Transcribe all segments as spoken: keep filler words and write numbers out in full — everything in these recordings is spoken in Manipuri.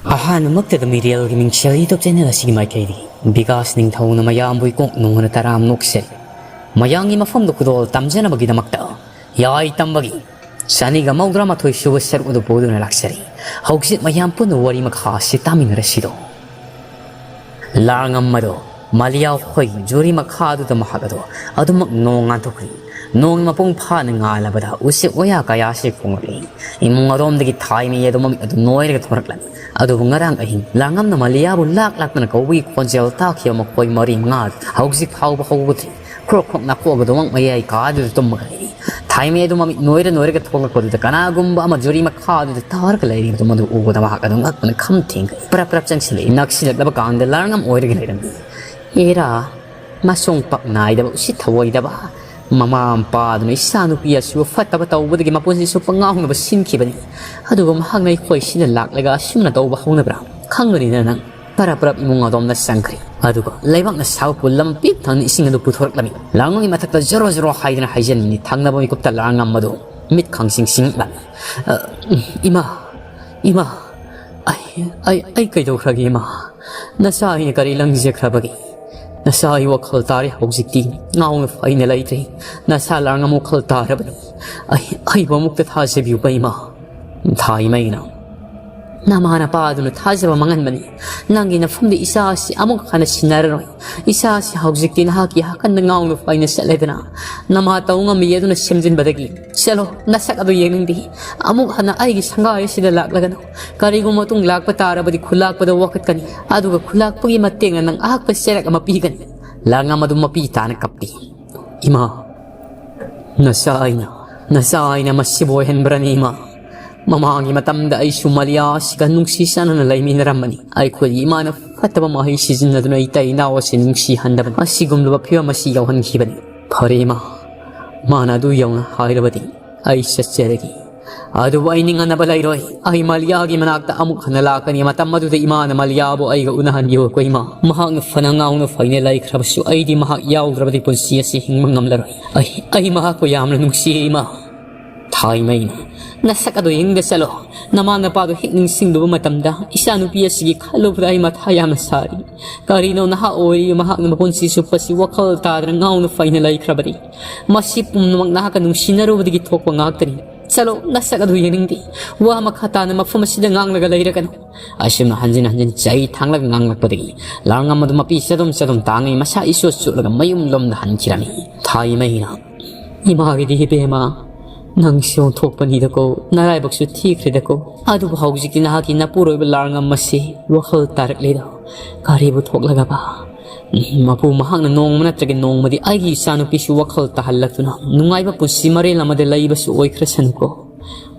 ꯑꯍꯥꯟꯕꯃꯛꯇꯗ ꯃꯤꯔꯦꯜꯒꯤ ꯃꯤꯡꯁꯦꯜ YouTube channel ꯑꯁꯤꯒꯤ ꯃꯥꯏꯀꯩꯗꯒꯤ ꯕꯤꯀꯥꯁ ꯅꯤꯡꯊꯧꯅ ꯃꯌꯥꯝꯕꯨ ꯏꯀꯣꯛ ꯅꯨꯡꯉꯅ ꯇꯔꯥꯝ ꯅꯣꯛꯆꯔꯤ꯫ ꯃꯌꯥꯝꯒꯤ ꯃꯐꯝꯗ ꯈꯨꯗꯣꯜ ꯇꯝꯖꯅꯕꯒꯤꯗꯃꯛꯇ ꯌꯥꯏ ꯇꯝꯕꯒꯤ ꯆꯅꯤꯒ ꯃꯧꯗ꯭ꯔꯥ ꯃꯥꯊꯣꯏ ꯁꯨꯕ ꯁꯔꯨꯛ ꯑꯗꯨ ꯄꯨꯗꯨꯅ ꯂꯥꯛꯆꯔꯤ꯫ ꯍꯧꯖꯤꯛ ꯃꯌꯥꯝ ꯄꯨꯟꯅ ꯋꯥꯔꯤ ꯃꯈꯥ ꯑꯁꯤ ꯇꯥꯃꯤꯟꯅꯔꯁꯤꯗꯣ꯫ ꯂꯥꯡꯉꯝ ꯑꯗꯣ ꯃꯂꯤꯌꯥ ꯍꯣꯏꯒꯤ ꯖꯨꯔꯤ ꯃꯈꯥꯗꯨꯗ ꯃꯍꯥꯛ ꯑꯗꯣ ꯑꯗꯨꯃꯛ ꯅꯣꯡ ꯉꯥꯟꯊꯣꯛꯈ꯭ꯔꯤ꯫ ꯅꯣꯡ ꯃꯄꯨꯡ ꯐꯥꯅ ꯉꯥꯜꯂꯕꯗ ꯎꯆꯦꯛ ꯋꯥꯌꯥ ꯀꯌꯥꯁꯤ ꯈꯣꯡꯂꯛꯂꯤ꯫ ꯏꯃꯨꯡ ꯑꯗꯣꯝꯗꯒꯤ ꯊꯥꯏꯃꯩ ꯑꯗꯨ ꯃꯃꯤꯠ ꯑꯗꯨ ꯅꯣꯏꯔꯒ ꯊꯣꯔꯛꯂꯝꯃꯤ꯫ ꯑꯗꯨꯕꯨ ꯉꯔꯥꯡ ꯑꯍꯤꯡ ꯂꯥꯡꯉꯝꯅ ꯃꯂꯤꯌꯥꯕꯨ ꯂꯥꯛ ꯂꯥꯛꯇꯅ ꯀꯧꯕꯒꯤ ꯈꯣꯟꯖꯦꯜ ꯇꯥꯈꯤꯕ ꯃꯈꯣꯏ ꯃꯔꯤ ꯃꯉꯥ ꯑꯗꯨ ꯍꯧꯖꯤꯛ ꯐꯥꯎꯕ ꯍꯧꯒꯠꯇ꯭ꯔꯤ꯫ ꯈ꯭ꯔꯣꯛ ꯈ꯭ꯔꯣꯛ ꯅꯥꯈꯣꯛꯑꯒ ꯑꯗꯨꯃꯛ ꯃꯌꯥꯏ ꯀꯥꯗꯨꯗ ꯇꯨꯝꯃꯒ ꯂꯩꯔꯤ꯫ ꯊꯥꯏꯃꯩ ꯑꯗꯨ ꯃꯃꯤꯠ ꯅꯣꯏꯔ ꯅꯣꯏꯔꯒ ꯊꯣꯛꯂꯛꯄꯗꯨꯗ ꯀꯅꯥꯒꯨꯝꯕ ꯑꯃ ꯖꯨꯔꯤ ꯃꯈꯥꯗꯨꯗ ꯇꯥꯔꯒ ꯂꯩꯔꯤꯕꯗꯨ ꯃꯗꯨ ꯎꯕꯗ ꯃꯍꯥꯛ ꯑꯗꯨ ꯉꯛꯄꯅ ꯈꯝ ꯊꯦꯡꯈ꯭ꯔꯦ꯫ ꯄ꯭ꯔꯞ ꯄ꯭ꯔꯞ ꯆꯪꯁꯤꯜꯂꯛꯏ꯫ ꯅꯛꯁꯤꯜꯂꯛꯂꯕ ꯀꯥꯟꯗ ꯂꯥꯡꯉꯝ ꯑꯣꯏꯔꯒ ꯂꯩꯔꯝꯃꯤ꯫ "ꯑꯦꯔꯥ, ꯃꯁꯣꯡ ꯄꯥꯛ ꯅꯥꯏꯗꯕ, ꯎꯁꯤꯠ ꯊꯑꯣꯏꯗꯕ ꯃꯃꯥ ꯃꯄꯥꯗꯨꯅ ꯏꯆꯥꯅꯨꯄꯤ ꯑꯁꯤꯕꯨ ꯐꯠꯇꯕ ꯇꯧꯕꯗꯒꯤ ꯃꯄꯨꯟꯁꯤ ꯆꯨꯞꯄ ꯉꯥꯎꯅꯕ ꯁꯤꯟꯈꯤꯕꯅꯤ꯫ ꯑꯗꯨꯒ ꯃꯍꯥꯛꯅ ꯑꯩꯈꯣꯏꯁꯤꯗ ꯂꯥꯛꯂꯒ ꯑꯁꯨꯝꯅ ꯇꯧꯕ ꯍꯧꯅꯕ꯭ꯔꯥ? ꯈꯪꯒꯅꯤꯗꯅ ꯅꯪ꯫" ꯄꯔꯞ ꯄꯔꯞ ꯏꯃꯨꯡ ꯑꯗꯣꯝꯗ ꯆꯪꯈ꯭ꯔꯦ꯫ ꯑꯗꯨꯒ ꯂꯩꯕꯥꯛꯅ ꯁꯥꯕ ꯄꯨꯜ ꯑꯃ ꯄꯤꯛ ꯊꯪꯅ ꯏꯁꯤꯡ ꯑꯗꯨ ꯄꯨꯊꯣꯔꯛꯂꯝꯃꯤ꯫ ꯂꯥꯡꯉꯝꯒꯤ ꯃꯊꯛꯇ ꯖꯣꯔꯣ ꯖꯣꯔꯣ ꯍꯥꯏꯗꯅ ꯍꯩꯖꯤꯟꯕꯅꯤ꯫ ꯊꯪꯅꯕ ꯃꯤꯀꯨꯞꯇ ꯂꯥꯡꯉꯝ ꯑꯗꯨ ꯃꯤꯠ ꯈꯪꯁꯤꯡ ꯁꯤꯡꯂꯝꯃꯤ꯫ "ꯑ, ꯏꯃꯥ, ꯏꯃꯥ, ꯑꯩ, ꯑꯩ, ꯑꯩ ꯀꯩꯗꯧꯈ꯭ꯔꯒꯦ ꯏꯃꯥ? ꯅꯆꯥ ꯑꯩꯅ ꯀꯔꯤ ꯂꯪꯖꯈ꯭ꯔꯕꯒꯦ? ꯅꯆꯥ ꯑꯩ ꯋꯥꯈꯜ ꯇꯥꯔꯦ ꯍꯧꯖꯤꯛꯇꯤ꯫ ꯉꯥꯎꯅ ꯐꯩꯅ ꯂꯩꯇ꯭ꯔꯦ꯫ ꯅꯆꯥ ꯂꯥꯡꯉꯝ ꯋꯥꯈꯜ ꯇꯥꯔꯕꯅꯤ꯫ ꯑꯩ, ꯑꯩꯕꯨ ꯑꯃꯨꯛꯇ ꯊꯥꯖꯕꯤꯌꯨꯕ ꯏꯃꯥ꯫" ꯊꯥꯏꯃꯩꯅ, "ꯅꯃꯥ ꯅꯄꯥ ꯑꯗꯨꯅ ꯊꯥꯖꯕ ꯃꯥꯡꯍꯟꯕꯅꯤ꯫ ꯅꯪꯒꯤ ꯅꯐꯝꯗ ꯏꯆꯥ ꯑꯁꯤ ꯑꯃꯨꯛ ꯍꯟꯅ ꯁꯤꯟꯅꯔꯔꯣꯏ꯫ ꯏꯆꯥ ꯑꯁꯤ ꯍꯧꯖꯤꯛꯇꯤ ꯅꯍꯥꯛꯀꯤ ꯍꯥꯀꯟꯗ ꯉꯥꯎꯅ ꯐꯩꯅ ꯆꯠꯂꯦꯗꯅ꯫ ꯅꯃꯥ ꯇꯧ ꯉꯝꯃꯤ ꯑꯗꯨꯅ ꯁꯦꯝꯖꯤꯟꯕꯗꯒꯤ꯫ ꯆꯠꯂꯣ, ꯅꯁꯛ ꯑꯗꯨ ꯌꯦꯡꯅꯤꯡꯗꯦ꯫ ꯑꯃꯨꯛ ꯍꯟꯅ ꯑꯩꯒꯤ ꯁꯪꯒꯥꯏ ꯑꯁꯤꯗ ꯂꯥꯛꯂꯒꯅꯨ꯫ ꯀꯔꯤꯒꯨꯝꯕ ꯃꯇꯨꯡ ꯂꯥꯛꯄ ꯇꯥꯔꯕꯗꯤ ꯈꯨꯂꯥꯛꯄꯗ ꯋꯥꯀꯠꯀꯅꯤ꯫ ꯑꯗꯨꯒ ꯈꯨꯂꯥꯛꯄꯒꯤ ꯃꯇꯦꯡꯅ ꯅꯪ ꯑꯍꯛꯄ ꯆꯩꯔꯛ ꯑꯃ ꯄꯤꯒꯅꯤ꯫" ꯂꯥꯡꯉꯝ ꯑꯗꯨ ꯃꯄꯤ ꯇꯥꯅ ꯀꯞꯄꯤ꯫ "ꯏꯃꯥ, ꯅꯆꯥ ꯑꯩꯅ, ꯅꯆꯥ ꯑꯩꯅ ꯃꯁꯤꯕꯨ ꯑꯣꯏꯍꯟꯕ꯭ꯔꯅꯤ ꯏꯃꯥ? ꯃꯃꯥꯡꯒꯤ ꯃꯇꯝꯗ ꯑꯩꯁꯨ ꯃꯂꯤꯌꯥ ꯑꯁꯤꯒ ꯅꯨꯡꯁꯤ ꯆꯥꯟꯅꯅ ꯂꯩꯃꯤꯟꯅꯔꯝꯕꯅꯤ꯫ ꯑꯩꯈꯣꯏꯒꯤ ꯏꯃꯥꯅ ꯐꯠꯇꯕ ꯃꯍꯩ ꯁꯤꯖꯤꯟꯅꯗꯨꯅ ꯏꯇꯩ ꯏꯅꯥꯎ ꯑꯁꯤ ꯅꯨꯡꯁꯤꯍꯟꯗꯕꯅꯤ꯫ ꯑꯁꯤꯒꯨꯝꯂꯕ ꯐꯤꯕꯝ ꯑꯁꯤ ꯌꯧꯍꯟꯈꯤꯕꯅꯤ꯫ ꯐꯔꯦ ꯏꯃꯥ, ꯃꯥꯅ ꯑꯗꯨ ꯌꯧꯅ ꯍꯥꯏꯔꯕꯗꯤ ꯑꯩ ꯆꯠꯆꯔꯒꯦ꯫ ꯑꯗꯨꯕꯨ ꯑꯩ ꯅꯤꯡꯍꯟꯅꯕ ꯂꯩꯔꯣꯏ꯫ ꯑꯩ ꯃꯂꯤꯌꯥꯒꯤ ꯃꯅꯥꯛꯇ ꯑꯃꯨꯛ ꯍꯟꯅ ꯂꯥꯛꯀꯅꯤ꯫ ꯃꯇꯝ ꯑꯗꯨꯗ ꯏꯃꯥꯅ ꯃꯂꯤꯌꯥꯕꯨ ꯑꯩꯒ ꯎꯅꯍꯟꯕꯤꯌꯨꯀꯣ ꯏꯃꯥ꯫ ꯃꯍꯥꯛꯅ ꯐꯅ ꯉꯥꯎꯅ ꯐꯩꯅ ꯂꯩꯈ꯭ꯔꯕꯁꯨ ꯑꯩꯗꯤ ꯃꯍꯥꯛ ꯌꯥꯎꯗ꯭ꯔꯕꯗꯤ ꯄꯨꯟꯁꯤ ꯑꯁꯤ ꯍꯤꯡꯕ ꯉꯝꯂꯔꯣꯏ꯫ ꯑꯩ, ꯑꯩ ꯃꯍꯥꯛꯄꯨ ꯌꯥꯝꯅ ꯅꯨꯡꯁꯤꯌꯦ ꯏꯃꯥ꯫" ꯊꯥꯏꯃꯩꯅ, "ꯅꯁꯛ ꯑꯗꯨ ꯌꯦꯡꯗ ꯆꯠꯂꯣ꯫ ꯅꯃꯥ ꯅꯄꯥꯗꯨ ꯍꯦꯛ ꯅꯤꯡꯁꯤꯡꯂꯨꯕ ꯃꯇꯝꯗ ꯏꯆꯥꯅꯨꯄꯤ ꯑꯁꯤꯒꯤ ꯈꯜꯂꯨꯕꯗ ꯑꯩ ꯃꯊꯥ ꯌꯥꯝꯅ ꯁꯥꯔꯤ꯫ ꯀꯔꯤꯅꯣ ꯅꯍꯥ ꯑꯣꯏꯔꯤ, ꯃꯍꯥꯛꯅ ꯃꯄꯨꯟꯁꯤ ꯆꯨꯞꯄꯁꯤ ꯋꯥꯈꯜ ꯇꯥꯗꯅ ꯉꯥꯎꯅ ꯐꯩꯅ ꯂꯩꯈ꯭ꯔꯕꯅꯤ꯫ ꯃꯁꯤ ꯄꯨꯝꯅꯃꯛ ꯅꯍꯥꯛꯀ ꯅꯨꯡꯁꯤꯅꯔꯨꯕꯗꯒꯤ ꯊꯣꯛꯄ ꯉꯥꯛꯇꯅꯤ꯫ ꯆꯠꯂꯣ, ꯅꯁꯛ ꯑꯗꯨ ꯌꯦꯡꯅꯤꯡꯗꯦ꯫ ꯋꯥ ꯃꯈꯥ ꯇꯥꯅ ꯃꯐꯝ ꯑꯁꯤꯗ ꯉꯥꯡꯂꯒ ꯂꯩꯔꯒꯅꯨ"꯫ ꯑꯁꯨꯝꯅ ꯍꯟꯖꯤꯟ ꯍꯟꯖꯤꯟ ꯆꯩ ꯊꯥꯡꯂꯒ ꯉꯥꯡꯂꯛꯄꯗꯒꯤ ꯂꯥꯡꯉꯝ ꯑꯗꯨ ꯃꯄꯤ ꯆꯗꯨꯝ ꯆꯗꯨꯝ ꯇꯥꯡꯉꯤ, ꯃꯁꯥ ꯏꯆꯣꯠ ꯆꯣꯠꯂꯒ ꯃꯌꯨꯝ ꯂꯣꯝꯗ ꯍꯟꯈꯤꯔꯝꯃꯤ꯫ ꯊꯥꯏꯃꯩꯅ, "ꯏꯃꯥꯒꯤꯗꯤ ꯏꯕꯦꯝꯃ, ꯅꯪꯁꯨ ꯑꯣꯟꯊꯣꯛꯄꯅꯤꯗꯀꯣ, ꯅꯔꯥꯏꯕꯛꯁꯨ ꯊꯤꯈ꯭ꯔꯦꯗꯀꯣ꯫ ꯑꯗꯨꯕꯨ ꯍꯧꯖꯤꯛꯇꯤ ꯅꯍꯥꯛꯀꯤ ꯅꯄꯨꯔꯣꯏꯕ ꯂꯥꯡꯉꯝ ꯑꯁꯤ ꯋꯥꯈꯜ ꯇꯥꯔꯛꯂꯦꯗꯣ꯫ ꯀꯔꯤꯕꯨ ꯊꯣꯛꯂꯒꯕ? ꯃꯄꯨ ꯃꯍꯥꯛꯅ ꯅꯣꯡꯃ ꯅꯠꯇ꯭ꯔꯒ ꯅꯣꯡꯃꯗꯤ ꯑꯩꯒꯤ ꯏꯆꯥꯅꯨꯄꯤꯁꯨ ꯋꯥꯈꯜ ꯇꯥꯍꯜꯂꯛꯇꯨꯅ ꯅꯨꯡꯉꯥꯏꯕ ꯄꯨꯟꯁꯤ ꯃꯔꯦꯜ ꯑꯃꯗ ꯂꯩꯕꯁꯨ ꯑꯣꯏꯈ꯭ꯔꯁꯅꯨꯀꯣ"꯫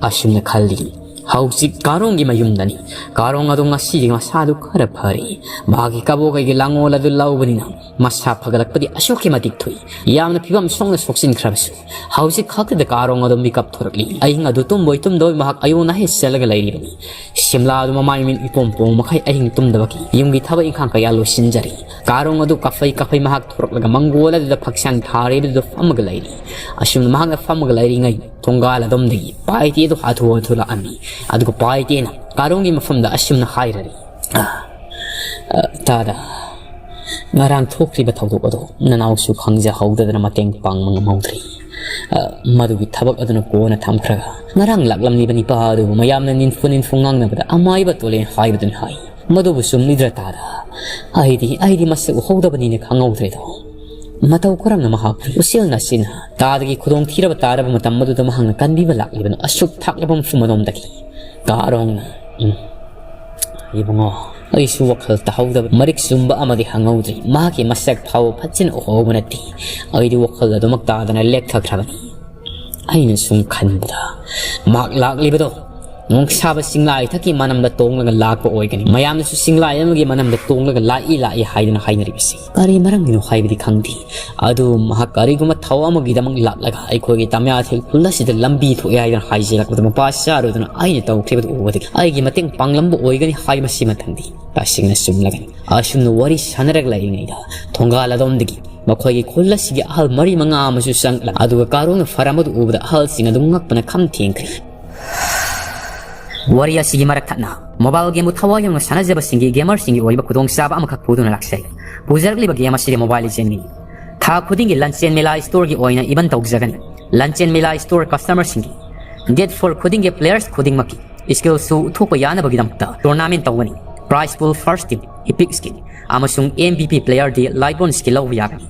ꯑꯁꯨꯝꯅ ꯈꯜꯂꯤ꯫ ꯍꯧꯖꯤꯛ ꯀꯥꯔꯣꯡꯒꯤ ꯃꯌꯨꯝꯗꯅꯤ꯫ ꯀꯥꯔꯣꯡ ꯑꯗꯨ ꯉꯁꯤꯗꯤ ꯃꯁꯥꯗꯨ ꯈꯔ ꯐꯔꯦ꯫ ꯃꯍꯥꯛꯀꯤ ꯀꯕꯣꯀꯩꯒꯤ ꯂꯥꯡꯑꯣꯜ ꯑꯗꯨ ꯂꯧꯕꯅꯤꯅ ꯃꯁꯥ ꯐꯒꯠꯂꯛꯄꯗꯤ ꯑꯁꯨꯛꯀꯤ ꯃꯇꯤꯛ ꯊꯨꯏ꯫ ꯌꯥꯝꯅ ꯐꯤꯕꯝ ꯁꯣꯛꯅ ꯁꯣꯛꯆꯤꯟꯈ꯭ꯔꯕꯁꯨ ꯍꯧꯖꯤꯛ ꯈꯛꯇꯗ ꯀꯥꯔꯣꯡ ꯑꯗꯨ ꯃꯤꯀꯞ ꯊꯣꯔꯛꯂꯤ꯫ ꯑꯍꯤꯡ ꯑꯗꯨ ꯇꯨꯝꯕꯣꯏ ꯇꯨꯝꯗꯕꯣꯏ ꯃꯍꯥꯛ ꯑꯌꯣꯟ ꯑꯍꯦ ꯆꯦꯜꯂꯒ ꯂꯩꯔꯤꯕꯅꯤ꯫ ꯁꯤꯝꯂꯥ ꯑꯗꯨ ꯃꯃꯥꯏ ꯃꯃꯤꯠ ꯏꯄꯣꯝ ꯄꯣꯝ ꯃꯈꯩ ꯑꯍꯤꯡ ꯇꯨꯝꯗꯕꯒꯤ ꯌꯨꯝꯒꯤ ꯊꯕꯛ ꯏꯪꯈꯥꯡ ꯀꯌꯥ ꯂꯣꯏꯁꯤꯟꯖꯔꯤ꯫ ꯀꯥꯔꯣꯡ ꯑꯗꯨ ꯀꯥꯐꯩ ꯀꯥꯐꯩ ꯃꯍꯥꯛ ꯊꯣꯔꯛꯂꯒ ꯃꯪꯒꯣꯜ ꯑꯗꯨꯗ ꯐꯛꯁꯥꯡ ꯊꯥꯔꯤꯕꯗꯨꯗ ꯐꯝꯃꯒ ꯂꯩꯔꯤ꯫ ꯑꯁꯨꯝꯅ ꯃꯍꯥꯛꯅ ꯐꯝꯃꯒ ꯂꯩꯔꯤꯉꯩ ꯊꯣꯡꯒꯥꯜ ꯑꯗꯣꯝꯗꯒꯤ ꯄꯥꯏꯇꯦ ꯑꯗꯨ ꯍꯥꯊꯨ ꯍꯥꯊꯨ ꯂꯥꯛꯑꯝꯃꯤ꯫ ꯑꯗꯨꯒ ꯄꯥꯏꯇꯦꯅ ꯀꯥꯔꯣꯡꯒꯤ ꯃꯐꯝꯗ ꯑꯁꯨꯝꯅ ꯍꯥꯏꯔꯔꯤ, "ꯑ, ꯑ, ꯇꯥꯗ, ꯉꯔꯥꯡ ꯊꯣꯛꯈ꯭ꯔꯤꯕ ꯊꯧꯗꯣꯛ ꯑꯗꯣ ꯅꯅꯥꯎꯁꯨ ꯈꯪꯖꯍꯧꯗꯗꯅ ꯃꯇꯦꯡ ꯄꯥꯡꯕ ꯉꯝꯍꯧꯗ꯭ꯔꯤ꯫ ꯑ, ꯃꯗꯨꯒꯤ ꯊꯕꯛ ꯑꯗꯨꯅ ꯀꯣꯟꯅ ꯊꯝꯈ꯭ꯔꯒ ꯉꯔꯥꯡ ꯂꯥꯛꯂꯝꯂꯤꯕ ꯅꯤꯄꯥ ꯑꯗꯨꯕꯨ ꯃꯌꯥꯝꯅ ꯅꯤꯟꯐꯨ ꯅꯤꯟꯐꯨ ꯉꯥꯡꯅꯕꯗ ꯑꯃꯥꯏꯕ ꯇꯣꯂꯦ ꯍꯥꯏꯕꯗꯨꯅꯤ ꯍꯥꯏ꯫ ꯃꯗꯨꯕꯨ ꯆꯨꯝꯂꯤꯗ꯭ꯔ ꯇꯥꯗ? ꯑꯩꯗꯤ, ꯑꯩꯗꯤ ꯃꯁꯛ ꯎꯍꯧꯗꯕꯅꯤꯅ ꯈꯪꯍꯧꯗ꯭ꯔꯦꯗꯣ꯫ ꯃꯇꯧ ꯀꯔꯝꯅ ꯃꯍꯥꯛꯄꯨ ꯎꯆꯦꯜ ꯅꯥꯆꯤꯟꯅ ꯇꯥꯗꯒꯤ ꯈꯨꯗꯣꯡꯊꯤꯔꯕ ꯇꯥꯔꯕ ꯃꯇꯝ ꯑꯗꯨꯗ ꯃꯍꯥꯛꯅ ꯀꯟꯕꯤꯕ ꯂꯥꯛꯂꯤꯕꯅꯣ? ꯑꯁꯨꯛ ꯊꯥꯛꯂꯕ ꯃꯐꯝ ꯑꯗꯣꯝꯗꯒꯤ"꯫ ꯀꯥꯔꯣꯡꯅ, "ꯎꯝ, ꯏꯕꯨꯡꯉꯣ, ꯑꯩꯁꯨ ꯋꯥꯈꯜ ꯇꯥꯍꯧꯗꯕ ꯃꯔꯤꯛ ꯆꯨꯝꯕ ꯑꯃꯗꯤ ꯍꯪꯍꯧꯗ꯭ꯔꯤ꯫ ꯃꯍꯥꯛꯀꯤ ꯃꯁꯛ ꯐꯥꯎꯕ ꯐꯖꯅ ꯎꯍꯧꯕ ꯅꯠꯇꯦ꯫ ꯑꯩꯗꯤ ꯋꯥꯈꯜ ꯑꯗꯨꯃꯛ ꯇꯥꯗꯅ ꯂꯦꯛꯊꯈ꯭ꯔꯕꯅꯤ"꯫ ꯑꯩꯅ ꯁꯨꯝ ꯈꯟꯕꯗ, ꯃꯍꯥꯛ ꯂꯥꯛꯂꯤꯕꯗꯣ ꯅꯣꯡꯁꯥꯕ ꯆꯤꯡꯂꯥꯏ ꯊꯛꯀꯤ ꯃꯅꯝꯗ ꯇꯣꯡꯂꯒ ꯂꯥꯛꯄ ꯑꯣꯏꯒꯅꯤ꯫ ꯃꯌꯥꯝꯅꯁꯨ ꯆꯤꯡꯂꯥꯏ ꯑꯃꯒꯤ ꯃꯅꯝꯗ ꯇꯣꯡꯂꯒ ꯂꯥꯛꯏ ꯂꯥꯛꯏ ꯍꯥꯏꯗꯅ ꯍꯥꯏꯅꯔꯤꯕꯁꯤ ꯀꯔꯤ ꯃꯔꯝꯒꯤꯅꯣ ꯍꯥꯏꯕꯗꯤ ꯈꯪꯗꯦ꯫ ꯑꯗꯨ ꯃꯍꯥꯛ ꯀꯔꯤꯒꯨꯝꯕ ꯊꯧ ꯑꯃꯒꯤꯗꯃꯛ ꯂꯥꯛꯂꯒ ꯑꯩꯈꯣꯏꯒꯤ ꯇꯃꯌꯥꯊꯦꯜ ꯈꯨꯜ ꯑꯁꯤꯗ ꯂꯝꯕꯤ ꯊꯣꯛꯑꯦ ꯍꯥꯏꯗꯅ ꯍꯥꯏꯖꯤꯜꯂꯛꯄꯗ ꯃꯄꯥ ꯆꯥꯔꯣꯏꯗꯅ ꯑꯩꯅ ꯇꯧꯈꯤꯕꯗꯨ ꯎꯕꯗꯒꯤ ꯑꯩꯒꯤ ꯃꯇꯦꯡ ꯄꯥꯡꯂꯝꯕ ꯑꯣꯏꯒꯅꯤ ꯍꯥꯏꯕꯁꯤꯃ ꯈꯪꯗꯦ꯫ ꯇꯁꯦꯡꯅ ꯆꯨꯝꯂꯒꯅꯤ꯫ ꯑꯁꯨꯝꯅ ꯋꯥꯔꯤ ꯁꯥꯟꯅꯔꯒ ꯂꯩꯔꯤꯉꯩꯗ ꯊꯣꯡꯒꯥꯜ ꯑꯗꯣꯝꯗꯒꯤ ꯃꯈꯣꯏꯒꯤ ꯈꯨꯜ ꯑꯁꯤꯒꯤ ꯑꯍꯜ ꯃꯔꯤ ꯃꯉꯥ ꯑꯃꯁꯨ ꯆꯪꯂꯛꯏ꯫ ꯑꯗꯨꯒ ꯀꯥꯔꯣꯡꯅ ꯐꯔꯝ ꯑꯗꯨ ꯎꯕꯗ ꯑꯍꯜꯁꯤꯡ ꯑꯗꯨ ꯉꯛꯄꯅ ꯈꯝ ꯊꯦꯡꯈ꯭ꯔꯦ꯫ ꯋꯥꯔꯤ ꯑꯁꯤꯒꯤ ꯃꯔꯛ ꯊꯠꯅ mobile gameꯕꯨ ꯊꯋꯥꯏ ꯌꯥꯎꯅ ꯁꯥꯟꯅꯖꯕꯁꯤꯡꯒꯤ gamerꯁꯤꯡꯒꯤ ꯑꯣꯏꯕ ꯈꯨꯗꯣꯡꯆꯥꯕ ꯑꯃꯈꯛ ꯄꯨꯗꯨꯅ ꯂꯥꯛꯆꯩ꯫ ꯄꯨꯖꯔꯛꯂꯤꯕ game ꯑꯁꯤꯗꯤ Mobile Legendꯅꯤ꯫ ꯊꯥ ꯈꯨꯗꯤꯡꯒꯤ ꯂꯟꯆꯦꯟ ꯃꯦꯂꯥ storeꯒꯤ ꯑꯣꯏꯅ event ꯇꯧꯖꯒꯅꯤ꯫ ꯂꯟꯆꯦꯟ ꯃꯦꯂꯥ store customerꯁꯤꯡꯒꯤ date four ꯈꯨꯗꯤꯡꯒꯤ players ꯈꯨꯗꯤꯡꯃꯛꯀꯤ skillꯁꯨ ꯎꯠꯊꯣꯛꯄ ꯌꯥꯅꯕꯒꯤꯗꯃꯛꯇ tournament ꯇꯧꯒꯅꯤ꯫ Prize pool first team epic skin ꯑꯃꯁꯨꯡ MVP playerꯗꯤ Lightborn skin ꯂꯧꯕ ꯌꯥꯒꯅꯤ꯫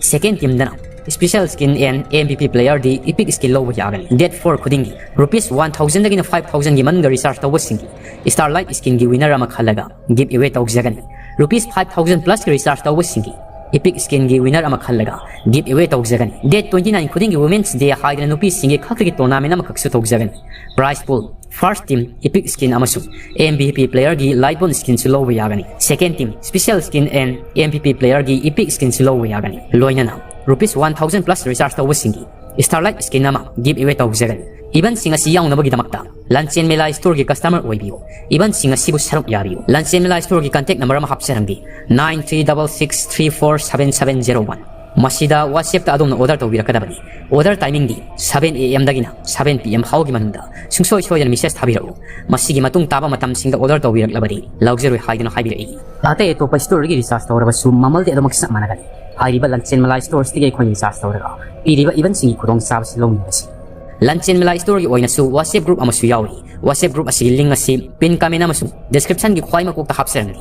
Second teamꯗꯅ special skin and MVP playerꯗꯤ epic skin ꯂꯧꯕ ꯌꯥꯒꯅꯤ꯫ Date four ꯈꯨꯗꯤꯡꯒꯤ rupees one thousandꯗꯒꯤꯅ five thousandꯒꯤ ꯃꯅꯨꯡꯗ recharge ꯇꯧꯕꯁꯤꯡꯒꯤ Starlight skinꯒꯤ winner ꯑꯃ ꯈꯜꯂꯒ give away ꯇꯧꯖꯒꯅꯤ꯫ Rupees five thousand plusꯀꯤ recharge ꯇꯧꯕꯁꯤꯡꯒꯤ epic skinꯒꯤ winner ꯑꯃ ꯈꯜꯂꯒ give away ꯇꯧꯖꯒꯅꯤ꯫ Date twenty nine ꯈꯨꯗꯤꯡꯒꯤ Women's Day ꯍꯥꯏꯗꯅ ꯅꯨꯄꯤꯁꯤꯡꯒꯤ ꯈꯛꯇꯒꯤ tournament ꯑꯃꯈꯛꯁꯨ ꯇꯧꯖꯒꯅꯤ꯫ Prize pool first team epic skin ꯑꯃꯁꯨꯡ MVP playerꯒꯤ Lightborn skinꯁꯨ ꯂꯧꯕ ꯌꯥꯒꯅꯤ꯫ Second team special skin and MVP playerꯒꯤ epic skinꯁꯨ ꯂꯧꯕ ꯌꯥꯒꯅꯤ꯫ ꯂꯣꯏꯅꯅ rupees one thousand plus recharge ꯇꯧꯕꯁꯤꯡꯒꯤ Starlight skin ꯑꯃ give away ꯇꯧꯖꯒꯅꯤ꯫ Eventꯁꯤꯡ ꯑꯁꯤ ꯌꯥꯎꯅꯕꯒꯤꯗꯃꯛꯇ ꯂꯟꯆꯦꯟ ꯃꯦꯂꯥ storeꯒꯤ customer ꯑꯣꯏꯕꯤꯌꯨ꯫ Eventꯁꯤꯡ ꯑꯁꯤꯕꯨ ꯁꯔꯨꯛ ꯌꯥꯕꯤꯌꯨ꯫ ꯂꯟꯆꯦꯟ ꯃꯦꯂꯥ storeꯒꯤ contact number ꯑꯃ ꯍꯥꯞꯆꯔꯝꯒꯦ, nine three double six three four seven seven zero one꯫ ꯃꯁꯤꯗ WhatsAppꯇ ꯑꯗꯣꯝꯅ order ꯇꯧꯕꯤꯔꯛꯀꯗꯕꯅꯤ꯫ Order timingꯗꯤ seven A M ꯗꯒꯤꯅ seven P M ꯐꯥꯎꯒꯤ ꯃꯅꯨꯡꯗ ꯁꯨꯡꯁꯣꯏ ꯁꯣꯏꯗꯅ message ꯊꯥꯕꯤꯔꯛꯎ꯫ ꯃꯁꯤꯒꯤ ꯃꯇꯨꯡ ꯇꯥꯕ ꯃꯇꯝꯁꯤꯡꯗ order ꯇꯧꯕꯤꯔꯛꯂꯕꯗꯤ ꯂꯧꯖꯔꯣꯏ ꯍꯥꯏꯗꯨꯅ ꯍꯥꯏꯕꯤꯔꯛꯏ꯫ ꯑꯇꯩ ꯑꯇꯣꯞꯄ storeꯒꯤ recharge ꯇꯧꯔꯕꯁꯨ ꯃꯃꯜꯗꯤ ꯑꯗꯨꯃꯛ ꯆꯞ ꯃꯥꯟꯅꯒꯅꯤ꯫ ꯍꯥꯏꯔꯤꯕ ꯂꯟꯆꯦꯟ ꯃꯦꯂꯥ storesꯇꯒꯤ ꯑꯩꯈꯣꯏꯅ recharge ꯇꯧꯔꯒ ꯄꯤꯔꯤꯕ eventꯁꯤꯡꯒꯤ ꯈꯨꯗꯣꯡꯆꯥꯕꯁꯤ ꯂꯧꯃꯤꯟꯅꯁꯤ꯫ ꯂꯟꯆꯦꯟ ꯃꯦꯂꯥ storeꯒꯤ ꯑꯣꯏꯅꯁꯨ WhatsApp group ꯑꯃꯁꯨ ꯌꯥꯎꯔꯤ꯫ WhatsApp group ꯑꯁꯤꯒꯤ link ꯑꯁꯤ pin comment ꯑꯃꯁꯨꯡ descriptionꯒꯤ ꯈ꯭ꯋꯥꯏ ꯃꯀꯣꯛꯇ ꯍꯥꯞꯆꯔꯝꯒꯦ꯫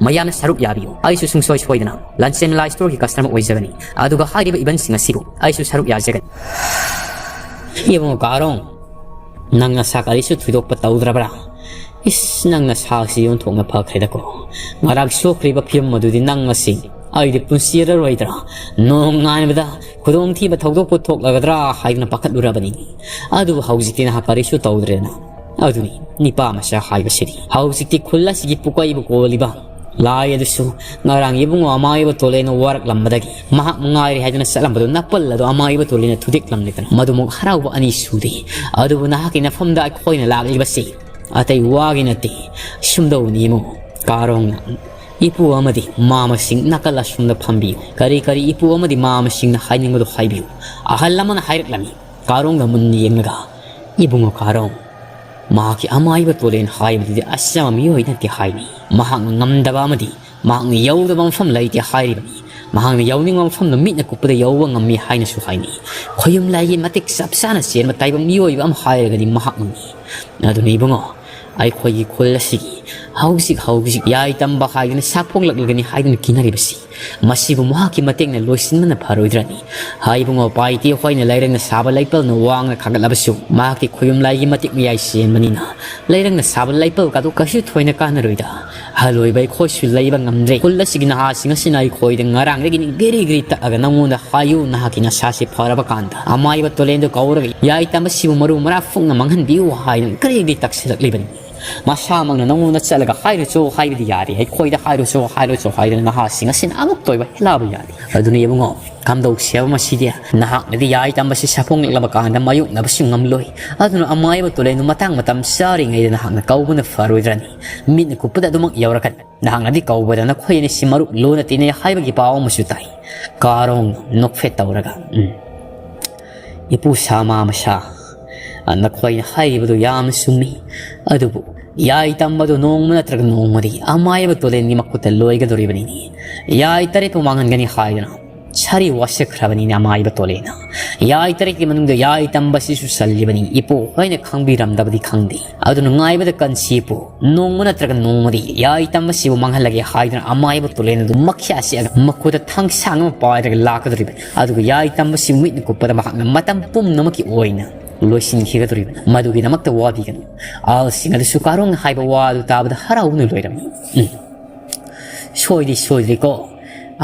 ꯃꯌꯥꯝꯅ ꯁꯔꯨꯛ ꯌꯥꯕꯤꯌꯨ꯫ ꯑꯩꯁꯨ ꯁꯨꯡꯁꯣꯏ ꯁꯣꯏꯗꯅ ꯂꯟꯆꯦꯟ ꯃꯦꯂꯥ storeꯒꯤ customer ꯑꯣꯏꯖꯒꯅꯤ, ꯑꯗꯨꯒ ꯍꯥꯏꯔꯤꯕ eventꯁꯤꯡ ꯑꯁꯤꯕꯨ ꯑꯩꯁꯨ ꯁꯔꯨꯛ ꯌꯥꯖꯒꯅꯤ꯫ ꯏꯕꯨꯡꯉꯣ ꯀꯥꯔꯣꯡ, ꯅꯪ ꯅꯁꯥ ꯀꯔꯤꯁꯨ ꯊꯣꯏꯗꯣꯛꯄ ꯇꯧꯗ꯭ꯔꯕ꯭ꯔꯥ? ꯏꯁ, ꯅꯪ ꯅꯁꯥꯁꯤ ꯑꯣꯟꯊꯣꯛꯅ ꯐꯈ꯭ꯔꯦꯗꯀꯣ꯫ ꯉꯔꯥꯡ ꯁꯣꯛꯈ꯭ꯔꯤꯕ ꯐꯤꯕꯝ ꯑꯗꯨꯗꯤ ꯅꯪ ꯉꯁꯤ ꯑꯩꯗꯤ ꯄꯨꯟꯁꯤꯔꯔꯣꯏꯗ꯭ꯔꯥ? ꯅꯣꯡ ꯉꯥꯟꯕꯗ ꯈꯨꯗꯣꯡꯊꯤꯕ ꯊꯧꯗꯣꯛꯄꯨ ꯊꯣꯛꯂꯒꯗ꯭ꯔꯥ ꯍꯥꯏꯗꯨꯅ ꯄꯥꯈꯠꯂꯨꯔꯕꯅꯤ꯫ ꯑꯗꯨꯕꯨ ꯍꯧꯖꯤꯛꯇꯤ ꯅꯍꯥꯛ ꯀꯔꯤꯁꯨ ꯇꯧꯗ꯭ꯔꯦꯅ꯫ ꯑꯗꯨꯅꯤ ꯅꯤꯄꯥ ꯃꯆꯥ ꯍꯥꯏꯕꯁꯤꯗꯤ꯫ ꯍꯧꯖꯤꯛꯇꯤ ꯈꯨꯜ ꯑꯁꯤꯒꯤ ꯄꯨꯀꯩꯕꯨ ꯀꯣꯜꯂꯤꯕ ꯂꯥꯏ ꯑꯗꯨꯁꯨ ꯉꯔꯥꯡ ꯏꯕꯨꯡꯉꯣ ꯑꯃꯥꯏꯕ ꯇꯣꯂꯦꯅ ꯋꯥꯔꯛꯂꯝꯕꯗꯒꯤ ꯃꯍꯥꯛ ꯃꯉꯥꯏꯔꯦ ꯍꯥꯏꯗꯨꯅ ꯆꯠꯂꯝꯕꯗꯨ ꯅꯥꯄꯜ ꯑꯗꯨ ꯑꯃꯥꯏꯕ ꯇꯣꯂꯦꯅ ꯊꯨꯗꯦꯛꯂꯝꯂꯦꯗꯅ꯫ ꯃꯗꯨꯃꯨꯛ ꯍꯔꯥꯎꯕ ꯑꯅꯤ ꯁꯨꯗꯦ꯫ ꯑꯗꯨꯕꯨ ꯅꯍꯥꯛꯀꯤ ꯅꯐꯝꯗ ꯑꯩꯈꯣꯏꯅ ꯂꯥꯛꯂꯤꯕꯁꯤ ꯑꯇꯩ ꯋꯥꯒꯤ ꯅꯠꯇꯦ꯫ ꯁꯨꯝꯗꯧꯅꯤ ꯏꯕꯨꯡꯉꯣ ꯀꯥꯔꯣꯡꯅ꯫ ꯏꯄꯨ ꯑꯃꯗꯤ ꯃꯃꯥꯁꯤꯡ ꯅꯥꯀꯜ ꯑꯁꯣꯝꯗ ꯐꯝꯕꯤꯌꯨ꯫ ꯀꯔꯤ ꯀꯔꯤ ꯏꯄꯨ ꯑꯃꯗꯤ ꯃꯃꯥꯁꯤꯡꯅ ꯍꯥꯏꯅꯤꯡꯕꯗꯨ ꯍꯥꯏꯕꯤꯌꯨ꯫ ꯑꯍꯜ ꯑꯃꯅ ꯍꯥꯏꯔꯛꯂꯝꯃꯤ꯫ ꯀꯥꯔꯣꯡꯗ ꯃꯨꯟꯅ ꯌꯦꯡꯂꯒ, "ꯏꯕꯨꯡꯉꯣ ꯀꯥꯔꯣꯡ, ꯃꯍꯥꯛꯀꯤ ꯑꯃꯥꯏꯕ ꯇꯣꯂꯦꯟ ꯍꯥꯏꯕꯗꯨꯗꯤ ꯑꯆꯝꯕ ꯃꯤꯑꯣꯏ ꯅꯠꯇꯦ ꯍꯥꯏꯅꯤ꯫ ꯃꯍꯥꯛꯅ ꯉꯝꯗꯕ ꯑꯃꯗꯤ ꯃꯍꯥꯛꯅ ꯌꯧꯗꯕ ꯃꯐꯝ ꯂꯩꯇꯦ ꯍꯥꯏꯔꯤꯕꯅꯤ꯫ ꯃꯍꯥꯛꯅ ꯌꯧꯅꯤꯡꯕ ꯃꯐꯝꯗꯨ ꯃꯤꯠꯅ ꯀꯨꯞꯄꯗ ꯌꯧꯕ ꯉꯝꯃꯤ ꯍꯥꯏꯅꯁꯨ ꯍꯥꯏꯅꯩ꯫ ꯈꯣꯌꯨꯝ ꯂꯥꯏꯒꯤ ꯃꯇꯤꯛ ꯆꯞ ꯆꯥꯅ ꯆꯦꯟꯕ ꯇꯥꯏꯕꯪ ꯃꯤꯑꯣꯏꯕ ꯑꯃ ꯍꯥꯏꯔꯒꯗꯤ ꯃꯍꯥꯛꯅꯤ꯫ ꯑꯗꯨꯅ ꯏꯕꯨꯡꯉꯣ, ꯑꯩꯈꯣꯏꯒꯤ ꯈꯨꯜ ꯑꯁꯤꯒꯤ ꯍꯧꯖꯤꯛ ꯍꯧꯖꯤꯛ ꯌꯥꯏ ꯇꯝꯕ ꯍꯥꯏꯗꯨꯅ ꯁꯥꯐꯣꯡꯂꯛꯂꯒꯅꯤ ꯍꯥꯏꯗꯨꯅ ꯀꯤꯅꯔꯤꯕꯁꯤ, ꯃꯁꯤꯕꯨ ꯃꯍꯥꯛꯀꯤ ꯃꯇꯦꯡꯅ ꯂꯣꯏꯁꯤꯟꯕꯅ ꯐꯔꯣꯏꯗ꯭ꯔꯅꯤ?" ꯍꯥꯏ ꯏꯕꯨꯡꯉꯣ, ꯄꯥꯏꯇꯦ ꯍꯣꯏꯅ ꯂꯩꯔꯪꯅ ꯁꯥꯕ ꯂꯩꯄꯜꯅ ꯋꯥꯡꯅ ꯈꯥꯒꯠꯂꯕꯁꯨ ꯃꯍꯥꯛꯇꯤ ꯈꯣꯌꯨꯝ ꯂꯥꯏꯒꯤ ꯃꯇꯤꯛ ꯃꯌꯥꯏ ꯆꯦꯟꯕꯅꯤꯅ ꯂꯩꯔꯪꯅ ꯁꯥꯕ ꯂꯩꯄꯜ ꯀꯥꯗꯨ ꯀꯩꯁꯨ ꯊꯣꯏꯅ ꯀꯥꯟꯅꯔꯣꯏꯗ꯫ ꯑꯍꯜ ꯑꯣꯏꯕ ꯑꯩꯈꯣꯏꯁꯨ ꯂꯩꯕ ꯉꯝꯗ꯭ꯔꯦ꯫ ꯈꯨꯜ ꯑꯁꯤꯒꯤ ꯅꯍꯥꯁꯤꯡ ꯑꯁꯤꯅ ꯑꯩꯈꯣꯏꯗ ꯉꯔꯥꯡꯗꯒꯤꯅꯤ ꯒꯤꯔꯤ ꯒꯤꯔꯤ ꯇꯛꯑꯒ ꯅꯉꯣꯟꯗ ꯍꯥꯏꯌꯨ, ꯅꯍꯥꯛꯀꯤ ꯅꯁꯥꯁꯤ ꯐꯔꯕ ꯀꯥꯟꯗ ꯑꯃꯥꯏꯕ ꯇꯣꯂꯦꯟꯗꯨ ꯀꯧꯔꯒ ꯌꯥꯏ ꯇꯝꯕꯁꯤꯕꯨ ꯃꯔꯨ ꯃꯔꯥꯡ ꯐꯨꯛꯅ ꯃꯥꯡꯍꯟꯕꯤꯌꯨ ꯍꯥꯏꯅ ꯒꯤꯔꯤ ꯒꯤꯔꯤ ꯇꯛꯁꯤꯜꯂꯛꯂꯤꯕꯅꯤ꯫ ꯃꯁꯥꯃꯛꯅ ꯅꯉꯣꯟꯗ ꯆꯠꯂꯒ ꯍꯥꯏꯔꯨꯆꯣ ꯍꯥꯏꯕꯗꯤ ꯌꯥꯗꯦ, ꯑꯩꯈꯣꯏꯗ ꯍꯥꯏꯔꯨꯆꯣ ꯍꯥꯏꯔꯨꯆꯣ ꯍꯥꯏꯗꯨꯅ ꯅꯍꯥꯁꯤꯡ ꯑꯁꯤꯅ ꯑꯃꯨꯛꯇ ꯑꯣꯏꯕ ꯍꯦꯜꯂꯥꯕ ꯌꯥꯗꯦ꯫ ꯑꯗꯨꯅ ꯏꯕꯨꯡꯉꯣ, ꯀꯝꯗꯧꯁꯦꯕ ꯃꯁꯤꯗꯤ? ꯅꯍꯥꯛꯅꯗꯤ ꯌꯥꯏ ꯇꯝꯕꯁꯤ ꯁꯥꯐꯣꯡꯂꯛꯂꯕ ꯀꯥꯟꯗ ꯃꯥꯌꯣꯛꯅꯕꯁꯨ ꯉꯝꯂꯣꯏ꯫ ꯑꯗꯨꯅ ꯑꯃꯥꯏꯕ ꯇꯣꯂꯦꯟꯗꯨ ꯃꯇꯥꯡ ꯃꯇꯝ ꯆꯥꯔꯤꯉꯩꯗ ꯅꯍꯥꯛꯅ ꯀꯧꯕꯅ ꯐꯔꯣꯏꯗ꯭ꯔꯅꯤ? ꯃꯤꯠꯅ ꯀꯨꯞꯄꯗ ꯑꯗꯨꯃꯛ ꯌꯧꯔꯛꯀꯅꯤ꯫ ꯅꯍꯥꯛꯅꯗꯤ ꯀꯧꯕꯗ ꯅꯈꯣꯏ ꯑꯅꯤꯁꯤ ꯃꯔꯨꯞ ꯂꯨꯅ ꯇꯤꯟꯅꯩ ꯍꯥꯏꯕꯒꯤ ꯄꯥꯎ ꯑꯃꯁꯨ ꯇꯥꯏ꯫ ꯀꯥꯔꯣꯡ ꯅꯣꯛꯐꯦꯠ ꯇꯧꯔꯒ, "ꯎꯝ, ꯏꯄꯨ ꯁꯥꯃꯥ ꯃꯁꯥ, ꯅꯈꯣꯏꯅ ꯍꯥꯏꯔꯤꯕꯗꯨ ꯌꯥꯝꯅ ꯆꯨꯝꯃꯤ꯫ ꯑꯗꯨꯕꯨ ꯌꯥꯏ ꯇꯝꯕꯗꯨ ꯅꯣꯡꯃ ꯅꯠꯇ꯭ꯔꯒ ꯅꯣꯡꯃꯗꯤ ꯑꯃꯥꯏꯕ ꯇꯣꯂꯦꯟꯒꯤ ꯃꯈꯨꯠꯇ ꯂꯣꯏꯒꯗꯧꯔꯤꯕꯅꯤꯅꯦ꯫ ꯌꯥꯏ ꯇꯔꯦꯠꯄꯨ ꯃꯥꯡꯍꯟꯒꯅꯤ ꯍꯥꯏꯗꯨꯅ ꯁꯥꯔꯤ ꯋꯥꯁꯛꯈ꯭ꯔꯕꯅꯤꯅ ꯑꯃꯥꯏꯕ ꯇꯣꯂꯦꯟꯅ꯫ ꯌꯥꯏ ꯇꯔꯦꯠꯀꯤ ꯃꯅꯨꯡꯗ ꯌꯥꯏ ꯇꯝꯕꯁꯤꯁꯨ ꯆꯜꯂꯤꯕꯅꯤ꯫ ꯏꯄꯨ ꯍꯣꯏꯅ ꯈꯪꯕꯤꯔꯝꯗꯕꯗꯤ ꯈꯪꯗꯦ꯫ ꯑꯗꯨꯅ ꯉꯥꯏꯕꯗ ꯀꯟꯁꯤ ꯏꯄꯨ꯫ ꯅꯣꯡꯃ ꯅꯠꯇ꯭ꯔꯒ ꯅꯣꯡꯃꯗꯤ ꯌꯥꯏ ꯇꯝꯕꯁꯤꯕꯨ ꯃꯥꯡꯍꯜꯂꯒꯦ ꯍꯥꯏꯗꯨꯅ ꯑꯃꯥꯏꯕ ꯇꯣꯂꯦꯟ ꯑꯗꯨ ꯃꯈ꯭ꯌꯥ ꯁꯦꯛꯑꯒ ꯃꯈꯨꯠꯇ ꯊꯥꯡꯁꯥꯡ ꯑꯃ ꯄꯥꯏꯔꯒ ꯂꯥꯛꯀꯗꯧꯔꯤꯕꯅꯤ꯫ ꯑꯗꯨꯒ ꯌꯥꯏ ꯇꯝꯕꯁꯤꯕꯨ ꯃꯤꯠꯅ ꯀꯨꯞꯄꯗ ꯃꯍꯥꯛꯅ ꯃꯇꯝ ꯄꯨꯝꯅꯃꯛꯀꯤ ꯑꯣꯏꯅ ꯂꯣꯏꯁꯤꯟꯈꯤꯒꯗꯧꯔꯤꯕꯅꯤ꯫ ꯃꯗꯨꯒꯤꯗꯃꯛꯇ ꯋꯥꯕꯤꯒꯅꯨ꯫" ꯑꯍꯜꯁꯤꯡ ꯑꯗꯨꯁꯨ ꯀꯥꯔꯣꯡꯅ ꯍꯥꯏꯕ ꯋꯥ ꯑꯗꯨ ꯇꯥꯕꯗ ꯍꯔꯥꯎꯅ ꯂꯣꯏꯔꯝꯃꯤ꯫ "ꯎꯝ, ꯁꯣꯏꯗꯤ ꯁꯣꯏꯗ꯭ꯔꯤꯀꯣ꯫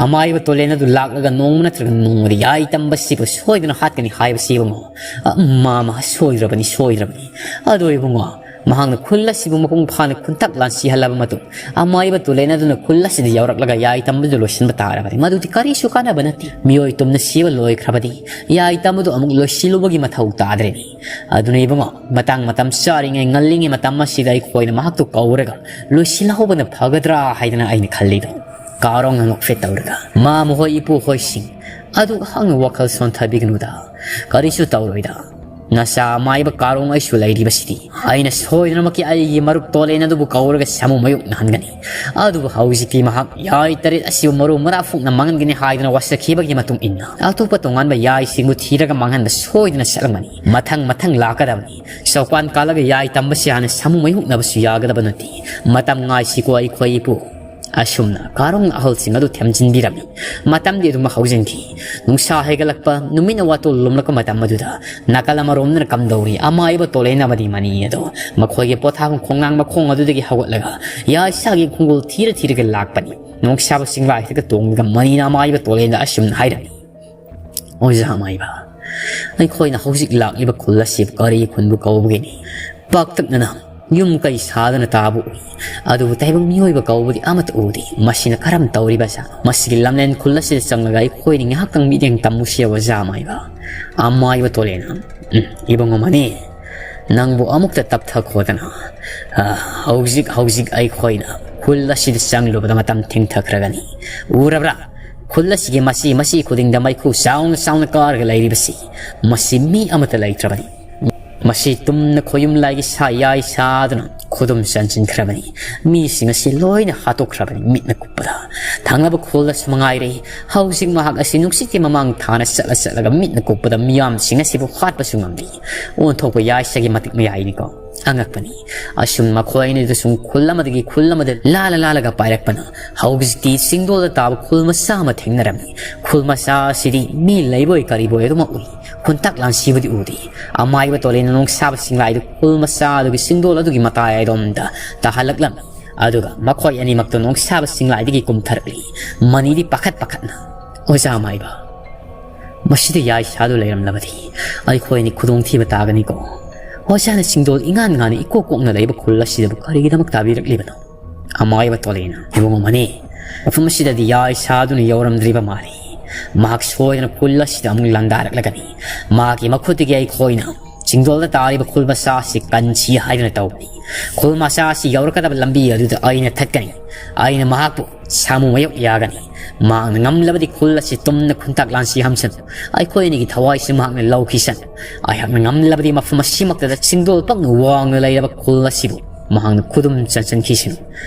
ꯑꯃꯥꯏꯕ ꯇꯣꯂꯦꯟ ꯑꯗꯨ ꯂꯥꯛꯂꯒ ꯅꯣꯡꯃ ꯅꯠꯇ꯭ꯔꯒ ꯅꯣꯡꯃꯗꯤ ꯌꯥꯏ ꯇꯝꯕꯁꯤꯕꯨ ꯁꯣꯏꯗꯅ ꯍꯥꯠꯀꯅꯤ ꯍꯥꯏꯕꯁꯤ ꯏꯕꯨꯡꯉꯣ꯫ ꯑ, ꯃꯥ, ꯃꯥ, ꯁꯣꯏꯗ꯭ꯔꯕꯅꯤ, ꯁꯣꯏꯗ꯭ꯔꯕꯅꯤ꯫ ꯑꯗꯣ ꯏꯕꯨꯡꯉꯣ, ꯃꯍꯥꯛꯅ ꯈꯨꯜ ꯑꯁꯤꯕꯨ ꯃꯄꯨꯡ ꯐꯥꯅ ꯈꯨꯟꯇꯥꯛ ꯂꯥꯟꯁꯤꯍꯜꯂꯕ ꯃꯇꯨꯡ, ꯑꯃꯥꯏꯕ ꯇꯣꯂꯦꯟ ꯑꯗꯨꯅ ꯈꯨꯜ ꯑꯁꯤꯗ ꯌꯧꯔꯛꯂꯒ ꯌꯥꯏ ꯇꯝꯕꯗꯨ ꯂꯣꯏꯁꯤꯟꯕ ꯇꯥꯔꯕꯅꯤ꯫ ꯃꯗꯨꯗꯤ ꯀꯔꯤꯁꯨ ꯀꯥꯟꯅꯕ ꯅꯠꯇꯦ꯫ ꯃꯤꯑꯣꯏ ꯇꯨꯝꯅ ꯁꯤꯕ ꯂꯣꯏꯈ꯭ꯔꯕꯗꯤ ꯌꯥꯏ ꯇꯝꯕꯗꯨ ꯑꯃꯨꯛ ꯂꯣꯏꯁꯤꯜꯂꯨꯕꯒꯤ ꯃꯊꯧ ꯇꯥꯗ꯭ꯔꯦꯅꯦ꯫ ꯑꯗꯨꯅ ꯏꯕꯨꯡꯉꯣ, ꯃꯇꯥꯡ ꯃꯇꯝ ꯆꯥꯔꯤꯉꯩ, ꯉꯜꯂꯤꯉꯩ ꯃꯇꯝ ꯑꯁꯤꯗ ꯑꯩꯈꯣꯏꯅ ꯃꯍꯥꯛꯇꯨ ꯀꯧꯔꯒ ꯂꯣꯏꯁꯤꯜꯍꯧꯕꯅ ꯐꯒꯗ꯭ꯔꯥ ꯍꯥꯏꯗꯅ ꯑꯩꯅ ꯈꯜꯂꯤꯗꯣ꯫ ꯀꯥꯔꯣꯡꯅ ꯅꯣꯛꯐꯦꯠ ꯇꯧꯔꯒ, "ꯃꯥ ꯃꯈꯣꯏ ꯏꯄꯨ ꯍꯣꯏꯁꯤꯡ, ꯑꯗꯨ ꯍꯛꯅ ꯋꯥꯈꯜ ꯁꯣꯟꯊꯕꯤꯒꯅꯨꯗ꯫ ꯀꯔꯤꯁꯨ ꯇꯧꯔꯣꯏꯗ꯫ ꯅꯆꯥ ꯑꯃꯥꯏꯕ ꯀꯥꯔꯣꯡ ꯑꯩꯁꯨ ꯂꯩꯔꯤꯕꯁꯤꯗꯤ꯫ ꯑꯩꯅ ꯁꯣꯏꯗꯅꯃꯛꯀꯤ ꯑꯩꯒꯤ ꯃꯔꯨꯞ ꯇꯣꯂꯦꯟ ꯑꯗꯨꯕꯨ ꯀꯧꯔꯒ ꯁꯥꯃꯨ ꯃꯥꯌꯣꯛꯅꯍꯟꯒꯅꯤ꯫ ꯑꯗꯨꯕꯨ ꯍꯧꯖꯤꯛꯇꯤ ꯃꯍꯥꯛ ꯌꯥꯏ ꯇꯔꯦꯠ ꯑꯁꯤꯕꯨ ꯃꯔꯨ ꯃꯔꯥ ꯐꯨꯛꯅ ꯃꯥꯡꯍꯟꯒꯅꯤ ꯍꯥꯏꯗꯅ ꯋꯥꯁꯛꯈꯤꯕꯒꯤ ꯃꯇꯨꯡ ꯏꯟꯅ ꯑꯇꯣꯞꯄ ꯇꯣꯉꯥꯟꯕ ꯌꯥꯏꯁꯤꯡꯕꯨ ꯊꯤꯔꯒ ꯃꯥꯡꯍꯟꯕ ꯁꯣꯏꯗꯅ ꯆꯠꯂꯝꯒꯅꯤ꯫ ꯃꯊꯪ ꯃꯊꯪ ꯂꯥꯛꯀꯗꯕꯅꯤ꯫ ꯆꯧꯀꯥꯟ ꯀꯥꯜꯂꯒ ꯌꯥꯏ ꯇꯝꯕꯁꯤ ꯍꯥꯟꯅ ꯁꯥꯃꯨ ꯃꯥꯌꯣꯛꯅꯕꯁꯨ ꯌꯥꯒꯗꯕ ꯅꯠꯇꯦ꯫ ꯃꯇꯝ ꯉꯥꯏꯁꯤꯀꯣ ꯑꯩꯈꯣꯏ ꯏꯄꯨ꯫" ꯑꯁꯨꯝꯅ ꯀꯥꯔꯣꯡꯅ ꯑꯍꯜꯁꯤꯡ ꯑꯗꯨ ꯊꯦꯝꯖꯤꯟꯕꯤꯔꯝꯃꯤ꯫ ꯃꯇꯝꯗꯤ ꯑꯗꯨꯝ ꯍꯧꯖꯤꯟꯈꯤ꯫ ꯅꯨꯡꯁꯥ ꯍꯥꯏꯒꯠꯂꯛꯄ, ꯅꯨꯃꯤꯠꯅ ꯋꯥꯇꯣꯜ ꯂꯨꯝꯂꯛꯄ ꯃꯇꯝ ꯑꯗꯨꯗ ꯅꯥꯀꯜ ꯑꯃꯔꯣꯝꯗꯅ ꯀꯝꯗꯧꯔꯤ ꯑꯃꯥꯏꯕ ꯇꯣꯂꯦꯟ ꯑꯃꯗꯤ ꯃꯅꯤ ꯑꯗꯣ ꯃꯈꯣꯏꯒꯤ ꯄꯣꯊꯥꯐꯝ ꯈꯣꯡꯅꯥꯡ ꯃꯈꯣꯡ ꯑꯗꯨꯗꯒꯤ ꯍꯧꯒꯠꯂꯒ ꯌꯥꯏꯁꯥꯒꯤ ꯈꯣꯡꯒꯣꯜ ꯊꯤꯔ ꯊꯤꯔꯒ ꯂꯥꯛꯄꯅꯤ꯫ ꯅꯨꯡꯁꯥꯕ ꯆꯤꯡꯂꯥꯏꯁꯤꯗ ꯇꯣꯡꯂꯒ ꯃꯅꯤꯅ ꯑꯃꯥꯏꯕ ꯇꯣꯂꯦꯟꯗ ꯑꯁꯨꯝꯅ ꯍꯥꯏꯔꯝꯃꯤ: "ꯑꯣꯖꯥ ꯑꯃꯥꯏꯕ, ꯑꯩꯈꯣꯏꯅ ꯍꯧꯖꯤꯛ ꯂꯥꯛꯂꯤꯕ ꯈꯨꯜ ꯑꯁꯤꯕꯨ ꯀꯔꯤ ꯈꯨꯟꯕꯨ ꯀꯧꯕꯒꯤꯅꯤ? ꯄꯥꯛꯇꯛꯅꯅ ꯌꯨꯝ ꯀꯩ ꯁꯥꯗꯅ ꯇꯥꯕ ꯎꯏ꯫ ꯑꯗꯨꯕꯨ ꯇꯥꯏꯕꯪ ꯃꯤꯑꯣꯏꯕ ꯀꯧꯕꯗꯤ ꯑꯃꯠꯇ ꯎꯗꯦ꯫ ꯃꯁꯤꯅ ꯀꯔꯝ ꯇꯧꯔꯤꯕ ꯖꯥꯠꯅꯣ? ꯃꯁꯤꯒꯤ ꯂꯝꯂꯦꯟ ꯈꯨꯜ ꯑꯁꯤꯗ ꯆꯪꯂꯒ ꯑꯩꯈꯣꯏꯅ ꯉꯥꯏꯍꯥꯛꯇꯪ ꯃꯤꯠꯌꯦꯡ ꯇꯝꯃꯨꯁꯤ ꯑꯣꯖꯥ ꯑꯃꯥꯏꯕ꯫" ꯑꯃꯥꯏꯕ ꯇꯣꯂꯦꯟꯅ, "ꯎꯝ, ꯏꯕꯨꯡꯉꯣ ꯃꯅꯤ, ꯅꯪꯕꯨ ꯑꯃꯨꯛꯇ ꯇꯞꯊꯈꯣꯗꯅ꯫ ꯑ, ꯍꯧꯖꯤꯛ, ꯍꯧꯖꯤꯛ ꯑꯩꯈꯣꯏꯅ ꯈꯨꯜ ꯑꯁꯤꯗ ꯆꯪꯂꯨꯕꯗ ꯃꯇꯝ ꯊꯦꯡꯊꯈ꯭ꯔꯒꯅꯤ꯫ ꯎꯔꯕ꯭ꯔꯥ? ꯈꯨꯜ ꯑꯁꯤꯒꯤ ꯃꯆꯤ ꯃꯆꯤ ꯈꯨꯗꯤꯡꯗ ꯃꯩꯈꯨ ꯆꯥꯎꯅ ꯆꯥꯎꯅ ꯀꯥꯔꯒ ꯂꯩꯔꯤꯕꯁꯤ꯫ ꯃꯁꯤ ꯃꯤ ꯑꯃꯠꯇ ꯂꯩꯇ꯭ꯔꯕꯅꯤ꯫ ꯃꯁꯤ ꯇꯨꯝꯅ ꯈꯣꯌꯨꯝ ꯂꯥꯏꯒꯤ ꯁꯥ ꯌꯥꯏ ꯁꯥꯗꯨꯅ ꯈꯨꯗꯨꯝ ꯆꯟꯁꯤꯟꯈ꯭ꯔꯕꯅꯤ꯫ ꯃꯤꯁꯤꯡ ꯑꯁꯤ ꯂꯣꯏꯅ ꯍꯥꯠꯇꯣꯛꯈ꯭ꯔꯕꯅꯤ ꯃꯤꯠꯅ ꯀꯨꯞꯄꯗ꯫ ꯊꯪꯅꯕ ꯈꯨꯜꯗꯁꯨ ꯃꯉꯥꯏꯔꯦ꯫ ꯍꯧꯖꯤꯛ ꯃꯍꯥꯛ ꯑꯁꯤ ꯅꯨꯡꯁꯤꯠꯀꯤ ꯃꯃꯥꯡ ꯊꯥꯅ ꯆꯠꯂ ꯆꯠꯂꯒ ꯃꯤꯠꯅ ꯀꯨꯞꯄꯗ ꯃꯤꯌꯥꯝꯁꯤꯡ ꯑꯁꯤꯕꯨ ꯍꯥꯠꯄꯁꯨ ꯉꯝꯂꯤ꯫ ꯑꯣꯟꯊꯣꯛꯄ ꯌꯥꯏꯁꯥꯒꯤ ꯃꯇꯤꯛ ꯃꯌꯥꯏꯅꯤꯀꯣ꯫ ꯑꯉꯛꯄꯅꯤ꯫ ꯑꯁꯨꯝ ꯃꯈꯣꯏ ꯑꯅꯤꯗꯨ ꯁꯨꯝ ꯈꯨꯜ ꯑꯃꯗꯒꯤ ꯈꯨꯜ ꯑꯃꯗ ꯂꯥꯜꯂ ꯂꯥꯜꯂꯒ ꯄꯥꯏꯔꯛꯄꯅ ꯍꯧꯖꯤꯛꯇꯤ ꯆꯤꯡꯗꯣꯜꯗ ꯇꯥꯕ ꯈꯨꯜ ꯃꯆꯥ ꯑꯃ ꯊꯦꯡꯅꯔꯝꯃꯤ꯫ ꯈꯨꯜ ꯃꯆꯥ ꯑꯁꯤꯗꯤ ꯃꯤ ꯂꯩꯕꯣꯏ ꯀꯔꯤꯕꯣꯏ ꯑꯗꯨꯃꯛ ꯎꯏ꯫ ꯈꯨꯟꯇꯥꯛ ꯂꯥꯟꯁꯤꯕꯗꯤ ꯎꯗꯦ꯫ ꯑꯃꯥꯏꯕ ꯇꯣꯂꯦꯟꯅ ꯅꯣꯡꯁꯥꯕ ꯆꯤꯡꯂꯥꯏꯗꯨ ꯈꯨꯜ ꯃꯆꯥ ꯑꯗꯨꯒꯤ ꯆꯤꯡꯗꯣꯜ ꯑꯗꯨꯒꯤ ꯃꯇꯥꯏ ꯑꯗꯣꯝꯗ ꯇꯥꯍꯜꯂꯛꯂꯝꯃꯤ꯫ ꯑꯗꯨꯒ ꯃꯈꯣꯏ ꯑꯅꯤꯃꯛꯇꯨ ꯅꯣꯡꯁꯥꯕ ꯆꯤꯡꯂꯥꯏꯗꯒꯤ ꯀꯨꯝꯊꯔꯛꯂꯤ꯫ ꯃꯅꯤꯗꯤ ꯄꯥꯈꯠ ꯄꯥꯈꯠꯅ, "ꯑꯣꯖꯥ ꯑꯃꯥꯏꯕ, ꯃꯁꯤꯗ ꯌꯥꯏꯁꯥꯗꯨ ꯂꯩꯔꯝꯂꯕꯗꯤ ꯑꯩꯈꯣꯏ ꯑꯅꯤ ꯈꯨꯗꯣꯡꯊꯤꯕ ꯇꯥꯒꯅꯤꯀꯣ꯫ ꯑꯣꯖꯥꯅ ꯆꯤꯡꯗꯣꯜ ꯏꯉꯥꯟ ꯉꯥꯟꯅ ꯏꯀꯣꯛ ꯀꯣꯛꯅ ꯂꯩꯕ ꯈꯨꯜ ꯑꯁꯤꯗꯕꯨ ꯀꯔꯤꯒꯤꯗꯃꯛ ꯇꯥꯕꯤꯔꯛꯂꯤꯕꯅꯣ? ꯑꯃꯥꯏꯕ ꯇꯣꯂꯦꯅ, "ꯏꯕꯨꯡꯉꯣ ꯃꯅꯤ, ꯃꯐꯝ ꯑꯁꯤꯗꯗꯤ ꯌꯥꯏ ꯁꯥꯗꯨꯅ ꯌꯧꯔꯝꯗ꯭ꯔꯤꯕ ꯃꯥꯜꯂꯤ꯫ ꯃꯍꯥꯛ ꯁꯣꯏꯗꯅ ꯈꯨꯜ ꯑꯁꯤꯗ ꯑꯃꯨꯛ ꯂꯥꯟꯗꯥꯔꯛꯂꯒꯅꯤ꯫ ꯃꯍꯥꯛꯀꯤ ꯃꯈꯨꯠꯇꯒꯤ ꯑꯩꯈꯣꯏꯅ ꯆꯤꯡꯗꯣꯜꯗ ꯇꯥꯔꯤꯕ ꯈꯨꯜ ꯃꯆꯥ ꯑꯁꯤ ꯀꯟꯁꯤ ꯍꯥꯏꯗꯨꯅ ꯇꯧꯕꯅꯤ꯫ ꯈꯨꯜ ꯃꯆꯥ ꯑꯁꯤ ꯌꯧꯔꯛꯀꯗꯕ ꯂꯝꯕꯤ ꯑꯗꯨꯗ ꯑꯩꯅ ꯊꯠꯀꯅꯤ꯫ ꯑꯩꯅ ꯃꯍꯥꯛꯄꯨ ꯁꯥꯃꯨ ꯃꯥꯌꯣꯛ ꯌꯥꯒꯅꯤ꯫ ꯃꯍꯥꯛꯅ ꯉꯝꯂꯕꯗꯤ ꯈꯨꯜ ꯑꯁꯤ ꯇꯨꯝꯅ ꯈꯨꯟꯇꯥꯛ ꯂꯥꯟꯁꯤ ꯍꯥꯝꯁꯅꯨ꯫ ꯑꯩꯈꯣꯏ ꯑꯅꯤꯒꯤ ꯊꯋꯥꯏꯁꯨ ꯃꯍꯥꯛꯅ ꯂꯧꯈꯤꯁꯅꯨ꯫ ꯑꯩꯍꯥꯛꯅ ꯉꯝꯂꯕꯗꯤ ꯃꯐꯝ ꯑꯁꯤꯃꯛꯇꯗ ꯆꯤꯡꯗꯣꯜ ꯄꯛꯅ ꯋꯥꯡꯅ ꯂꯩꯔꯕ ꯈꯨꯜ ꯑꯁꯤꯕꯨ ꯃꯍꯥꯛꯅ ꯈꯨꯗꯨꯝ ꯆꯟꯁꯤꯟꯈꯤꯁꯅꯨ꯫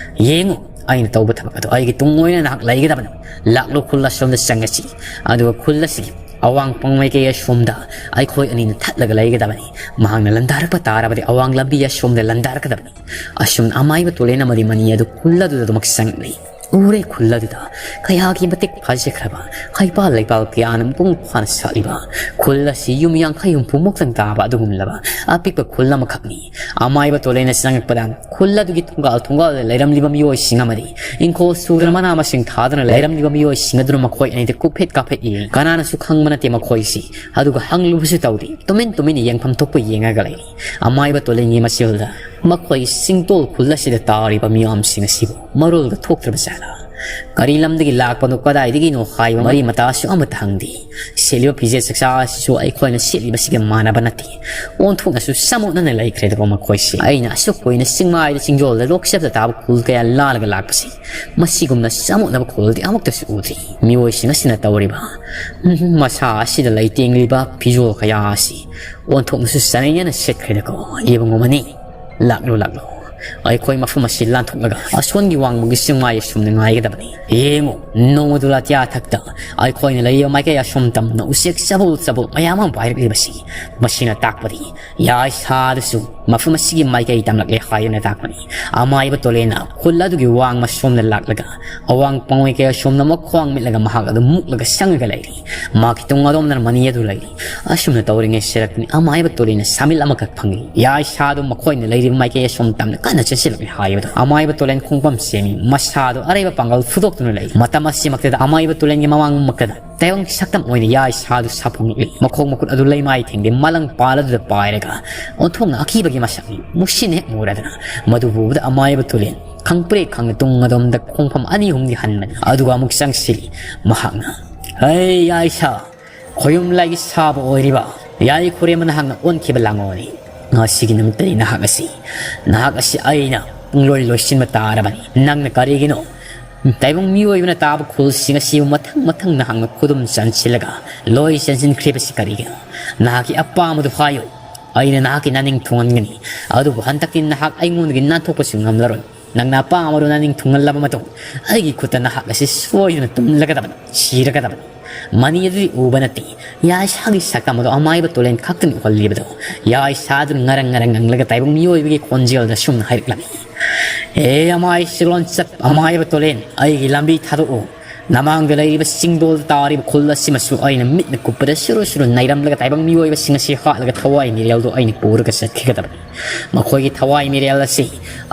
ꯌꯦꯡꯉꯨ, ꯑꯩꯅ ꯇꯧꯕ ꯊꯕꯛ ꯑꯗꯨ ꯑꯩꯒꯤ ꯇꯨꯡ ꯑꯣꯏꯅ ꯅꯍꯥꯛ ꯂꯩꯒꯗꯕꯅꯤ꯫ ꯂꯥꯛꯂꯣ, ꯈꯨꯜ ꯑꯁꯣꯝꯗ ꯆꯪꯉꯁꯤ꯫ ꯑꯗꯨꯒ ꯈꯨꯜ ꯑꯁꯤꯒꯤ ꯑꯋꯥꯡ ꯄꯥꯡ ꯃꯥꯏꯀꯩ ꯑꯁꯣꯝꯗ ꯑꯩꯈꯣꯏ ꯑꯅꯤꯅ ꯊꯠꯂꯒ ꯂꯩꯒꯗꯕꯅꯤ꯫ ꯃꯍꯥꯛꯅ ꯂꯥꯟꯗꯥꯔꯛꯄ ꯇꯥꯔꯕꯗꯤ ꯑꯋꯥꯡ ꯂꯝꯕꯤ ꯑꯁꯣꯝꯗ ꯂꯥꯟꯗꯥꯔꯛꯀꯗꯕꯅꯤ꯫ ꯑꯁꯨꯝꯅ ꯑꯃꯥꯏꯕ ꯇꯣꯂꯦꯟ ꯑꯃꯗꯤ ꯃꯅꯤ ꯑꯗꯨ ꯈꯨꯜ ꯑꯗꯨꯗ ꯑꯗꯨꯃꯛ ꯆꯪꯂꯤ꯫ ꯎꯔꯦ, ꯈꯨꯜ ꯑꯗꯨꯗ ꯀꯌꯥꯒꯤ ꯃꯇꯤꯛ ꯐꯖꯈ꯭ꯔꯕ, ꯍꯩꯄꯥꯜ ꯂꯩꯄꯥꯜ ꯀꯌꯥꯅ ꯃꯄꯨꯡ ꯐꯥꯅ ꯁꯥꯠꯂꯤꯕ ꯈꯨꯜ ꯑꯁꯤ ꯌꯨꯝ ꯌꯥꯡꯈꯩ ꯍꯨꯝꯐꯨꯃꯨꯛꯇꯪ ꯇꯥꯕ ꯑꯗꯨꯒꯨꯝꯂꯕ ꯑꯄꯤꯛꯄ ꯈꯨꯜ ꯑꯃꯈꯛꯅꯤ꯫ ꯑꯃꯥꯏꯕ ꯇꯣꯂꯦꯟꯅ ꯆꯪꯉꯛꯄꯗ ꯈꯨꯜ ꯑꯗꯨꯒꯤ ꯊꯣꯡꯒꯥꯜ ꯊꯣꯡꯒꯥꯜꯗ ꯂꯩꯔꯝꯂꯤꯕ ꯃꯤꯑꯣꯏꯁꯤꯡ ꯑꯃꯗꯤ ꯏꯪꯈꯣꯜ ꯁꯨꯗꯨꯅ ꯃꯅꯥ ꯃꯁꯤꯡ ꯊꯥꯗꯨꯅ ꯂꯩꯔꯝꯂꯤꯕ ꯃꯤꯑꯣꯏꯁꯤꯡ ꯑꯗꯨꯅ ꯃꯈꯣꯏ ꯑꯅꯤꯗ ꯀꯨꯞꯐꯦꯠ ꯀꯥꯐꯦꯠ ꯌꯦꯡ꯫ ꯀꯅꯥꯅꯁꯨ ꯈꯪꯕ ꯅꯠꯇꯦ ꯃꯈꯣꯏꯁꯤ꯫ ꯑꯗꯨꯒ ꯍꯪꯂꯨꯕꯁꯨ ꯇꯧꯗꯦ꯫ ꯇꯨꯃꯤꯟ ꯇꯨꯃꯤꯟꯅ ꯌꯦꯡꯐꯝ ꯊꯣꯛꯄ ꯌꯦꯡꯉꯒ ꯂꯩꯔꯤ꯫ ꯑꯃꯥꯏꯕ ꯇꯣꯂꯦꯟꯒꯤ ꯃꯆꯤꯜꯗ ꯃꯈꯣꯏꯒꯤ ꯆꯤꯡꯗꯣꯜ ꯈꯨꯜ ꯑꯁꯤꯗ ꯇꯥꯔꯤꯕ ꯃꯤꯌꯥꯝꯁꯤꯡ ꯑꯁꯤꯕꯨ ꯃꯔꯣꯜꯒ ꯊꯣꯛꯇ꯭ꯔꯕ ꯖꯥꯠꯂꯥ? ꯀꯔꯤ ꯂꯝꯗꯒꯤ ꯂꯥꯛꯄꯅꯣ, ꯀꯗꯥꯏꯗꯒꯤꯅꯣ ꯍꯥꯏꯕ ꯃꯔꯤ ꯃꯇꯥꯁꯨ ꯑꯃꯠꯇ ꯍꯪꯗꯦ꯫ ꯁꯦꯠꯂꯤꯕ ꯐꯤꯖꯦꯠ ꯆꯛꯆꯥ ꯑꯁꯤꯁꯨ ꯑꯩꯈꯣꯏꯅ ꯁꯦꯠꯂꯤꯕꯁꯤꯒ ꯃꯥꯟꯅꯕ ꯅꯠꯇꯦ꯫ ꯑꯣꯟꯊꯣꯛꯅꯁꯨ ꯆꯃꯣꯠꯅꯅ ꯂꯩꯈ꯭ꯔꯦꯗꯀꯣ ꯃꯈꯣꯏꯁꯤ꯫ ꯑꯩꯅ ꯑꯁꯨꯛ ꯀꯨꯏꯅ ꯆꯤꯡꯃꯥꯏꯗ ꯆꯤꯡꯖꯣꯜꯗ ꯂꯣꯛꯆꯕꯗ ꯇꯥꯕ ꯈꯨꯜ ꯀꯌꯥ ꯂꯥꯜꯂꯒ ꯂꯥꯛꯄꯁꯤ, ꯃꯁꯤꯒꯨꯝꯅ ꯆꯃꯣꯠꯅꯕ ꯈꯨꯜꯗꯤ ꯑꯃꯨꯛꯇꯁꯨ ꯎꯗ꯭ꯔꯤ꯫ ꯃꯤꯑꯣꯏꯁꯤꯡ ꯑꯁꯤꯅ ꯇꯧꯔꯤꯕ ꯃꯁꯥ ꯑꯁꯤꯗ ꯂꯩꯇꯦꯡꯂꯤꯕ ꯐꯤꯖꯣꯜ ꯀꯌꯥ ꯑꯁꯤ ꯑꯣꯟꯊꯣꯛꯅꯁꯨ ꯆꯅꯩꯅꯅ ꯁꯦꯠꯈ꯭ꯔꯦꯗꯀꯣ꯫ ꯌꯦꯡꯕ ꯉꯝꯃꯅꯤ꯫ ꯂꯥꯛꯂꯣ, ꯂꯥꯛꯂꯣ꯫ ꯑꯩꯈꯣꯏ ꯃꯐꯝ ꯑꯁꯤ ꯂꯥꯟꯊꯣꯛꯂꯒ ꯑꯁꯣꯟꯒꯤ ꯋꯥꯡꯃꯒꯤ ꯆꯤꯡꯃꯥꯏ ꯑꯁꯣꯝꯗ ꯉꯥꯏꯒꯗꯕꯅꯤ꯫ ꯌꯦꯡꯉꯨ, ꯅꯣꯡꯃꯗꯨ ꯑꯇꯤꯌꯥ ꯊꯛꯇ ꯑꯩꯈꯣꯏꯅ ꯂꯩꯔꯤꯕ ꯃꯥꯏꯀꯩ ꯑꯁꯣꯝ ꯇꯝꯅ ꯎꯆꯦꯛ ꯆꯕꯣꯜ ꯆꯕꯣꯜ ꯃꯌꯥꯝ ꯑꯃ ꯄꯥꯏꯔꯛꯂꯤꯕꯁꯤ, ꯃꯁꯤꯅ ꯇꯥꯛꯄꯗꯤ ꯌꯥꯏ ꯁꯥꯗꯁꯨ ꯃꯐꯝ ꯑꯁꯤꯒꯤ ꯃꯥꯏꯀꯩ ꯇꯝꯂꯛꯂꯦ ꯍꯥꯏꯗꯨꯅ ꯇꯥꯛꯄꯅꯤ꯫ ꯑꯃꯥꯏꯕ ꯇꯣꯂꯦꯅ ꯈꯨꯜ ꯑꯗꯨꯒꯤ ꯋꯥꯡꯃ ꯁꯣꯝꯗ ꯂꯥꯛꯂꯒ ꯑꯋꯥꯡ ꯄꯥꯡꯃꯥꯏꯀꯩ ꯑꯁꯣꯝꯗ ꯃꯈ꯭ꯋꯥꯡ ꯃꯤꯠꯂꯒ ꯃꯍꯥꯛ ꯑꯗꯨ ꯃꯨꯛꯂꯒ ꯆꯪꯉꯒ ꯂꯩꯔꯤ꯫ ꯃꯍꯥꯛꯀꯤ ꯇꯨꯡ ꯑꯗꯣꯝꯗꯅ ꯃꯅꯤ ꯑꯗꯨ ꯂꯩꯔꯤ꯫ ꯑꯁꯨꯝꯅ ꯇꯧꯔꯤꯉꯩ ꯁꯤꯔꯛꯇꯅꯤ ꯑꯃꯥꯏꯕ ꯇꯣꯂꯦꯟꯅ ꯁꯥꯃꯤꯜ ꯑꯃꯈꯛ ꯐꯪꯏ꯫ ꯌꯥꯏ ꯁꯥꯗꯨ ꯃꯈꯣꯏꯅ ꯂꯩꯔꯤꯕ ꯃꯥꯏꯀꯩ ꯑꯁꯣꯝ ꯇꯝꯅ ꯀꯟꯅ ꯆꯦꯟꯁꯤꯜꯂꯛꯂꯦ ꯍꯥꯏꯕꯗꯨ꯫ ꯑꯃꯥꯏꯕ ꯇꯣꯂꯦꯟ ꯈꯣꯡꯐꯝ ꯁꯦꯝꯃꯤ꯫ ꯃꯁꯥꯗꯨ ꯑꯔꯩꯕ ꯄꯥꯡꯒꯜ ꯐꯨꯗꯣꯛꯇꯨꯅ ꯂꯩ꯫ ꯃꯇꯝ ꯑꯁꯤꯃꯛꯇꯗ ꯑꯃꯥꯏꯕ ꯇꯣꯂꯦꯟꯒꯤ ꯃꯃꯥꯡꯃꯛꯇꯗ ꯇꯥꯏꯕꯪ ꯁꯛꯇꯝ ꯑꯣꯏꯅ ꯌꯥꯏꯁꯥꯗꯨ ꯁꯥꯐꯣꯡꯂꯛꯂꯤ꯫ ꯃꯈꯣꯡ ꯃꯈꯨꯠ ꯑꯗꯨ ꯂꯩꯃꯥꯏ ꯊꯦꯡꯗꯦ ꯃꯂꯪ ꯄꯥꯜ ꯑꯗꯨꯗ ꯄꯥꯏꯔꯒ ꯑꯣꯟꯊꯣꯛꯅ ꯑꯀꯤꯕꯒꯤ ꯃꯁꯛꯅꯤ꯫ ꯃꯨꯁꯤꯟ ꯍꯦꯛ ꯃꯨꯔꯗꯅ ꯃꯗꯨꯕꯨ ꯎꯕꯗ ꯑꯃꯥꯏꯕ ꯇꯨꯂꯦꯟ ꯈꯪꯄ꯭ꯔꯦꯛ ꯈꯪꯅ ꯇꯨꯡ ꯑꯗꯣꯝꯗ ꯈꯣꯡꯐꯝ ꯑꯅꯤ ꯑꯍꯨꯝꯗꯤ ꯍꯟꯕꯅꯤ꯫ ꯑꯗꯨꯒ ꯑꯃꯨꯛ ꯆꯪꯁꯤꯜꯂꯤ꯫ ꯃꯍꯥꯛꯅ, "ꯍꯩ ꯌꯥꯏꯁꯥ, ꯈꯣꯌꯨꯝ ꯂꯥꯏꯒꯤ ꯁꯥꯕ ꯑꯣꯏꯔꯤꯕ ꯌꯥꯏ ꯈꯨꯔꯦꯝꯕ ꯅꯍꯥꯛꯅ ꯑꯣꯟꯈꯤꯕ ꯂꯥꯡꯉꯣꯅꯤ꯫ ꯉꯁꯤꯒꯤ ꯅꯨꯃꯤꯠꯇꯗꯤ ꯅꯍꯥꯛ ꯑꯁꯤ, ꯅꯍꯥꯛ ꯑꯁꯤ ꯑꯩꯅ ꯄꯨꯡꯂꯣꯏ ꯂꯣꯏꯁꯤꯟꯕ ꯇꯥꯔꯕꯅꯤ꯫ ꯅꯪꯅ ꯀꯔꯤꯒꯤꯅꯣ ꯇꯥꯏꯕꯪ ꯃꯤꯑꯣꯏꯕꯅ ꯇꯥꯕ ꯈꯨꯜꯁꯤꯡ ꯑꯁꯤꯕꯨ ꯃꯊꯪ ꯃꯊꯪ ꯅꯍꯥꯛꯅ ꯈꯨꯗꯨꯝ ꯆꯟꯁꯤꯜꯂꯒ ꯂꯣꯏ ꯆꯟꯁꯤꯟꯈ꯭ꯔꯤꯕꯁꯤ ꯀꯔꯤꯒꯤꯅꯣ? ꯅꯍꯥꯛꯀꯤ ꯑꯄꯥꯝꯕꯗꯨ ꯍꯥꯏꯌꯨ, ꯑꯩꯅ ꯅꯍꯥꯛꯀꯤ ꯅꯅꯤꯡ ꯊꯨꯡꯍꯟꯒꯅꯤ꯫ ꯑꯗꯨꯕꯨ ꯍꯟꯗꯛꯇꯤ ꯅꯍꯥꯛ ꯑꯩꯉꯣꯟꯗꯒꯤ ꯅꯥꯟꯊꯣꯛꯄꯁꯨ ꯉꯝꯂꯔꯣꯏ꯫ ꯅꯪꯅ ꯑꯄꯥꯝꯕꯗꯨ ꯅꯅꯤꯡ ꯊꯨꯡꯍꯜꯂꯕ ꯃꯇꯨꯡ ꯑꯩꯒꯤ ꯈꯨꯠꯇ ꯅꯍꯥꯛ ꯑꯁꯤ ꯁꯣꯏꯗꯅ ꯇꯨꯝꯂꯒꯗꯕꯅꯤ, ꯁꯤꯔꯒꯗꯕꯅꯤ꯫" ꯃꯅꯤ ꯑꯗꯨꯗꯤ ꯎꯕ ꯅꯠꯇꯦ꯫ ꯌꯥꯏꯁꯥꯒꯤ ꯁꯛꯇꯝ ꯑꯗꯨ ꯑꯃꯥꯏꯕ ꯇꯨꯂꯦꯟ ꯈꯛꯇꯅ ꯎꯍꯜꯂꯤꯕꯗꯨ꯫ ꯌꯥꯏꯁꯥꯗꯨꯅ ꯉꯔꯪ ꯉꯔꯪ ꯉꯪꯂꯒ ꯇꯥꯏꯕꯪ ꯃꯤꯑꯣꯏꯕꯒꯤ ꯈꯣꯟꯖꯦꯜꯗ ꯁꯨꯝꯅ ꯍꯥꯏꯔꯛꯂꯝꯃꯤ, "ꯍꯦ ꯑꯃꯥꯏ ꯁꯤꯂꯣꯟ ꯆꯠꯄ ꯑꯃꯥꯏꯕ ꯇꯨꯂꯦꯟ, ꯑꯩꯒꯤ ꯂꯝꯕꯤ ꯊꯥꯗꯣꯛꯎ꯫ ꯅꯃꯥꯡꯗ ꯂꯩꯔꯤꯕ ꯆꯤꯡꯗꯣꯜꯗ ꯇꯥꯔꯤꯕ ꯈꯨꯜ ꯑꯁꯤꯃꯁꯨ ꯑꯩꯅ ꯃꯤꯠꯅ ꯀꯨꯞꯄꯗ ꯁꯨꯔꯨ ꯁꯨꯔꯨ ꯅꯩꯔꯝꯂꯒ ꯇꯥꯏꯕꯪ ꯃꯤꯑꯣꯏꯕꯁꯤꯡ ꯑꯁꯤ ꯍꯥꯠꯂꯒ ꯊꯋꯥꯏ ꯃꯤꯔꯦꯜꯗꯣ ꯑꯩꯅ ꯄꯨꯔꯒ ꯆꯠꯈꯤꯒꯗꯕꯅꯤ꯫ ꯃꯈꯣꯏꯒꯤ ꯊꯋꯥꯏ ꯃꯤꯔꯦꯜ ꯑꯁꯤ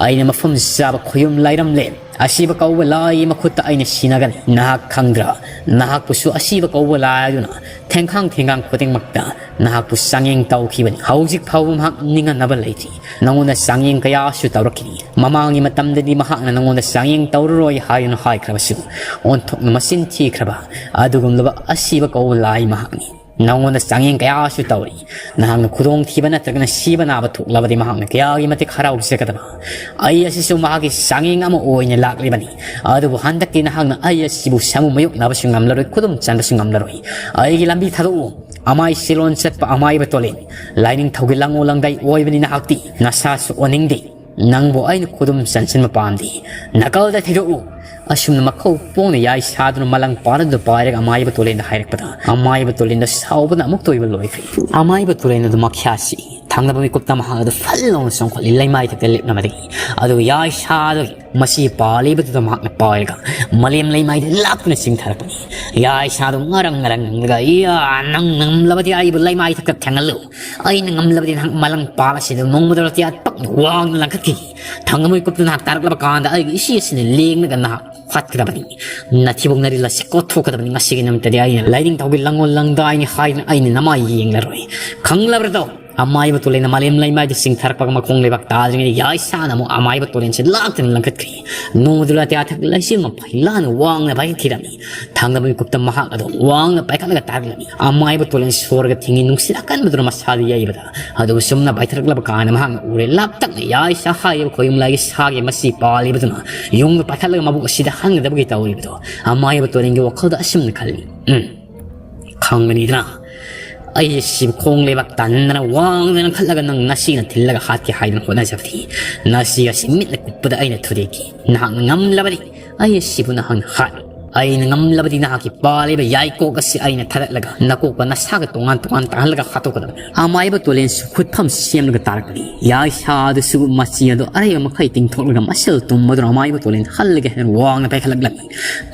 ꯑꯩꯅ ꯃꯐꯝ ꯆꯥꯕ ꯈꯨꯌꯨꯝ ꯂꯥꯏꯔꯝꯂꯦꯟ ꯑꯁꯤꯕ ꯀꯧꯕ ꯂꯥꯏꯒꯤ ꯃꯈꯨꯠꯇ ꯑꯩꯅ ꯁꯤꯟꯅꯒꯅꯤ꯫ ꯅꯍꯥꯛ ꯈꯪꯗ꯭ꯔꯥ? ꯅꯍꯥꯛꯄꯨꯁꯨ ꯑꯁꯤꯕ ꯀꯧꯕ ꯂꯥꯏ ꯑꯗꯨꯅ ꯊꯦꯡꯈꯥꯡ ꯊꯦꯡꯈꯥꯡ ꯈꯨꯗꯤꯡꯃꯛꯇ ꯅꯍꯥꯛꯄꯨ ꯆꯥꯡꯌꯦꯡ ꯇꯧꯈꯤꯕꯅꯤ꯫ ꯍꯧꯖꯤꯛ ꯐꯥꯎꯕ ꯃꯍꯥꯛ ꯅꯤꯡꯍꯟꯅꯕ ꯂꯩꯇ꯭ꯔꯤ꯫ ꯅꯉꯣꯟꯗ ꯆꯥꯡꯌꯦꯡ ꯀꯌꯥꯁꯨ ꯇꯧꯔꯛꯈꯤꯅꯤ꯫ ꯃꯃꯥꯡꯒꯤ ꯃꯇꯝꯗꯗꯤ ꯃꯍꯥꯛꯅ ꯅꯉꯣꯟꯗ ꯆꯥꯡꯌꯦꯡ ꯇꯧꯔꯔꯣꯏ ꯍꯥꯏꯗꯨꯅ ꯍꯥꯏꯈ꯭ꯔꯕꯁꯨ, ꯑꯣꯟꯊꯣꯛꯅ ꯃꯆꯤꯟ ꯊꯤꯈ꯭ꯔꯕ ꯑꯗꯨꯒꯨꯝꯂꯕ ꯑꯁꯤꯕ ꯀꯧꯕ ꯂꯥꯏ ꯃꯍꯥꯛꯅꯤ꯫ ꯅꯉꯣꯟꯗ ꯆꯥꯡꯌꯦꯡ ꯀꯌꯥꯁꯨ ꯇꯧꯔꯤ꯫ ꯅꯍꯥꯛꯅ ꯈꯨꯗꯣꯡꯊꯤꯕ ꯅꯠꯇ꯭ꯔꯒꯅ ꯁꯤꯕ ꯅꯥꯕ ꯊꯣꯛꯂꯕꯗꯤ ꯃꯍꯥꯛꯅ ꯀꯌꯥꯒꯤ ꯃꯇꯤꯛ ꯍꯔꯥꯎꯖꯒꯗꯕ꯫ ꯑꯩ ꯑꯁꯤꯁꯨ ꯃꯍꯥꯛꯀꯤ ꯆꯥꯡꯌꯦꯡ ꯑꯃ ꯑꯣꯏꯅ ꯂꯥꯛꯂꯤꯕꯅꯤ꯫ ꯑꯗꯨꯕꯨ ꯍꯟꯗꯛꯇꯤ ꯅꯍꯥꯛꯅ ꯑꯩ ꯑꯁꯤꯕꯨ ꯁꯥꯃꯨ ꯃꯥꯌꯣꯛꯅꯕꯁꯨ ꯉꯝꯂꯔꯣꯏ, ꯈꯨꯗꯨꯝ ꯆꯟꯕꯁꯨ ꯉꯝꯂꯔꯣꯏ꯫ ꯑꯩꯒꯤ ꯂꯝꯕꯤ ꯊꯥꯗꯣꯛꯎ, ꯑꯃꯥꯏ ꯁꯤꯂꯣꯟ ꯆꯠꯄ ꯑꯃꯥꯏꯕ ꯇꯣꯂꯦꯟ, ꯂꯥꯏꯅꯤꯡꯊꯧꯒꯤ ꯂꯥꯡꯉꯣ ꯂꯥꯡꯗꯥꯏ ꯑꯣꯏꯕꯅꯤ ꯅꯍꯥꯛꯇꯤ꯫ ꯅꯁꯥꯁꯨ ꯑꯣꯟꯅꯤꯡꯗꯦ꯫ ꯅꯪꯕꯨ ꯑꯩꯅ ꯈꯨꯗꯨꯝ ꯆꯟꯁꯤꯟꯕ ꯄꯥꯝꯗꯦ꯫ ꯅꯥꯀꯜꯗ ꯊꯤꯗꯣꯛꯎ꯫" ꯑꯁꯨꯝꯅ ꯃꯈꯧ ꯄꯣꯡꯅ ꯌꯥꯏ ꯁꯥꯗꯨꯅ ꯃꯂꯪ ꯄꯥꯔꯗꯨꯗ ꯄꯥꯏꯔꯒ ꯑꯃꯥꯏꯕ ꯇꯨꯂꯦꯟꯗ ꯍꯥꯏꯔꯛꯄꯗ, ꯑꯃꯥꯏꯕ ꯇꯨꯂꯦꯟꯗ ꯁꯥꯎꯕꯅ ꯑꯃꯨꯛꯇ ꯑꯣꯏꯕ ꯂꯣꯏꯈ꯭ꯔꯦ꯫ ꯑꯃꯥꯏꯕ ꯇꯨꯂꯦꯟ ꯑꯗꯨ ꯃꯈ꯭ꯌꯥꯁꯤ ꯊꯪꯅꯕ ꯃꯤꯀꯨꯞꯇ ꯃꯍꯥꯛ ꯑꯗꯨ ꯐꯜ ꯂꯥꯎꯅ ꯆꯣꯡꯈꯠꯂꯤ꯫ ꯂꯩꯃꯥꯏ ꯊꯛꯇ ꯂꯦꯞꯅꯕꯗꯒꯤ ꯑꯗꯨ ꯌꯥꯏ ꯁꯥꯗꯨꯒꯤ ꯃꯁꯤ ꯄꯥꯜꯂꯤꯕꯗꯨꯗ ꯃꯍꯥꯛꯅ ꯄꯥꯏꯔꯒ ꯃꯂꯦꯝ ꯂꯩꯃꯥꯏꯗ ꯂꯥꯞꯇꯨꯅ ꯆꯤꯡꯊꯔꯛꯄꯅꯤ꯫ ꯌꯥꯏ ꯁꯥꯗꯨ ꯉꯔꯪ ꯉꯔꯪ ꯉꯪꯂꯒ, "ꯏꯌꯥ, ꯅꯪ ꯉꯝꯂꯕꯗꯤ ꯑꯩꯕꯨ ꯂꯩꯃꯥꯏ ꯊꯛꯇ ꯊꯦꯡꯍꯜꯂꯨ꯫ ꯑꯩꯅ ꯉꯝꯂꯕꯗꯤ ꯅꯍꯥꯛ ꯃꯂꯪ ꯄꯥꯜ ꯑꯁꯤꯗ ꯅꯣꯡꯃꯗ ꯂꯣꯇꯤꯌꯥ ꯄꯛꯅ ꯋꯥꯡꯅ ꯂꯪꯈꯠꯈꯤꯒꯦ꯫ ꯊꯥꯡꯒꯃꯣꯏ ꯀꯨꯞꯇ ꯅꯍꯥꯛ ꯇꯥꯔꯛꯂꯕ ꯀꯥꯟꯗ ꯑꯩꯒꯤ ꯏꯁꯤ ꯑꯁꯤꯅ ꯂꯦꯡꯂꯒ ꯅꯍꯥꯛ ꯍꯥꯠꯀꯗꯕꯅꯤ꯫ ꯅꯊꯤꯕꯣꯡ ꯅꯔꯤꯜ ꯑꯁꯤ ꯀꯣꯠꯊꯣꯛꯀꯗꯕꯅꯤ꯫ ꯉꯁꯤꯒꯤ ꯅꯨꯃꯤꯠꯇꯗꯤ ꯑꯩꯅ ꯂꯥꯏꯅꯤꯡꯊꯧꯒꯤ ꯂꯪꯉꯣꯜ ꯂꯪꯗꯥꯏꯅꯤ ꯍꯥꯏꯗꯨꯅ ꯑꯩꯅ ꯅꯃꯥꯏ ꯌꯦꯡꯂꯔꯣꯏ꯫ ꯈꯪꯂꯕ꯭ꯔꯗꯣ? ꯑꯃꯥꯏꯕ ꯇꯣꯂꯦꯟꯅ ꯃꯥꯂꯦꯝ ꯂꯩꯃꯥꯏꯗ ꯆꯤꯡꯊꯔꯛꯄꯒ ꯃꯈꯣꯡ ꯂꯩꯕꯥꯛ ꯇꯥꯗ꯭ꯔꯤꯉꯩꯗ ꯌꯥꯏꯁꯥꯅ ꯑꯃꯨꯛ ꯑꯃꯥꯏꯕ ꯇꯣꯂꯦꯟꯁꯦ ꯂꯥꯛꯇꯨꯅ ꯂꯪꯈꯠꯈ꯭ꯔꯤ꯫ ꯅꯣꯡꯃꯗꯨ ꯂꯥꯇꯦ ꯑꯊꯛ ꯂꯩꯆꯤꯜ ꯑꯃ ꯐꯩ ꯂꯥꯅ ꯋꯥꯡꯅ ꯄꯥꯏꯈꯠꯈꯤꯔꯝꯃꯤ꯫ ꯊꯥꯡꯗꯕ ꯃꯤꯀꯨꯞꯇ ꯃꯍꯥꯛ ꯑꯗꯨ ꯋꯥꯡꯅ ꯄꯥꯏꯈꯠꯂꯒ ꯇꯥꯔꯛꯂꯝꯃꯤ꯫ ꯑꯃꯥꯏꯕ ꯇꯣꯂꯦꯟ ꯁꯣꯔꯒ ꯊꯤꯡꯉꯤ ꯅꯨꯡꯁꯤꯠ ꯑꯀꯟꯕꯗꯨꯅ ꯃꯁꯥꯗ ꯌꯩꯕꯗ꯫ ꯑꯗꯨꯒ ꯁꯨꯝꯅ ꯄꯥꯏꯊꯔꯛꯂꯕ ꯀꯥꯟꯗ ꯃꯍꯥꯛꯅ ꯎꯔꯦ ꯂꯥꯞꯇꯛꯅ ꯌꯥꯏꯁꯥ ꯍꯥꯏꯔꯤꯕ ꯈꯣꯌꯨꯝ ꯂꯥꯏꯒꯤ ꯁꯥꯒꯤ ꯃꯁꯤ ꯄꯥꯜꯂꯤꯕꯗꯨꯅ ꯌꯨꯝꯗ ꯄꯥꯏꯈꯠꯂꯒ ꯃꯕꯨꯛ ꯑꯁꯤꯗ ꯍꯟꯒꯗꯕꯒꯤ ꯇꯧꯔꯤꯕꯗꯣ꯫ ꯑꯃꯥꯏꯕ ꯇꯣꯂꯦꯟꯒꯤ ꯋꯥꯈꯜꯗ ꯑꯁꯨꯝꯅ ꯈꯜꯂꯤ꯫ ꯎꯝ꯫ ꯈꯪꯕꯅꯤꯗꯅ꯫ ꯑꯩ ꯁꯤꯕꯨ ꯈꯣꯡ ꯂꯩꯕꯥꯛ ꯇꯥꯅꯤꯡꯗꯅ ꯋꯥꯡꯗꯅ ꯈꯠꯂꯒ ꯅꯪ ꯅꯁꯤꯅ ꯊꯤꯜꯂꯒ ꯍꯥꯠꯀꯦ ꯍꯥꯏꯗꯅ ꯍꯣꯠꯅꯖꯕꯅꯤ꯫ ꯅꯁꯤ ꯑꯁꯤ ꯃꯤꯠꯅ ꯀꯨꯞꯄꯗ ꯑꯩꯅ ꯊꯨꯗꯦꯛꯈꯤ꯫ ꯅꯍꯥꯛꯅ ꯉꯝꯂꯕꯗꯤ ꯑꯩ ꯁꯤꯕꯨ ꯅꯍꯥꯛꯅ ꯍꯥꯠꯂꯨ꯫ ꯑꯩꯅ ꯉꯝꯂꯕꯗꯤ ꯅꯍꯥꯛꯀꯤ ꯄꯥꯜꯂꯤꯕ ꯌꯥꯏꯀꯣꯛ ꯑꯁꯤ ꯑꯩꯅ ꯊꯥꯗꯠꯂꯒ ꯅꯀꯣꯛꯄ ꯅꯁꯥꯒ ꯇꯣꯉꯥꯟ ꯇꯣꯉꯥꯟ ꯇꯥꯍꯜꯂꯒ ꯍꯥꯠꯇꯣꯛꯀꯗꯕꯅꯤ꯫ ꯑꯃꯥꯏꯕ ꯇꯣꯂꯦꯟꯁꯨ ꯈꯨꯠꯐꯝ ꯁꯦꯝꯂꯒ ꯇꯥꯔꯛꯄꯅꯤ꯫ ꯌꯥꯏꯁꯥ ꯑꯗꯨꯁꯨ ꯃꯆꯤ ꯑꯗꯨ ꯑꯔꯩꯕ ꯃꯈꯩ ꯇꯤꯡꯊꯣꯛꯂꯒ ꯃꯁꯜ ꯇꯨꯝꯕꯗꯨꯅ ꯑꯃꯥꯏꯕ ꯇꯣꯂꯦꯟ ꯍꯜꯂꯒꯦ ꯍꯥꯏꯅ ꯋꯥꯡꯅ ꯄꯥꯏꯈꯠꯂꯛꯂꯝꯃꯤ꯫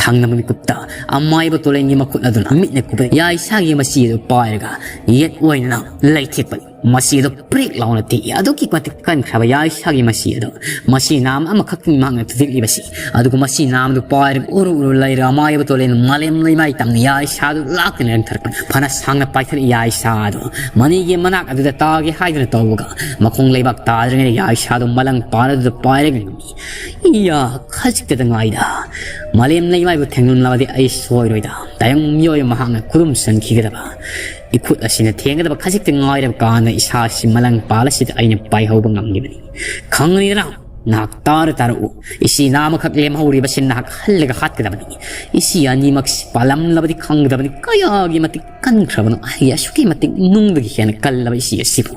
ꯊꯪꯅꯕ ꯃꯤꯀꯨꯞꯇ ꯑꯃꯥꯏꯕ ꯇꯣꯂꯦꯟꯒꯤ ꯃꯈꯨꯠ ꯑꯗꯨꯅ ꯃꯤꯠꯅ ꯀꯨꯞꯄ ꯌꯥꯏꯁꯥꯒꯤ ꯃꯆꯤ ꯑꯗꯨ ꯄꯥꯏꯔꯒ ꯌꯦꯠ ꯑꯣꯏꯅ ꯂꯩꯊꯦꯛꯄꯅꯤ꯫ ꯃꯆꯤ ꯑꯗꯨ ꯄ꯭ꯔꯦꯛ ꯂꯥꯎꯅ ꯇꯦꯛꯏ꯫ ꯑꯗꯨꯛꯀꯤ ꯃꯇꯤꯛ ꯀꯟꯈ꯭ꯔꯕ ꯌꯥꯏꯁꯥꯒꯤ ꯃꯆꯤ ꯑꯗꯨ꯫ ꯃꯆꯤ ꯅꯥꯝ ꯑꯃꯈꯛꯇꯅꯤ ꯃꯍꯥꯛꯅ ꯊꯨꯗꯦꯛꯂꯤꯕꯁꯤ꯫ ꯑꯗꯨꯒ ꯃꯆꯤ ꯅꯥꯝ ꯑꯗꯨ ꯄꯥꯏꯔꯒ ꯎꯔꯨ ꯎꯔꯨ ꯂꯩꯔꯒ ꯑꯃꯥꯏꯕ ꯇꯣꯂꯦꯟ ꯃꯥꯂꯦꯝ ꯂꯩꯃꯥꯏ ꯇꯝꯅ ꯌꯥꯏꯁꯥ ꯑꯗꯨ ꯂꯥꯛꯇꯨꯅ ꯂꯪꯊꯔꯛꯄꯅꯤ꯫ ꯐꯅ ꯁꯥꯡꯅ ꯄꯥꯏꯊꯔꯛꯏ ꯌꯥꯏꯁꯥ ꯑꯗꯨ꯫ ꯃꯅꯤꯒꯤ ꯃꯅꯥꯛ ꯑꯗꯨꯗ ꯇꯥꯒꯦ ꯍꯥꯏꯗꯨꯅ ꯇꯧꯕꯒ ꯃꯈꯣꯡ ꯂꯩꯕꯥꯛ ꯇꯥꯗ꯭ꯔꯤꯉꯩꯗ ꯌꯥꯏꯁꯥ ꯑꯗꯨ ꯃꯂꯪ ꯄꯥꯜꯂꯗꯨꯗ ꯄꯥꯏꯔꯒ ꯉꯝꯃꯤ꯫ ꯏꯌꯥ, ꯈꯖꯤꯛꯇꯗ ꯉꯥꯏꯗ꯫ ꯃꯥꯂꯦꯝ ꯂꯩꯃꯥꯏꯕꯨ ꯊꯦꯡꯂꯝꯂꯕꯗꯤ ꯑꯩ ꯁꯣꯏꯔꯣꯏꯗ꯫ ꯇꯥꯏꯕꯪ ꯃꯤꯑꯣꯏ ꯃꯍꯥꯛꯅ ꯈꯨꯗꯨꯝ ꯆꯟꯈꯤꯒꯗꯕ꯫ ꯏꯈꯨꯠ ꯑꯁꯤꯅ ꯊꯦꯡꯒꯗꯕ ꯈꯖꯤꯛꯇ ꯉꯥꯏꯔꯕ ꯀꯥꯟꯗ ꯏꯁꯥꯁꯤ ꯃꯂꯪ ꯄꯥꯜ ꯑꯁꯤꯗ ꯑꯩꯅ ꯄꯥꯏꯍꯧꯕ ꯉꯝꯂꯤꯕꯅꯤ꯫ ꯈꯪꯂꯤꯗꯅ? ꯅꯍꯥꯛ ꯇꯥꯔ ꯇꯥꯔꯛꯎ꯫ ꯏꯆꯦ ꯅꯥꯝꯃꯈꯛ ꯂꯦꯝꯍꯧꯔꯤꯕꯁꯤ ꯅꯍꯥꯛ ꯍꯜꯂꯒ ꯍꯥꯠꯀꯗꯕꯅꯤ꯫ ꯏꯆꯦ ꯑꯅꯤꯃꯛꯁꯤ ꯄꯥꯜꯂꯝꯂꯕꯗꯤ ꯈꯪꯒꯗꯕꯅꯤ ꯀꯌꯥꯒꯤ ꯃꯇꯤꯛ ꯀꯟꯈ꯭ꯔꯕꯅꯣ꯫ ꯑꯩꯒꯤ ꯑꯁꯨꯛꯀꯤ ꯃꯇꯤꯛ ꯅꯨꯡꯗꯒꯤ ꯍꯦꯟꯅ ꯀꯜꯂꯕ ꯏꯆꯦ ꯑꯁꯤꯕꯨ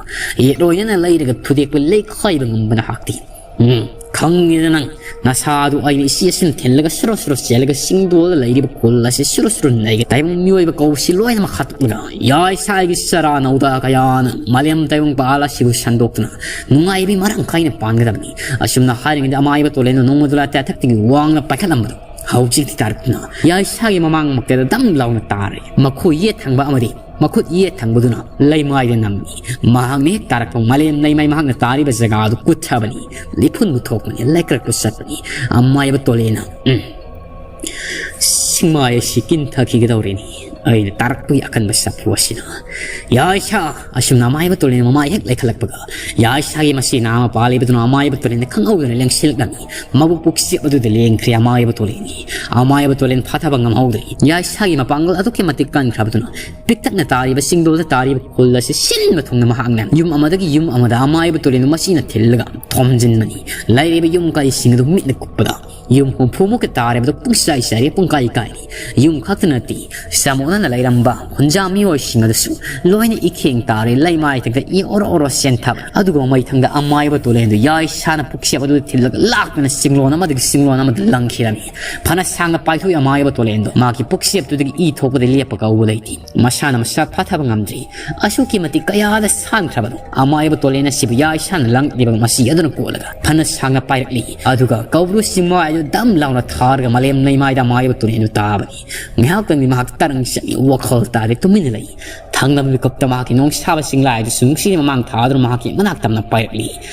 ꯌꯦꯠ ꯑꯣꯏꯅꯅ ꯂꯩꯔꯒ ꯊꯨꯗꯦꯛꯄ ꯂꯩꯈꯥꯏꯕ ꯉꯝꯕ ꯅꯍꯥꯛꯇꯤ꯫ ꯎꯝ, ꯈꯪꯉꯦꯗ ꯅꯪ꯫ ꯅꯁꯥꯗꯨ ꯑꯩꯅ ꯏꯆꯦ ꯑꯁꯤꯅ ꯊꯤꯜꯂꯒ ꯁꯨꯔ ꯁꯨꯔ ꯆꯦꯜꯂꯒ ꯁꯤꯡꯗꯣꯛꯑꯒ ꯂꯩꯔꯤꯕ ꯈꯨꯜ ꯑꯁꯤ ꯁꯨꯔ ꯁꯨꯔ ꯅꯩꯒꯦ꯫ ꯇꯥꯏꯕꯪ ꯃꯤꯑꯣꯏꯕ ꯀꯧꯕꯁꯤ ꯂꯣꯏꯅꯃꯛ ꯍꯥꯠꯇꯣꯛꯂꯒ ꯌꯥꯏꯁꯥꯒꯤ ꯆꯔꯥ ꯅꯧꯗ ꯀꯌꯥꯅ ꯃꯥꯂꯦꯝ ꯇꯥꯏꯕꯪ ꯄꯥꯜ ꯑꯁꯤꯕꯨ ꯁꯟꯗꯣꯛꯇꯨꯅ ꯅꯨꯡꯉꯥꯏꯕꯤ ꯃꯔꯥꯡ ꯀꯥꯏꯅ ꯄꯥꯟꯒꯗꯕꯅꯤ꯫ ꯑꯁꯨꯝꯅ ꯍꯥꯏꯔꯤꯉꯩꯗ ꯑꯃꯥꯏꯕ ꯇꯣꯂꯦꯟꯅ ꯅꯣꯡꯃꯗꯨ ꯂꯥꯇꯦ ꯑꯊꯛꯇꯒꯤ ꯋꯥꯡꯅ ꯄꯥꯏꯈꯠꯂꯝꯕꯗꯨ ꯍꯧꯖꯤꯛꯇꯤ ꯇꯥꯔꯛꯇꯨꯅ ꯌꯥꯏꯁꯥꯒꯤ ꯃꯃꯥꯡꯃꯛꯇꯗ ꯗꯝ ꯂꯥꯎꯅ ꯇꯥꯔꯦ꯫ ꯃꯈꯣꯏ ꯌꯦꯠ ꯊꯪꯕ ꯑꯃꯗꯤ ꯃꯈꯨꯠ ꯌꯦꯠ ꯊꯪꯕꯗꯨꯅ ꯂꯩꯃꯥꯏꯗ ꯅꯝꯃꯤ꯫ ꯃꯍꯥꯛꯅ ꯍꯦꯛ ꯇꯥꯔꯛꯄ ꯃꯥꯂꯦꯝ ꯂꯩꯃꯥꯏ ꯃꯍꯥꯛꯅ ꯇꯥꯔꯤꯕ ꯖꯒꯥ ꯑꯗꯨ ꯀꯨꯠꯊꯕꯅꯤ꯫ ꯂꯤꯐꯨꯟꯕꯨ ꯊꯣꯛꯄꯅꯤ꯫ ꯂꯩꯀ꯭ꯔꯛꯄꯨ ꯆꯠꯄꯅꯤ꯫ ꯑꯃꯥꯏꯕ ꯇꯣꯂꯦꯟꯅ, ꯎꯝ, ꯁꯤꯡꯃꯥꯏ ꯑꯁꯤ ꯀꯤꯟꯊꯈꯤꯒꯗꯧꯔꯤꯅꯤ ꯑꯩꯅ ꯇꯥꯔꯛꯄꯒꯤ ꯑꯀꯟꯕ ꯆꯐꯨ ꯑꯁꯤꯅ꯫ ꯌꯥꯏꯁꯥ! ꯑꯁꯨꯝꯅ ꯑꯃꯥꯏꯕ ꯇꯣꯂꯦꯟ ꯃꯃꯥꯏ ꯍꯦꯛ ꯂꯩꯈꯠꯂꯛꯄꯒ, ꯌꯥꯏꯁꯥꯒꯤ ꯃꯁꯤ ꯅꯥꯃ ꯄꯥꯜꯂꯤꯕꯗꯨꯅ ꯑꯃꯥꯏꯕ ꯇꯣꯂꯦꯟꯗ ꯈꯪꯍꯧꯗꯅ ꯂꯦꯡꯁꯤꯜꯂꯛꯂꯝꯃꯤ꯫ ꯃꯕꯨꯛ ꯄꯨꯛꯆꯦꯞ ꯑꯗꯨꯗ ꯂꯦꯡꯈ꯭ꯔꯦ ꯑꯃꯥꯏꯕ ꯇꯣꯂꯦꯟꯒꯤ꯫ ꯑꯃꯥꯏꯕ ꯇꯣꯂꯦꯟ ꯐꯥꯊꯕ ꯉꯝꯍꯧꯗ꯭ꯔꯦ꯫ ꯌꯥꯏꯁꯥꯒꯤ ꯃꯄꯥꯡꯒꯜ ꯑꯗꯨꯛꯀꯤ ꯃꯇꯤꯛ ꯀꯟꯈ꯭ꯔꯕꯗꯨꯅ ꯄꯤꯛꯇꯛꯅ ꯇꯥꯔꯤꯕ ꯆꯤꯡꯗꯣꯜꯗ ꯇꯥꯔꯤꯕ ꯈꯨꯜ ꯑꯁꯤ ꯁꯤꯟꯕ ꯊꯨꯡꯅ ꯃꯍꯥꯛꯅ ꯌꯨꯝ ꯑꯃꯗꯒꯤ ꯌꯨꯝ ꯑꯃꯗ ꯑꯃꯥꯏꯕ ꯇꯣꯂꯦꯟꯗꯨ ꯃꯁꯤꯅ ꯊꯤꯜꯂꯒ ꯊꯣꯝꯖꯤꯟꯕꯅꯤ꯫ ꯂꯩꯔꯤꯕ ꯌꯨꯝ ꯀꯩꯁꯤꯡ ꯑꯗꯨ ꯃꯤꯠꯅ ꯀꯨꯞꯄꯗ ꯌꯨꯝ ꯍꯨꯝꯐꯨꯃꯨꯛꯀ ꯇꯥꯔꯕꯗ ꯄꯨꯡꯆꯥꯏ ꯆꯥꯏꯔꯦ, ꯄꯨꯡꯀꯥꯏ ꯀꯥꯏꯔꯦ꯫ ꯌꯨꯝ ꯈꯛꯇ ꯅꯠꯇꯦ, ꯆꯃꯣꯠꯅꯅ ꯂꯩꯔꯝꯕ ꯈꯨꯟꯖꯥ ꯃꯤꯑꯣꯏꯁꯤꯡ ꯑꯗꯨꯁꯨ ꯂꯣꯏꯅ ꯏꯈꯦꯡ ꯇꯥꯔꯦ, ꯂꯩꯃꯥꯏ ꯊꯛꯇ ꯏ ꯑꯣꯔꯣ ꯑꯣꯔꯣ ꯆꯦꯟꯊꯕ꯫ ꯑꯗꯨꯒ ꯃꯩꯊꯪꯗ ꯑꯃꯥꯏꯕ ꯇꯣꯂꯦꯟꯗꯨ ꯌꯥꯏꯁꯥꯅ ꯄꯨꯛꯆꯦꯞ ꯑꯗꯨꯗ ꯊꯤꯜꯂꯒ ꯂꯥꯛꯇꯨꯅ ꯆꯤꯡꯂꯣꯟ ꯑꯃꯗꯒꯤ ꯆꯤꯡꯂꯣꯟ ꯑꯃꯗ ꯂꯪꯈꯤꯔꯝꯃꯤ꯫ ꯐꯅ ꯁꯥꯡꯅ ꯄꯥꯏꯊꯣꯛꯏ ꯑꯃꯥꯏꯕ ꯇꯣꯂꯦꯟꯗꯨ꯫ ꯃꯍꯥꯛꯀꯤ ꯄꯨꯛꯆꯦꯞꯇꯨꯗꯒꯤ ꯏ ꯊꯣꯛꯄꯗ ꯂꯦꯞꯄ ꯀꯧꯕ ꯂꯩꯇꯦ꯫ ꯃꯁꯥꯅ ꯃꯁꯥ ꯐꯥꯊꯕ ꯉꯝꯗ꯭ꯔꯤ꯫ ꯑꯁꯨꯛꯀꯤ ꯃꯇꯤꯛ ꯀꯌꯥꯗ ꯁꯥꯟꯈ꯭ꯔꯕꯅꯣ꯫ ꯑꯃꯥꯏꯕ ꯇꯣꯂꯦꯟ ꯑꯁꯤꯕꯨ ꯌꯥꯏꯁꯥꯅ ꯂꯪꯂꯤꯕ ꯃꯁꯤ ꯑꯗꯨꯅ ꯀꯣꯠꯂꯒ ꯐꯅ ꯁꯥꯡꯅ ꯄꯥꯏꯔꯛꯂꯤ꯫ ꯑꯗꯨꯒ ꯀꯧꯕ꯭ꯔꯨ ꯆꯤꯡꯃꯥꯏ ꯑꯗꯨ ꯗꯝ ꯂꯥꯎꯅ ꯊꯥꯔꯒ ꯃꯥꯂꯦꯝ ꯂꯩꯃꯥꯏꯗ ꯑꯃꯥꯏꯕ ꯇꯣꯂꯦꯟꯗꯨ ꯇꯥꯕꯅꯤ꯫ ꯉꯥꯏꯍꯥꯛꯇꯪꯗꯤ ꯃꯍꯥꯛ ꯇꯔꯪ ꯆꯠꯂꯤ, ꯋꯥꯈꯜ ꯇꯥꯗꯦ, ꯇꯨꯃꯤꯟꯅ ꯂꯩ꯫ ꯊꯪꯅꯕ ꯃꯤꯀꯨꯞꯇ ꯃꯍꯥꯛꯀꯤ ꯅꯣꯡꯁꯥꯕ ꯆꯤꯡꯂꯥꯏ ꯑꯗꯨꯁꯨ ꯅꯨꯡꯁꯤꯅ ꯃꯃꯥꯡ ꯊꯥꯗꯨꯅ ꯃꯍꯥꯛꯀꯤ ꯃꯅꯥꯛ ꯇꯝꯅ ꯄꯥꯏꯔꯛꯂꯤ꯫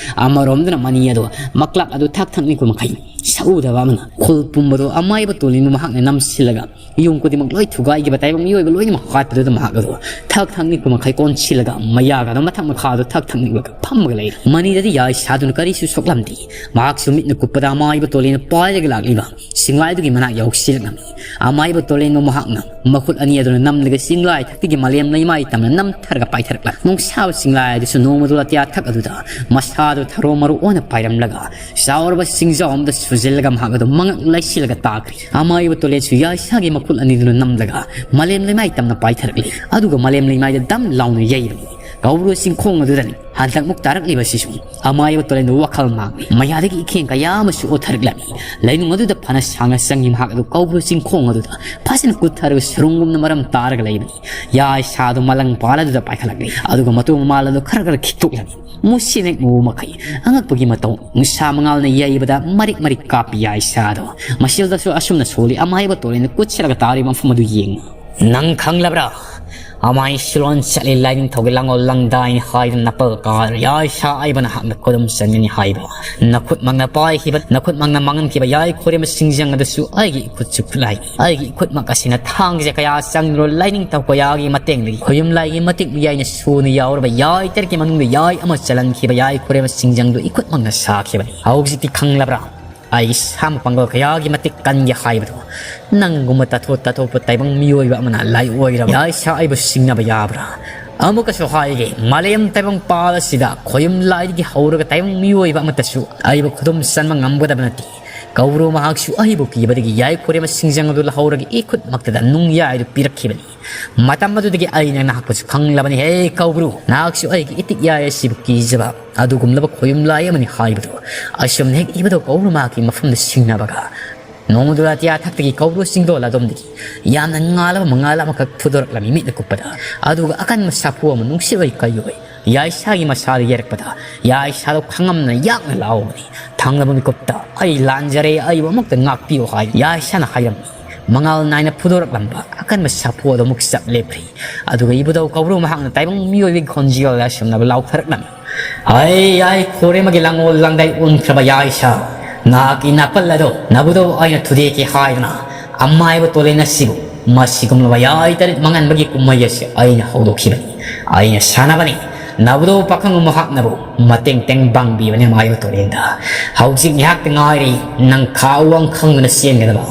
ꯑꯃꯔꯣꯝꯗꯅ ꯃꯅꯤ ꯑꯗꯨ ꯃꯀ꯭ꯂꯥꯛ ꯑꯗꯨ ꯊꯛ ꯊꯛ ꯅꯤꯛꯄ ꯃꯈꯩ ꯁꯛꯎꯗꯕ ꯑꯃꯅ ꯈꯨꯜ ꯄꯨꯝꯕꯗꯨ ꯑꯃꯥꯏꯕ ꯇꯣꯂꯦꯟꯗꯨ ꯃꯍꯥꯛꯅ ꯅꯝꯁꯤꯜꯂꯒ ꯌꯨꯝ ꯈꯨꯗꯤꯡꯃꯛ ꯂꯣꯏ ꯊꯨꯒꯥꯏꯈꯤꯕ ꯇꯥꯏꯕꯪ ꯃꯤꯑꯣꯏꯕ ꯂꯣꯏꯅꯃꯛ ꯍꯥꯠꯄꯗꯨꯗ ꯃꯍꯥꯛ ꯑꯗꯨ ꯊꯛ ꯊꯛ ꯅꯤꯛꯄ ꯃꯈꯩ ꯀꯣꯟꯁꯤꯜꯂꯒ ꯃꯌꯥꯒ ꯑꯗꯨ ꯃꯊꯛ ꯃꯈꯥꯗ ꯊꯛ ꯊꯛ ꯅꯤꯛꯂꯒ ꯐꯝꯃꯒ ꯂꯩꯔꯤ꯫ ꯃꯅꯤꯗꯗꯤ ꯌꯥꯏꯁꯥꯗꯨꯅ ꯀꯔꯤꯁꯨ ꯁꯣꯛꯂꯝꯗꯦ꯫ ꯃꯍꯥꯛꯁꯨ ꯃꯤꯠꯅ ꯀꯨꯞꯄꯗ ꯑꯃꯥꯏꯕ ꯇꯣꯂꯦꯟꯅ ꯄꯥꯏꯔꯒ ꯂꯥꯛꯂꯤꯕ ꯁꯤꯡꯂꯥꯏꯗꯨꯒꯤ ꯃꯅꯥꯛ ꯌꯧꯁꯤꯜꯂꯛꯂꯝꯃꯤ꯫ ꯑꯃꯥꯏꯕ ꯇꯣꯂꯦꯟꯕꯨ ꯃꯍꯥꯛꯅ ꯃꯈꯨꯠ ꯑꯅꯤ ꯑꯗꯨꯅ ꯅꯝꯂꯒ ꯆꯤꯡꯂꯥꯏ ꯊꯛꯇꯒꯤ ꯃꯥꯂꯦꯝ ꯂꯩꯃꯥꯏ ꯇꯝꯅ ꯅꯝꯊꯔꯒ ꯄꯥꯏꯊꯔꯛꯂ ꯅꯨꯡꯁꯥꯕ ꯆꯤꯡꯂꯥꯏ ꯑꯗꯨꯁꯨ ꯅꯣꯡꯃꯗꯨ ꯑꯇꯤꯌꯥ ꯊꯛ ꯑꯗꯨꯗ ꯃꯁꯥꯗꯨ ꯊꯔꯣ ꯃꯔꯣ ꯑꯣꯏꯅ ꯄꯥꯏꯔꯝꯂꯒ ꯆꯥꯎꯔꯕ ꯆꯤꯡꯖꯥꯎ ꯑꯃꯗ ꯁꯨꯖꯤꯜꯂꯒ ꯃꯍꯥꯛ ꯑꯗꯨ ꯃꯉꯛ ꯂꯩꯁꯤꯜꯂꯒ ꯇꯥꯈ꯭ꯔꯦ꯫ ꯑꯃꯥꯏꯕ ꯇꯣꯂꯦꯟꯁꯨ ꯌꯥꯏꯁꯥꯒꯤ ꯃꯈꯨꯠ ꯑꯅꯤꯗꯨꯅ ꯅꯝꯂꯒ ꯃꯥꯂꯦꯝ ꯂꯩꯃꯥꯏ ꯇꯝꯅ ꯄꯥꯏꯊꯔꯛꯂꯤ꯫ ꯑꯗꯨꯒ ꯃꯥꯂꯦꯝ ꯂꯩꯃꯥꯏꯗ ꯗꯝ ꯂꯥꯎꯅ ꯌꯩꯕꯅꯤ꯫ ꯀꯧꯕ꯭ꯔꯨ ꯆꯤꯡꯈꯣꯡ ꯑꯗꯨꯗꯅꯤ ꯍꯟꯗꯛꯃꯨꯛ ꯇꯥꯔꯛꯂꯤꯕꯁꯤꯁꯨ꯫ ꯑꯃꯥꯏꯕ ꯇꯣꯂꯦꯟꯗꯨ ꯋꯥꯈꯜ ꯃꯥꯡꯂꯤ꯫ ꯃꯌꯥꯗꯒꯤ ꯏꯈꯦꯡ ꯀꯌꯥ ꯑꯃꯁꯨ ꯑꯣꯊꯔꯛꯂꯝꯃꯤ꯫ ꯂꯩꯅꯨꯡ ꯑꯗꯨꯗ ꯐꯅ ꯁꯥꯡꯅ ꯆꯪꯉꯤ ꯃꯍꯥꯛ ꯑꯗꯨ ꯀꯧꯕ꯭ꯔꯨ ꯆꯤꯡꯈꯣꯡ ꯑꯗꯨꯗ ꯐꯖꯅ ꯀꯨꯠꯊꯔꯒ ꯁꯨꯔꯨꯡꯒꯨꯝꯅ ꯃꯔꯝ ꯇꯥꯔꯒ ꯂꯩꯕꯅꯤ꯫ ꯌꯥꯏꯁꯥꯗꯨ ꯃꯂꯪ ꯄꯥꯜ ꯑꯗꯨꯗ ꯄꯥꯏꯈꯠꯂꯛꯂꯤ꯫ ꯑꯗꯨꯒ ꯃꯇꯨ ꯃꯃꯥꯜ ꯑꯗꯨ ꯈꯔ ꯈꯔ ꯈꯤꯛꯇꯣꯛꯂꯝꯃꯤ꯫ ꯃꯨꯁꯤꯅꯦꯛ ꯃꯨꯕ ꯃꯈꯩ ꯑꯉꯛꯄꯒꯤ ꯃꯇꯧ ꯅꯨꯡꯁꯥ ꯃꯉꯥꯜꯅ ꯌꯩꯕꯗ ꯃꯔꯤꯛ ꯃꯔꯤꯛ ꯀꯥꯞꯄꯤ ꯌꯥꯏꯁꯥꯗꯣ꯫ ꯃꯁꯤꯗꯁꯨ ꯑꯁꯨꯝꯅ ꯁꯣꯜꯂꯤ꯫ ꯑꯃꯥꯏꯕ ꯇꯣꯂꯦꯟꯅ ꯀꯨꯠꯁꯤꯜꯂꯒ ꯇꯥꯔꯤꯕ ꯃꯐꯝ ꯑꯗꯨ ꯌꯦꯡꯉꯤ꯫ "ꯅꯪ ꯈꯪꯂꯕ꯭ꯔꯥ?" ꯑꯃꯥꯏ ꯁꯤꯂꯣꯟ ꯆꯠꯂꯤ ꯂꯥꯏꯅꯤꯡꯊꯧꯒꯤ ꯂꯥꯡꯂꯣꯜ ꯂꯥꯡꯗꯥꯏꯅꯤ ꯍꯥꯏꯗꯨꯅ ꯅꯄꯜ ꯀꯥꯔ ꯌꯥꯏꯁꯥ ꯑꯏꯕꯅ ꯍꯥꯛꯅ ꯈꯨꯗꯨꯝ ꯆꯟꯒꯅꯤ ꯍꯥꯏꯕ꯫ ꯅꯈꯨꯠꯃꯛꯅ ꯄꯥꯏꯈꯤꯕ, ꯅꯈꯨꯠꯃꯛꯅ ꯃꯥꯡꯍꯟꯈꯤꯕ ꯌꯥꯏ ꯈꯨꯔꯦꯝꯕ ꯁꯤꯡꯖꯪ ꯑꯗꯨꯁꯨ ꯑꯩꯒꯤ ꯏꯈꯨꯠꯁꯨ ꯈꯨꯠꯂꯥꯏ꯫ ꯑꯩꯒꯤ ꯏꯈꯨꯠꯃꯛ ꯑꯁꯤꯅ ꯊꯥꯡꯁꯦ ꯀꯌꯥ ꯆꯪꯂꯨꯔ ꯂꯥꯏꯅꯤꯡꯊꯧ ꯀꯌꯥꯒꯤ ꯃꯇꯦꯡꯗꯒꯤ ꯈꯣꯌꯨꯝ ꯂꯥꯏꯒꯤ ꯃꯇꯤꯛ ꯃꯤꯌꯥꯏꯅ ꯁꯨꯅ ꯌꯥꯎꯔꯕ ꯌꯥꯏ ꯇꯔꯦꯠꯀꯤ ꯃꯅꯨꯡꯗ ꯌꯥꯏ ꯑꯃ ꯆꯜꯍꯟꯈꯤꯕ ꯌꯥꯏ ꯈꯨꯔꯦꯝꯕ ꯁꯤꯡꯖꯪꯗꯨ ꯏꯈꯨꯠꯃꯛꯅ ꯁꯥꯈꯤꯕꯅꯤ꯫ ꯍꯧꯖꯤꯛꯇꯤ ꯈꯪꯂꯕ꯭ꯔꯥ? ꯑꯩ ꯏꯁꯥꯃꯛ ꯄꯥꯡꯒꯜ ꯀꯌꯥꯒꯤ ꯃꯇꯤꯛ ꯀꯟꯒꯦ ꯍꯥꯏꯕꯗꯣ꯫ ꯅꯪꯒꯨꯝꯕ ꯇꯥꯊꯣꯛ ꯇꯥꯊꯣꯛꯄ ꯇꯥꯏꯕꯪ ꯃꯤꯑꯣꯏꯕ ꯑꯃꯅ ꯂꯥꯏ ꯑꯣꯏꯔꯕ ꯌꯥꯏꯁꯥ ꯑꯩꯕꯨ ꯁꯤꯡꯅꯕ ꯌꯥꯕ꯭ꯔꯥ? ꯑꯃꯨꯛꯀꯁꯨ ꯍꯥꯏꯒꯦ, ꯃꯥꯂꯦꯝ ꯇꯥꯏꯕꯪ ꯄꯥꯜ ꯑꯁꯤꯗ ꯈꯣꯌꯨꯝ ꯂꯥꯏꯗꯒꯤ ꯍꯧꯔꯒ ꯇꯥꯏꯕꯪ ꯃꯤꯑꯣꯏꯕ ꯑꯃꯠꯇꯁꯨ ꯑꯩꯕꯨ ꯈꯨꯗꯨꯝ ꯆꯟꯕ ꯉꯝꯒꯗꯕ ꯅꯠꯇꯦ꯫ ꯀꯧꯕ꯭ꯔꯨ ꯃꯍꯥꯛꯁꯨ ꯑꯩꯕꯨ ꯀꯤꯕꯗꯒꯤ ꯌꯥꯏ ꯈꯨꯔꯦꯝꯕ ꯁꯤꯡꯖꯪ ꯑꯗꯨ ꯂꯧꯍꯧꯔꯒ ꯏꯈꯨꯠꯃꯛꯇꯗ ꯅꯨꯡꯌꯥꯏꯗꯨ ꯄꯤꯔꯛꯈꯤꯕꯅꯤ꯫ ꯃꯇꯝ ꯑꯗꯨꯗꯒꯤ ꯑꯩꯅ ꯅꯍꯥꯛꯄꯨꯁꯨ ꯈꯪꯂꯕꯅꯤ꯫ ꯍꯦ ꯀꯧꯕ꯭ꯔꯨ, ꯅꯍꯥꯛꯁꯨ ꯑꯩꯒꯤ ꯏꯇꯤꯛ ꯌꯥꯏ ꯑꯁꯤꯕꯨ ꯀꯤꯖꯕ ꯑꯗꯨꯒꯨꯝꯂꯕ ꯈꯣꯌꯨꯝ ꯂꯥꯏ ꯑꯃꯅꯤ ꯍꯥꯏꯕꯗꯨ꯫ ꯑꯁꯨꯝꯅ ꯍꯦꯛ ꯏꯕꯗꯧ ꯀꯧꯕ꯭ꯔꯨ ꯃꯍꯥꯛꯀꯤ ꯃꯐꯝꯗ ꯁꯤꯡꯅꯕꯒ ꯅꯣꯡꯃꯗꯨ ꯑꯇꯤꯌꯥ ꯊꯛꯇꯒꯤ ꯀꯧꯕ꯭ꯔꯨ ꯆꯤꯡꯗꯣꯜ ꯑꯗꯣꯝꯗꯒꯤ ꯌꯥꯝꯅ ꯉꯥꯜꯂꯕ ꯃꯉꯥꯜ ꯑꯃꯈꯛ ꯐꯨꯗꯣꯔꯛꯂꯝꯃꯤ ꯃꯤꯠꯅ ꯀꯨꯞꯄꯗ꯫ ꯑꯗꯨꯒ ꯑꯀꯟꯕ ꯁꯥꯐꯨ ꯑꯃ ꯅꯨꯡꯁꯤꯠ ꯑꯣꯏ ꯀꯩ ꯑꯣꯏ ꯌꯥꯏꯁꯥꯒꯤ ꯃꯁꯥꯗ ꯌꯩꯔꯛꯄꯗ ꯌꯥꯏꯁꯥꯗꯣ ꯈꯪꯉꯝꯅ ꯌꯥꯛꯅ ꯂꯥꯎꯕꯅꯤ꯫ ꯊꯪꯅꯕ ꯃꯤꯀꯨꯞꯇ, "ꯑꯩ ꯂꯥꯟꯖꯔꯦ, ꯑꯩꯕꯨ ꯑꯃꯨꯛꯇ ꯉꯥꯛꯄꯤꯌꯨ" ꯍꯥꯏ ꯌꯥꯏꯁꯥꯅ ꯍꯥꯏꯔꯝꯃꯤ꯫ ꯃꯉꯥꯜ ꯅꯥꯏꯅ ꯐꯨꯗꯣꯔꯛꯂꯝꯕ ꯑꯀꯟꯕ ꯁꯥꯐꯨ ꯑꯗꯨ ꯑꯃꯨꯛ ꯆꯞ ꯂꯦꯞꯈ꯭ꯔꯦ꯫ ꯑꯗꯨꯒ ꯏꯕꯨꯙꯧ ꯀꯧꯕ꯭ꯔꯨ ꯃꯍꯥꯛꯅ ꯇꯥꯏꯕꯪ ꯃꯤꯑꯣꯏꯕꯒꯤ ꯈꯣꯟꯖꯦꯜꯗ ꯑꯁꯨꯝꯅ ꯂꯥꯎꯊꯔꯛꯂꯝꯃꯤ꯫ "ꯍꯩ, ꯌꯥꯏ ꯈꯣꯔꯦꯝꯕꯒꯤ ꯂꯥꯡꯑꯣꯜ ꯂꯥꯡꯗꯥꯏ ꯑꯣꯟꯈ꯭ꯔꯕ ꯌꯥꯏꯁꯥ, ꯅꯍꯥꯛꯀꯤ ꯅꯥꯄꯜ ꯑꯗꯣ ꯅꯕꯨꯙꯧ ꯑꯩꯅ ꯊꯨꯗꯦꯛꯀꯦ ꯍꯥꯏꯗꯨꯅ ꯑꯃꯥꯏꯕ ꯇꯣꯂꯦꯟ ꯑꯁꯤꯕꯨ ꯃꯁꯤꯒꯨꯝꯂꯕ ꯌꯥꯏ ꯇꯔꯦꯠ ꯃꯥꯡꯍꯟꯕꯒꯤ ꯀꯨꯝꯍꯩ ꯑꯁꯤ ꯑꯩꯅ ꯍꯧꯗꯣꯛꯈꯤꯕꯅꯤ꯫ ꯑꯩꯅ ꯁꯥꯟꯅꯕꯅꯤ꯫ ꯅꯕꯨꯙꯧ ꯄꯥꯈꯪ ꯃꯍꯥꯛꯅꯕꯨ ꯃꯇꯦꯡ ꯇꯦꯡ ꯄꯥꯡꯕꯤꯕꯅꯤ ꯑꯃꯥꯏꯕ ꯇꯣꯂꯦꯟꯗ꯫ ꯍꯧꯖꯤꯛ ꯉꯥꯏꯍꯥꯛꯇ ꯉꯥꯏꯔꯤ꯫ ꯅꯪ ꯈꯥꯎꯋꯪ ꯈꯪꯗꯅ ꯆꯦꯟꯒꯗꯕ꯫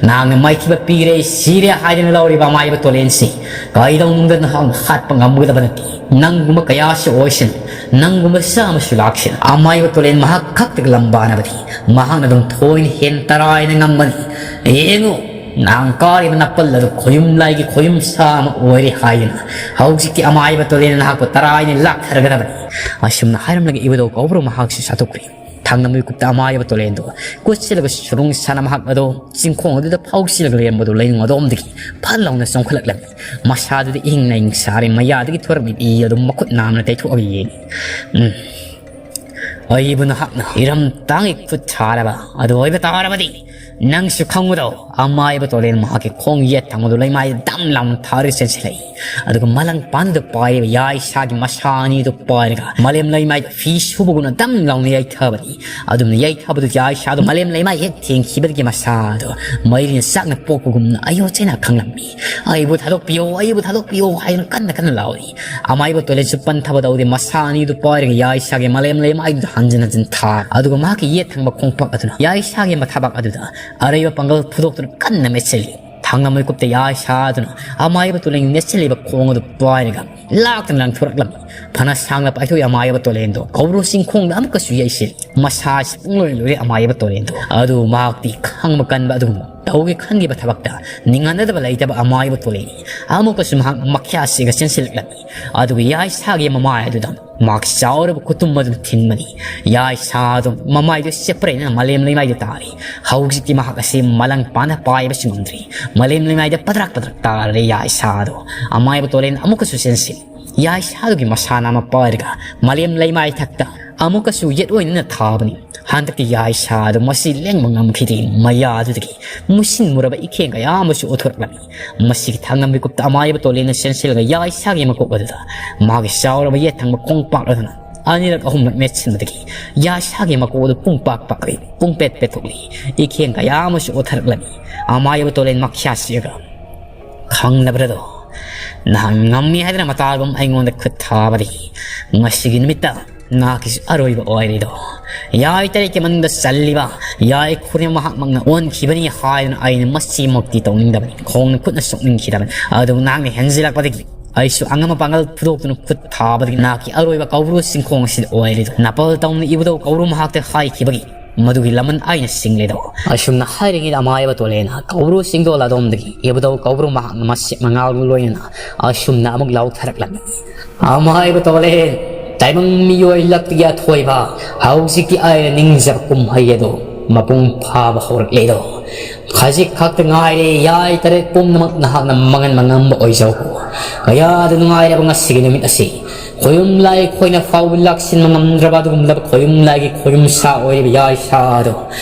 ꯅꯍꯥꯛꯅ ꯃꯥꯏꯊꯤꯕ ꯄꯤꯔꯦ, ꯁꯤꯔꯦ ꯍꯥꯏꯗꯅ ꯂꯧꯔꯤꯕ ꯑꯃꯥꯏꯕ ꯇꯣꯂꯦꯟꯁꯤ ꯀꯩꯗꯧꯅꯨꯡꯗ ꯅꯍꯥꯛꯅ ꯍꯥꯠꯄ ꯉꯝꯒꯗꯕ ꯅꯠꯇꯦ꯫ ꯅꯪꯒꯨꯝꯕ ꯀꯌꯥꯁꯨ ꯑꯣꯏꯁꯅꯨ, ꯅꯪꯒꯨꯝꯕ ꯆꯥꯝꯃꯁꯨ ꯂꯥꯛꯁꯅꯨ, ꯑꯃꯥꯏꯕ ꯇꯣꯂꯦꯟ ꯃꯍꯥꯛ ꯈꯛꯇꯒ ꯂꯝꯕꯥꯅꯕꯗꯤ ꯃꯍꯥꯛꯅ ꯑꯗꯨꯝ ꯊꯣꯏꯅ ꯍꯦꯟ ꯇꯔꯥꯏꯅ ꯉꯝꯒꯅꯤ꯫ ꯌꯦꯡꯉꯨ, ꯅꯍꯥꯛ ꯀꯥꯔꯤꯕ ꯅꯥꯄꯜ ꯑꯗꯨ ꯈꯣꯌꯨꯝ ꯂꯥꯏꯒꯤ ꯈꯣꯌꯨꯝ ꯁꯥ ꯑꯃ ꯑꯣꯏꯔꯦ ꯍꯥꯏꯗꯨꯅ ꯍꯧꯖꯤꯛꯇꯤ ꯑꯃꯥꯏꯕ ꯇꯣꯂꯦꯟꯅ ꯅꯍꯥꯛꯄꯨ ꯇꯔꯥꯏꯅ ꯂꯥꯛꯊꯔꯒꯗꯕꯅꯤ꯫ ꯑꯁꯨꯝꯅ ꯍꯥꯏꯔꯝꯂꯒ ꯏꯕꯨꯙꯧ ꯀꯧꯕ꯭ꯔꯨ ꯃꯍꯥꯛꯁꯨ ꯁꯥꯊꯣꯛꯈ꯭ꯔꯦ꯫ ꯊꯥꯡꯅ ꯃꯤꯀꯨꯞꯇ ꯑꯃꯥꯏꯕ ꯇꯣꯂꯦꯟꯗꯣ ꯀꯨꯠꯁꯤꯜꯂꯒ ꯁꯨꯔꯨꯡ ꯁꯥꯅ ꯃꯍꯥꯛ ꯑꯗꯣ ꯆꯤꯡꯈꯣꯡ ꯑꯗꯨꯗ ꯐꯥꯎꯁꯤꯜꯂꯒ ꯂꯩꯔꯝꯕꯗꯨ ꯂꯩꯅꯨꯡ ꯑꯗꯣꯝꯗꯒꯤ ꯐꯠ ꯂꯥꯎꯅ ꯆꯣꯡꯈꯠꯂꯛꯂꯝꯃꯤ꯫ ꯃꯁꯥꯗꯨꯗꯤ ꯏꯍꯤꯡ ꯅꯥꯍꯤꯡ ꯁꯥꯔꯦ, ꯃꯌꯥꯗꯒꯤ ꯊꯣꯔꯛꯂꯤꯕ ꯏ ꯑꯗꯨ ꯃꯈꯨꯠ ꯅꯥꯝꯅ ꯇꯩꯊꯣꯛꯑꯒ ꯌꯦꯡꯉꯤ꯫ ꯎꯝ꯫ ꯑꯩꯕꯨ ꯅꯍꯥꯛꯅ ꯏꯔꯝ ꯇꯥꯡꯒꯤ ꯈꯨꯠ ꯊꯥꯔꯕ ꯑꯗꯨ ꯑꯣꯏꯕ ꯇꯥꯔꯕꯗꯤ "ꯅꯪꯁꯨ ꯈꯪꯕ꯭ꯔꯣ?" ꯑꯃꯥꯏꯕ ꯇꯣꯂꯦꯟ ꯃꯍꯥꯛꯀꯤ ꯈꯣꯡ ꯌꯦꯠ ꯊꯪꯕꯗꯨ ꯂꯩꯃꯥꯏꯗ ꯗꯝ ꯂꯥꯎꯅ ꯊꯥꯔꯒ ꯆꯦꯟꯁꯤꯜꯂꯛꯏ꯫ ꯑꯗꯨꯒ ꯃꯂꯪ ꯄꯥꯟꯗꯨꯗ ꯄꯥꯏꯔꯤꯕ ꯌꯥꯏꯁꯥꯒꯤ ꯃꯁꯥ ꯑꯅꯤꯗꯨ ꯄꯥꯏꯔꯒ ꯃꯥꯂꯦꯝ ꯂꯩꯃꯥꯏꯗ ꯐꯤ ꯁꯨꯕꯒꯨꯝꯅ ꯗꯝ ꯂꯥꯎꯅ ꯌꯩꯊꯕꯅꯤ꯫ ꯑꯗꯨꯝꯅ ꯌꯩꯊꯕꯗꯨ ꯌꯥꯏꯁꯥꯗꯨ ꯃꯥꯂꯦꯝ ꯂꯩꯃꯥꯏ ꯍꯦꯛ ꯊꯦꯡꯈꯤꯕꯗꯒꯤ ꯃꯁꯥꯗꯨ ꯃꯩꯔꯤꯅ ꯆꯥꯛꯅ ꯄꯣꯛꯄꯒꯨꯝꯅ ꯑꯌꯣ ꯆꯦꯅ ꯈꯪꯂꯝꯃꯤ꯫ "ꯑꯩꯕꯨ ꯊꯥꯗꯣꯛꯄꯤꯌꯣ, ꯑꯩꯕꯨ ꯊꯥꯗꯣꯛꯄꯤꯌꯣ" ꯍꯥꯏꯗꯨꯅ ꯀꯟꯅ ꯀꯟꯅ ꯂꯥꯎꯔꯤ꯫ ꯑꯃꯥꯏꯕ ꯇꯣꯂꯦꯟꯁꯨ ꯄꯟꯊꯕ ꯇꯧꯗꯦ, ꯃꯁꯥ ꯑꯅꯤꯗꯨ ꯄꯥꯏꯔꯒ ꯌꯥꯏꯁꯥꯒꯤ ꯃꯥꯂꯦꯝ ꯂꯩꯃꯥꯏꯗꯨꯗ ꯍꯟꯖꯤꯟ ꯍꯟꯖꯤꯟ ꯊꯥ꯫ ꯑꯗꯨꯒ ꯃꯍꯥꯛꯀꯤ ꯌꯦꯠ ꯊꯪꯕ ꯈꯣꯡꯄꯥꯛ ꯑꯗꯨꯅ ꯌꯥꯏꯁꯥꯒꯤ ꯃꯊꯕꯥꯛ ꯑꯗꯨꯗ ꯑꯔꯩꯕ ꯄꯥꯡꯒꯜ ꯐꯨꯗꯣꯛꯇꯨꯅ ꯀꯟꯅ ꯃꯦꯠꯁꯤꯜꯂꯤ꯫ ꯊꯥꯡꯅ ꯃꯤꯀꯨꯞꯇ ꯌꯥꯏꯁꯥꯗꯨꯅ ꯑꯃꯥꯏꯕ ꯇꯣꯂꯦꯟꯒꯤ ꯅꯦꯠꯁꯤꯜꯂꯤꯕ ꯈꯣꯡ ꯑꯗꯨ ꯄꯥꯏꯔꯒ ꯂꯥꯛꯇꯅ ꯂꯪꯊꯣꯔꯛꯂꯝꯃꯤ꯫ ꯐꯅ ꯁꯥꯡꯅ ꯄꯥꯏꯊꯣꯛꯏ ꯑꯃꯥꯏꯕ ꯇꯣꯂꯦꯟꯗꯣ ꯀꯧꯕ꯭ꯔꯨ ꯆꯤꯡꯈꯣꯡꯗ ꯑꯃꯨꯛꯀꯁꯨ ꯌꯩꯁꯤꯜꯂꯤ꯫ ꯃꯁꯥꯁꯤ ꯄꯨꯡꯂꯣꯏ ꯂꯣꯏꯔꯦ ꯑꯃꯥꯏꯕ ꯇꯣꯂꯦꯟꯗꯣ꯫ ꯑꯗꯨ ꯃꯍꯥꯛꯇꯤ ꯈꯥꯡꯕ ꯀꯟꯕ ꯑꯗꯨꯒꯨꯝꯕ ꯇꯧꯒꯦ ꯈꯟꯈꯤꯕ ꯊꯕꯛꯇ ꯅꯤꯡꯍꯟꯅꯗꯕ ꯂꯩꯇꯕ ꯑꯃꯥꯏꯕ ꯇꯣꯂꯦꯟꯅꯤ꯫ ꯑꯃꯨꯛꯀꯁꯨ ꯃꯍꯥꯛ ꯃꯈ꯭ꯌꯥ ꯁꯤꯒ ꯆꯦꯟꯁꯤꯜꯂꯛꯂꯝꯃꯤ꯫ ꯑꯗꯨꯒ ꯌꯥꯏꯁꯥꯒꯤ ꯃꯃꯥꯏ ꯑꯗꯨꯗ ꯃꯍꯥꯛ ꯆꯥꯎꯔꯕ ꯈꯨꯇꯨꯝ ꯑꯗꯨꯅ ꯊꯤꯟꯕꯅꯤ꯫ ꯌꯥꯏꯁꯥꯗꯨ ꯃꯃꯥꯏꯗꯨ ꯆꯦꯞꯄꯔꯦꯅ ꯃꯥꯂꯦꯝ ꯂꯩꯃꯥꯏꯗ ꯇꯥꯔꯤ꯫ ꯍꯧꯖꯤꯛꯇꯤ ꯃꯍꯥꯛ ꯑꯁꯤ ꯃꯂꯪ ꯄꯥꯅ ꯄꯥꯏꯕꯁꯨ ꯉꯝꯗ꯭ꯔꯤ꯫ ꯃꯥꯂꯦꯝ ꯂꯩꯃꯥꯏꯗ ꯄꯗ꯭ꯔꯥꯛ ꯄꯗ꯭ꯔꯥꯛ ꯇꯥꯔꯦ ꯌꯥꯏꯁꯥꯗꯣ꯫ ꯑꯃꯥꯏꯕ ꯇꯣꯂꯦꯟ ꯑꯃꯨꯛꯀꯁꯨ ꯆꯦꯟꯁꯤꯜꯂꯤ꯫ ꯌꯥꯏꯁꯥꯗꯨꯒꯤ ꯃꯁꯥ ꯅꯥꯝꯃ ꯄꯥꯏꯔꯒ ꯃꯥꯂꯦꯝ ꯂꯩꯃꯥꯏ ꯊꯛꯇ ꯑꯃꯨꯛꯀꯁꯨ ꯌꯦꯠ ꯑꯣꯏꯅꯅ ꯊꯥꯕꯅꯤ꯫ ꯍꯟꯗꯛꯇꯤ ꯌꯥꯏꯁꯥꯗꯨ ꯃꯁꯤ ꯂꯦꯡꯕ ꯉꯝꯈꯤꯗꯦ꯫ ꯃꯌꯥꯗꯨꯗꯒꯤ ꯃꯨꯁꯤꯟ ꯃꯨꯔꯕ ꯏꯈꯦꯡ ꯀꯌꯥ ꯑꯃꯁꯨ ꯎꯊꯣꯔꯛꯂꯝꯃꯤ꯫ ꯃꯁꯤꯒꯤ ꯊꯥꯡꯅ ꯃꯤꯀꯨꯞꯇ ꯑꯃꯥꯏꯕ ꯇꯣꯂꯦꯟꯅ ꯆꯦꯟꯁꯤꯜꯂꯒ ꯌꯥꯏꯁꯥꯒꯤ ꯃꯀꯣꯛ ꯑꯗꯨꯗ ꯃꯥꯒꯤ ꯆꯥꯎꯔꯕ ꯌꯦꯠ ꯊꯪꯕ ꯈꯣꯡꯄꯥꯛ ꯑꯗꯨꯅ ꯑꯅꯤꯔꯛ ꯑꯍꯨꯝꯂꯛ ꯃꯦꯠꯁꯤꯟꯕꯗꯒꯤ ꯌꯥꯏꯁꯥꯒꯤ ꯃꯀꯣꯛ ꯑꯗꯨ ꯄꯨꯡ ꯄꯥꯛ ꯄꯥꯛꯂꯤ, ꯄꯨꯡ ꯄꯦꯠ ꯄꯦꯠꯊꯣꯛꯂꯤ꯫ ꯏꯈꯦꯡ ꯀꯌꯥ ꯑꯃꯁꯨ ꯎꯊꯔꯛꯂꯝꯃꯤ꯫ ꯑꯃꯥꯏꯕ ꯇꯣꯂꯦꯟ ꯃꯈ꯭ꯌꯥ ꯁꯤꯛꯑꯒ, "ꯈꯪꯂꯕ꯭ꯔꯗꯣ? ꯅꯍꯥꯛ ꯉꯝꯃꯤ ꯍꯥꯏꯗꯅ ꯃꯇꯥꯒꯨꯝ ꯑꯩꯉꯣꯟꯗ ꯈꯨꯠ ꯊꯥꯕꯗꯒꯤ ꯉꯁꯤꯒꯤ ꯅꯨꯃꯤꯠꯇ ꯅꯍꯥꯛꯀꯤꯁꯨ ꯑꯔꯣꯏꯕ ꯑꯣꯏꯔꯦꯗꯣ꯫ ꯌꯥꯏ ꯇꯔꯦꯠꯀꯤ ꯃꯅꯨꯡꯗ ꯆꯜꯂꯤꯕ ꯌꯥꯏ ꯈꯨꯔꯦꯝ ꯃꯍꯥꯛꯃꯛꯅ ꯑꯣꯟꯈꯤꯕꯅꯤ ꯍꯥꯏꯗꯨꯅ ꯑꯩꯅ ꯃꯁꯤꯃꯛꯇꯤ ꯇꯧꯅꯤꯡꯗꯕꯅꯤ, ꯈꯣꯡꯅ ꯈꯨꯠꯅ ꯁꯣꯛꯅꯤꯡꯈꯤꯗꯕꯅꯤ꯫ ꯑꯗꯨꯕꯨ ꯅꯍꯥꯛꯅ ꯍꯦꯟꯖꯤꯜꯂꯛꯄꯗꯒꯤ ꯑꯩꯁꯨ ꯑꯉꯝꯕ ꯄꯥꯡꯒꯜ ꯐꯨꯗꯣꯛꯇꯨꯅ ꯈꯨꯠ ꯊꯥꯕꯗꯒꯤ ꯅꯍꯥꯛꯀꯤ ꯑꯔꯣꯏꯕ ꯀꯧꯕ꯭ꯔꯨ ꯆꯤꯡꯈꯣꯡ ꯑꯁꯤꯗ ꯑꯣꯏꯔꯦꯗꯣ꯫ ꯅꯥꯄꯜ ꯇꯧꯅ ꯏꯕꯨꯙꯧ ꯀꯧꯕ꯭ꯔꯨ ꯃꯍꯥꯛꯇ ꯍꯥꯏꯈꯤꯕꯒꯤ ꯃꯗꯨꯒꯤ ꯂꯃꯟ ꯑꯩꯅ ꯆꯤꯡꯂꯦꯗꯣ꯫" ꯑꯁꯨꯝꯅ ꯍꯥꯏꯔꯤꯉꯩꯗ ꯑꯃꯥꯏꯕ ꯇꯣꯂꯦꯟꯅ ꯀꯧꯕ꯭ꯔꯨ ꯆꯤꯡꯗꯣꯜ ꯑꯗꯣꯝꯗꯒꯤ ꯏꯕꯨꯙꯧ ꯀꯧꯕ꯭ꯔꯨ ꯃꯍꯥꯛꯅ ꯃꯁꯦꯛ ꯃꯉꯥꯜꯒ ꯂꯣꯏꯅꯅ ꯑꯁꯨꯝꯅ ꯑꯃꯨꯛ ꯂꯥꯎꯊꯔꯛꯂꯝꯃꯤ꯫ "ꯑꯃꯥꯏꯕ ꯇꯣꯂꯦꯟ, ꯇꯥꯏꯕꯪ ꯃꯤꯑꯣꯏ ꯂꯛꯇꯒꯤ ꯑꯊꯣꯏꯕ, ꯍꯧꯖꯤꯛꯇꯤ ꯑꯩꯅ ꯅꯤꯡꯖꯕ ꯀꯨꯝꯍꯩ ꯑꯗꯣ ꯃꯄꯨꯡ ꯐꯥꯕ ꯍꯧꯔꯛꯂꯦꯗꯣ꯫ ꯈꯖꯤꯛ ꯈꯛꯇ ꯉꯥꯏꯔꯦ, ꯌꯥꯏ ꯇꯔꯦꯠ ꯄꯨꯝꯅꯃꯛ ꯅꯍꯥꯛꯅ ꯃꯪꯍꯟꯕ ꯉꯝꯕ ꯑꯣꯏꯖꯧ꯫ ꯀꯌꯥꯗ ꯅꯨꯡꯉꯥꯏꯔꯕ ꯉꯁꯤꯒꯤ ꯅꯨꯃꯤꯠ ꯑꯁꯤ꯫ ꯈꯣꯌꯨꯝ ꯂꯥꯏ ꯈꯣꯏꯅ ꯐꯥꯎꯕ ꯂꯥꯛꯁꯤꯟꯕ ꯉꯝꯗ꯭ꯔꯕ ꯑꯗꯨꯒꯨꯝꯂꯕ ꯈꯣꯌꯨꯝ ꯂꯥꯏꯒꯤ ꯈꯣꯌꯨꯝ ꯁꯥ ꯑꯣꯏꯔꯤꯕ ꯌꯥꯏ ꯁꯥ ꯑꯗꯣ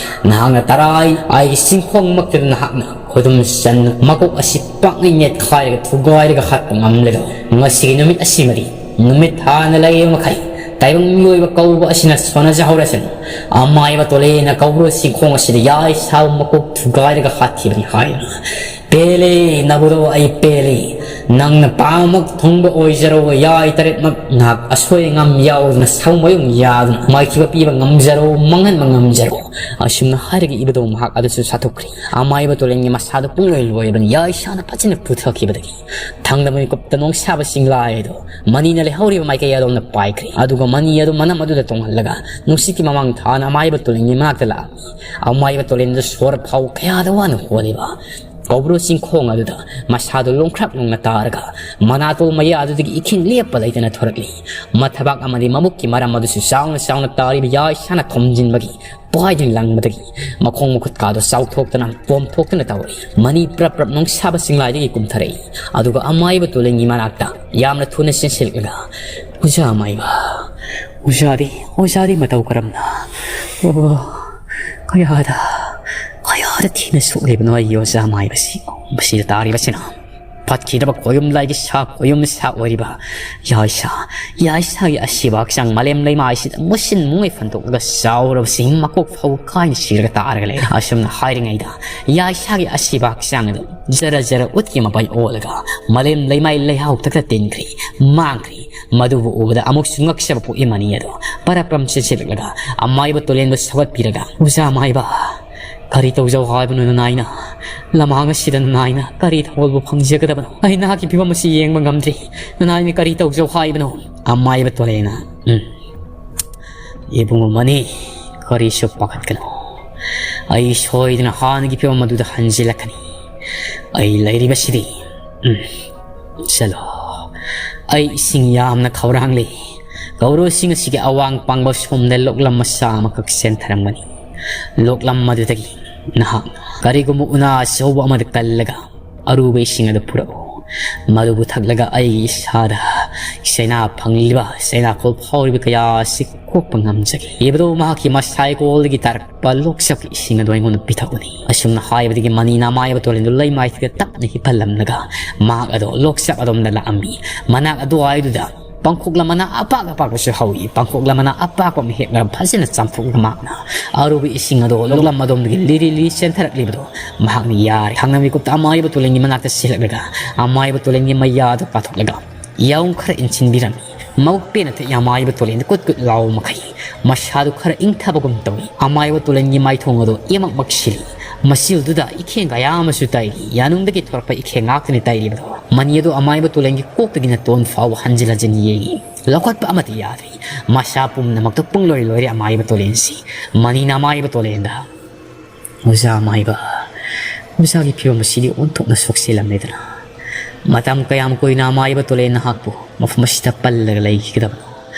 ꯅꯍꯥꯛꯅ ꯇꯔꯥꯏ ꯑꯩꯒꯤ ꯆꯤꯡꯈꯣꯡꯃꯛꯇꯗ ꯅꯍꯥꯛꯅ ꯈꯨꯗꯨꯝ ꯆꯟꯅ ꯃꯀꯣꯛ ꯑꯁꯤ ꯄꯥꯛꯅ ꯅꯦꯠꯈꯥꯏꯔꯒ ꯊꯨꯒꯥꯏꯔꯒ ꯍꯥꯠꯄ ꯉꯝꯂꯦꯗꯣ꯫ ꯉꯁꯤꯒꯤ ꯅꯨꯃꯤꯠ ꯑꯁꯤꯃꯗꯤ ꯅꯨꯃꯤꯠ ꯊꯥꯅ ꯂꯩꯔꯤꯕ ꯃꯈꯩ ꯇꯥꯏꯕꯪ ꯃꯤꯑꯣꯏꯕ ꯀꯧꯕ ꯑꯁꯤꯅ ꯁꯣꯟꯅꯖꯍꯧꯔꯁꯅꯨ꯫ ꯑꯃꯥꯏꯕ ꯇꯣꯂꯦꯅ ꯀꯧꯕ ꯆꯤꯡꯈꯣꯡ ꯑꯁꯤꯗ ꯌꯥꯏ ꯁꯥꯕ ꯃꯀꯣꯛ ꯊꯨꯒꯥꯏꯔꯒ ꯍꯥꯠꯈꯤꯕꯅꯤ ꯍꯥꯏꯅ꯫ ꯄꯦꯜꯂꯦ, ꯅꯕꯨꯗꯣ ꯑꯩ ꯄꯦꯜꯂꯦ꯫ ꯅꯪꯅ ꯄꯥꯝꯃꯛ ꯊꯨꯡꯕ ꯑꯣꯏꯖꯔꯣ, ꯌꯥꯏ ꯇꯔꯦꯠꯃꯛ ꯅꯍꯥꯛ ꯑꯁꯣꯏ ꯑꯉꯥꯝ ꯌꯥꯎꯗꯅ ꯁꯥꯎꯃꯌꯨꯝ ꯌꯥꯗꯅ ꯃꯥꯏꯊꯤꯕ ꯄꯤꯕ ꯉꯝꯖꯔꯣ, ꯃꯥꯡꯍꯟꯕ ꯉꯝꯖꯔꯣ꯫ ꯑꯁꯨꯝꯅ ꯍꯥꯏꯔꯒ ꯏꯕꯗꯣ ꯃꯍꯥꯛ ꯑꯗꯨꯁꯨ ꯁꯥꯊꯣꯛꯈ꯭ꯔꯦ꯫ ꯑꯃꯥꯏꯕ ꯇꯣꯂꯦꯟꯒꯤ ꯃꯁꯥꯗꯣ ꯄꯨꯡꯂꯣꯏ ꯂꯣꯏꯔꯕꯅꯤ꯫ ꯌꯥꯏ ꯁꯥꯅ ꯐꯖꯅ ꯄꯨꯊꯈꯤꯕꯗꯒꯤ ꯊꯪꯅꯕ ꯃꯤꯀꯨꯞꯇ ꯅꯣꯡꯁꯥꯕ ꯆꯤꯡꯂꯥꯏ ꯑꯗꯣ ꯃꯅꯤꯅ ꯂꯩꯍꯧꯔꯤꯕ ꯃꯥꯏꯀꯩ ꯑꯗꯣꯝꯗ ꯄꯥꯏꯈ꯭ꯔꯦ꯫ ꯑꯗꯨꯒ ꯃꯅꯤ ꯑꯗꯨ ꯃꯅꯝ ꯑꯗꯨꯗ ꯇꯣꯡꯍꯜꯂꯒ ꯅꯨꯡꯁꯤꯠꯀꯤ ꯃꯃꯥꯡ ꯊꯥꯅ ꯑꯃꯥꯏꯕ ꯇꯣꯂꯦꯟꯒꯤ ꯃꯅꯥꯛꯇ ꯂꯥꯛꯑꯝꯃꯤ꯫ ꯑꯃꯥꯏꯕ ꯇꯣꯂꯦꯟꯗ ꯁꯣꯔ ꯐꯥꯎ ꯀꯌꯥꯗ ꯋꯥꯅ ꯍꯣꯜꯂꯤꯕ ꯀꯧꯕ꯭ꯔꯨ ꯆꯤꯡꯈꯣꯡ ꯑꯗꯨꯗ ꯃꯁꯥꯗꯨ ꯂꯣꯡꯈ꯭ꯔꯞ ꯂꯣꯡꯅ ꯇꯥꯔꯒ ꯃꯅꯥꯇꯣꯜ ꯃꯌꯥ ꯑꯗꯨꯗꯒꯤ ꯏꯈꯤꯟ ꯂꯦꯞꯄ ꯂꯩꯇꯅ ꯊꯣꯔꯛꯂꯤ꯫ ꯃꯊꯕꯥꯛ ꯑꯃꯗꯤ ꯃꯕꯨꯛꯀꯤ ꯃꯔꯝ ꯑꯗꯨꯁꯨ ꯆꯥꯎꯅ ꯆꯥꯎꯅ ꯇꯥꯔꯤꯕ ꯌꯥꯏ ꯁꯥꯅ ꯊꯣꯝꯖꯤꯟꯕꯒꯤ ꯄꯥꯏꯗꯨꯅ ꯂꯪꯕꯗꯒꯤ ꯃꯈꯣꯡ ꯃꯈꯨꯠ ꯀꯥꯗꯨ ꯆꯥꯎꯊꯣꯛꯇꯅ ꯄꯣꯝꯊꯣꯛꯇꯨꯅ ꯇꯧꯔꯤ꯫ ꯃꯅꯤ ꯄ꯭ꯔꯞ ꯄ꯭ꯔꯞ ꯅꯣꯡꯁꯥꯕ ꯆꯤꯡꯂꯥꯏꯗꯒꯤ ꯀꯨꯝꯊꯔꯛꯏ꯫ ꯑꯗꯨꯒ ꯑꯃꯥꯏꯕ ꯇꯣꯂꯦꯟꯒꯤ ꯃꯅꯥꯛꯇ ꯌꯥꯝꯅ ꯊꯨꯅ ꯆꯦꯟꯁꯤꯜꯂꯛꯂꯒ, "ꯑꯣꯖꯥ ꯑꯃꯥꯏꯕ, ꯑꯣꯖꯥꯗꯤ, ꯑꯣꯖꯥꯗꯤ ꯃꯇꯧ ꯀꯔꯝꯅ? ꯑꯣ, ꯀꯌꯥꯗ, ꯀꯌꯥꯗ ꯊꯤꯅ ꯁꯣꯛꯂꯤꯕꯅꯣ ꯑꯩꯒꯤ ꯑꯣꯖꯥ ꯑꯃꯥꯏꯕꯁꯤ?" ꯃꯁꯤꯗ ꯇꯥꯔꯤꯕꯁꯤꯅ ꯐꯠꯈꯤꯗꯕ ꯈꯣꯌꯨꯝ ꯂꯥꯏꯒꯤ ꯁꯥ, ꯈꯣꯌꯨꯝ ꯁꯥ ꯑꯣꯏꯔꯤꯕ ꯌꯥꯏꯁꯥ, ꯌꯥꯏꯁꯥꯒꯤ ꯑꯁꯤꯕ ꯍꯛꯆꯥꯡ ꯃꯥꯂꯦꯝ ꯂꯩꯃꯥꯏꯁꯤꯗ ꯃꯨꯁꯤꯟ ꯃꯨꯉꯩ ꯐꯟꯗꯣꯛꯂꯒ ꯆꯥꯎꯔꯕꯁꯤꯡ ꯃꯀꯣꯛ ꯐꯥꯎ ꯀꯥꯏꯅ ꯁꯤꯔꯒ ꯇꯥꯔꯒ ꯂꯩꯔꯦ꯫ ꯑꯁꯨꯝꯅ ꯍꯥꯏꯔꯤꯉꯩꯗ ꯌꯥꯏꯁꯥꯒꯤ ꯑꯁꯤꯕ ꯍꯛꯆꯥꯡ ꯑꯗꯨ ꯖꯔ ꯖꯔ ꯎꯠꯀꯤ ꯃꯄꯩ ꯑꯣꯜꯂꯒ ꯃꯥꯂꯦꯝ ꯂꯩꯃꯥꯏ ꯂꯩꯍꯥꯎ ꯇꯛꯇ ꯇꯤꯟꯈ꯭ꯔꯤ, ꯃꯥꯡꯈ꯭ꯔꯤ꯫ ꯃꯗꯨꯕꯨ ꯎꯕꯗ ꯑꯃꯨꯛꯁꯨ ꯉꯛꯆꯕ ꯄꯣꯛꯏ ꯃꯅꯤ ꯑꯗꯣ ꯄꯔꯞ ꯄꯔꯝ ꯆꯦꯟꯁꯤꯜꯂꯛꯂꯒ ꯑꯃꯥꯏꯕ ꯇꯣꯂꯦꯟꯕꯨ ꯁꯧꯒꯠꯄꯤꯔꯒ, "ꯑꯣꯖꯥ ꯑꯃꯥꯏꯕ, ꯀꯔꯤ ꯇꯧꯖꯧ ꯍꯥꯏꯕꯅꯣ ꯅꯅꯥꯏꯅ? ꯂꯃꯥꯡ ꯑꯁꯤꯗ ꯅꯅꯥꯏꯅ ꯀꯔꯤ ꯊꯧꯒꯜꯕꯨ ꯐꯪꯖꯒꯗꯕꯅꯣ? ꯑꯩ ꯅꯍꯥꯛꯀꯤ ꯐꯤꯕꯝ ꯑꯁꯤ ꯌꯦꯡꯕ ꯉꯝꯗ꯭ꯔꯤ꯫ ꯅꯅꯥꯏꯅ ꯀꯔꯤ ꯇꯧꯖꯧ ꯍꯥꯏꯕꯅꯣ?" ꯑꯃꯥꯏꯕ ꯇꯣꯂꯦꯟꯅ, "ꯎꯝ, ꯏꯕꯨꯡꯉꯣ ꯃꯅꯤ, ꯀꯔꯤꯁꯨ ꯄꯥꯈꯠꯀꯅꯨ꯫ ꯑꯩ ꯁꯣꯏꯗꯅ ꯍꯥꯟꯅꯒꯤ ꯐꯤꯕꯝ ꯑꯗꯨꯗ ꯍꯟꯖꯤꯜꯂꯛꯀꯅꯤ꯫ ꯑꯩ ꯂꯩꯔꯤꯕꯁꯤꯗꯤ, ꯎꯝ, ꯆꯠꯂꯣ꯫ ꯑꯩ ꯏꯁꯤꯡ ꯌꯥꯝꯅ ꯈꯧꯔꯥꯡꯂꯤ꯫ ꯀꯧꯕ꯭ꯔꯨ ꯆꯤꯡ ꯑꯁꯤꯒꯤ ꯑꯋꯥꯡ ꯄꯥꯡꯕ ꯁꯣꯝꯗ ꯂꯣꯛꯂꯝ ꯃꯆꯥ ꯑꯃꯈꯛ ꯆꯦꯟꯊꯔꯝꯒꯅꯤ꯫ ꯂꯣꯛꯂꯝ ꯑꯗꯨꯗꯒꯤ ꯅꯍꯥꯛ ꯀꯔꯤꯒꯨꯝꯕ ꯎꯅꯥ ꯑꯆꯧꯕ ꯑꯃꯗ ꯀꯜꯂꯒ ꯑꯔꯨꯕ ꯏꯁꯤꯡ ꯑꯗꯨ ꯄꯨꯔꯛꯎ꯫ ꯃꯗꯨꯕꯨ ꯊꯛꯂꯒ ꯑꯩꯒꯤ ꯏꯁꯥꯗ ꯆꯩꯅꯥ ꯐꯪꯂꯤꯕ, ꯆꯩꯅꯥꯈꯣꯜ ꯐꯥꯎꯔꯤꯕ ꯀꯌꯥ ꯑꯁꯤ ꯀꯣꯛꯄ ꯉꯝꯖꯒꯦ꯫ ꯏꯕꯗꯣ ꯃꯍꯥꯛꯀꯤ ꯃꯁꯥꯏꯀꯣꯜꯗꯒꯤ ꯇꯥꯔꯛꯄ ꯂꯣꯛꯆꯞꯀꯤ ꯏꯁꯤꯡ ꯑꯗꯨ ꯑꯩꯉꯣꯟꯗ ꯄꯤꯊꯛꯎꯅꯤ꯫ ꯑꯁꯨꯝꯅ ꯍꯥꯏꯕꯗꯒꯤ ꯃꯅꯤꯅ ꯑꯃꯥꯏꯕ ꯇꯣꯂꯦꯟꯗꯨ ꯂꯩꯃꯥꯏꯊꯛꯇ ꯇꯞꯅ ꯍꯤꯞꯍꯜꯂꯝꯂꯒ ꯃꯍꯥꯛ ꯑꯗꯣ ꯂꯣꯛꯆꯞ ꯑꯗꯣꯝꯗ ꯂꯥꯛꯑꯝꯃꯤ꯫ ꯃꯅꯥꯛ ꯑꯗꯨꯋꯥꯏꯗꯨꯗ ꯄꯥꯡꯈꯣꯛꯂ ꯃꯅꯥ ꯑꯄꯥꯛ ꯑꯄꯥꯛꯄꯁꯨ ꯍꯧꯏ꯫ ꯄꯥꯡꯈꯣꯛꯂ ꯃꯅꯥ ꯑꯄꯥꯛꯄ ꯑꯃ ꯍꯦꯛꯂꯒ ꯐꯖꯅ ꯆꯥꯝꯊꯣꯛꯂꯒ ꯃꯍꯥꯛꯅ ꯑꯔꯨꯕ ꯏꯁꯤꯡ ꯑꯗꯣ ꯂꯣꯛꯂꯝ ꯑꯗꯣꯝꯗꯒꯤ ꯂꯤꯔꯤ ꯂꯤꯔꯤ ꯆꯦꯟꯊꯔꯛꯂꯤꯕꯗꯣ ꯃꯍꯥꯛꯅ ꯌꯥꯔꯦ ꯈꯪꯅ ꯃꯤꯀꯨꯞꯇ ꯑꯃꯥꯏꯕ ꯇꯣꯂꯦꯟꯒꯤ ꯃꯅꯥꯛꯇ ꯆꯦꯜꯂꯛꯂꯒ ꯑꯃꯥꯏꯕ ꯇꯣꯂꯦꯟꯒꯤ ꯃꯌꯥꯗꯨ ꯀꯥꯊꯣꯛꯂꯒ ꯌꯥꯎ ꯈꯔ ꯏꯟꯁꯤꯟꯕꯤꯔꯝꯃꯤ꯫ ꯃꯕꯨꯛ ꯄꯦꯟꯅ ꯊꯛꯏ꯫ ꯑꯃꯥꯏꯕ ꯇꯣꯂꯦꯟꯗ ꯀꯨꯠ ꯀꯨꯠ ꯂꯥꯎꯕ ꯃꯈꯩ ꯃꯁꯥꯗꯨ ꯈꯔ ꯏꯪꯊꯕꯒꯨꯝ ꯇꯧꯏ꯫ ꯑꯃꯥꯏꯕ ꯇꯣꯂꯦꯟꯒꯤ ꯃꯥꯏꯊꯣꯡ ꯑꯗꯨ ꯏꯃꯛ ꯃꯛꯁꯤꯜꯂꯤ꯫ ꯃꯆꯤꯜꯗꯨꯗ ꯏꯈꯦꯡ ꯀꯌꯥ ꯑꯃꯁꯨ ꯇꯥꯏꯔꯤ꯫ ꯌꯥꯅꯨꯡꯗꯒꯤ ꯊꯣꯔꯛꯄ ꯏꯈꯦꯡ ꯉꯥꯛꯇꯅꯤ ꯇꯥꯏꯔꯤꯕꯗꯣ꯫ ꯃꯅꯤ ꯑꯗꯨ ꯑꯃꯥꯏꯕ ꯇꯣꯂꯦꯟꯒꯤ ꯀꯣꯛꯇꯒꯤ ꯅꯥꯇꯣꯟ ꯐꯥꯎꯕ ꯍꯟꯖꯤꯟ ꯍꯟꯖꯤꯟ ꯌꯦꯡꯏ꯫ ꯂꯧꯈꯠꯄ ꯑꯃꯠꯇ ꯌꯥꯗ꯭ꯔꯤ꯫ ꯃꯁꯥ ꯄꯨꯝꯅꯃꯛꯇ ꯄꯨꯡꯂꯣꯏ ꯂꯣꯏꯔꯦ ꯑꯃꯥꯏꯕ ꯇꯣꯂꯦꯟꯁꯤ꯫ ꯃꯅꯤꯅ ꯑꯃꯥꯏꯕ ꯇꯣꯂꯦꯟꯗ, "ꯑꯣꯖꯥ ꯑꯃꯥꯏꯕ, ꯑꯣꯖꯥꯒꯤ ꯐꯤꯕꯝ ꯑꯁꯤꯗꯤ ꯑꯣꯟꯊꯣꯛꯅ ꯁꯣꯛꯆꯤꯜꯂꯝꯂꯦꯗꯅ꯫ ꯃꯇꯝ ꯀꯌꯥꯝ ꯀꯨꯏꯅ ꯑꯃꯥꯏꯕ ꯇꯣꯂꯦꯟ ꯅꯍꯥꯛꯄꯨ ꯃꯐꯝ ꯑꯁꯤꯗ ꯄꯜꯂꯒ ꯂꯩꯈꯤꯒꯗꯕꯅꯣ?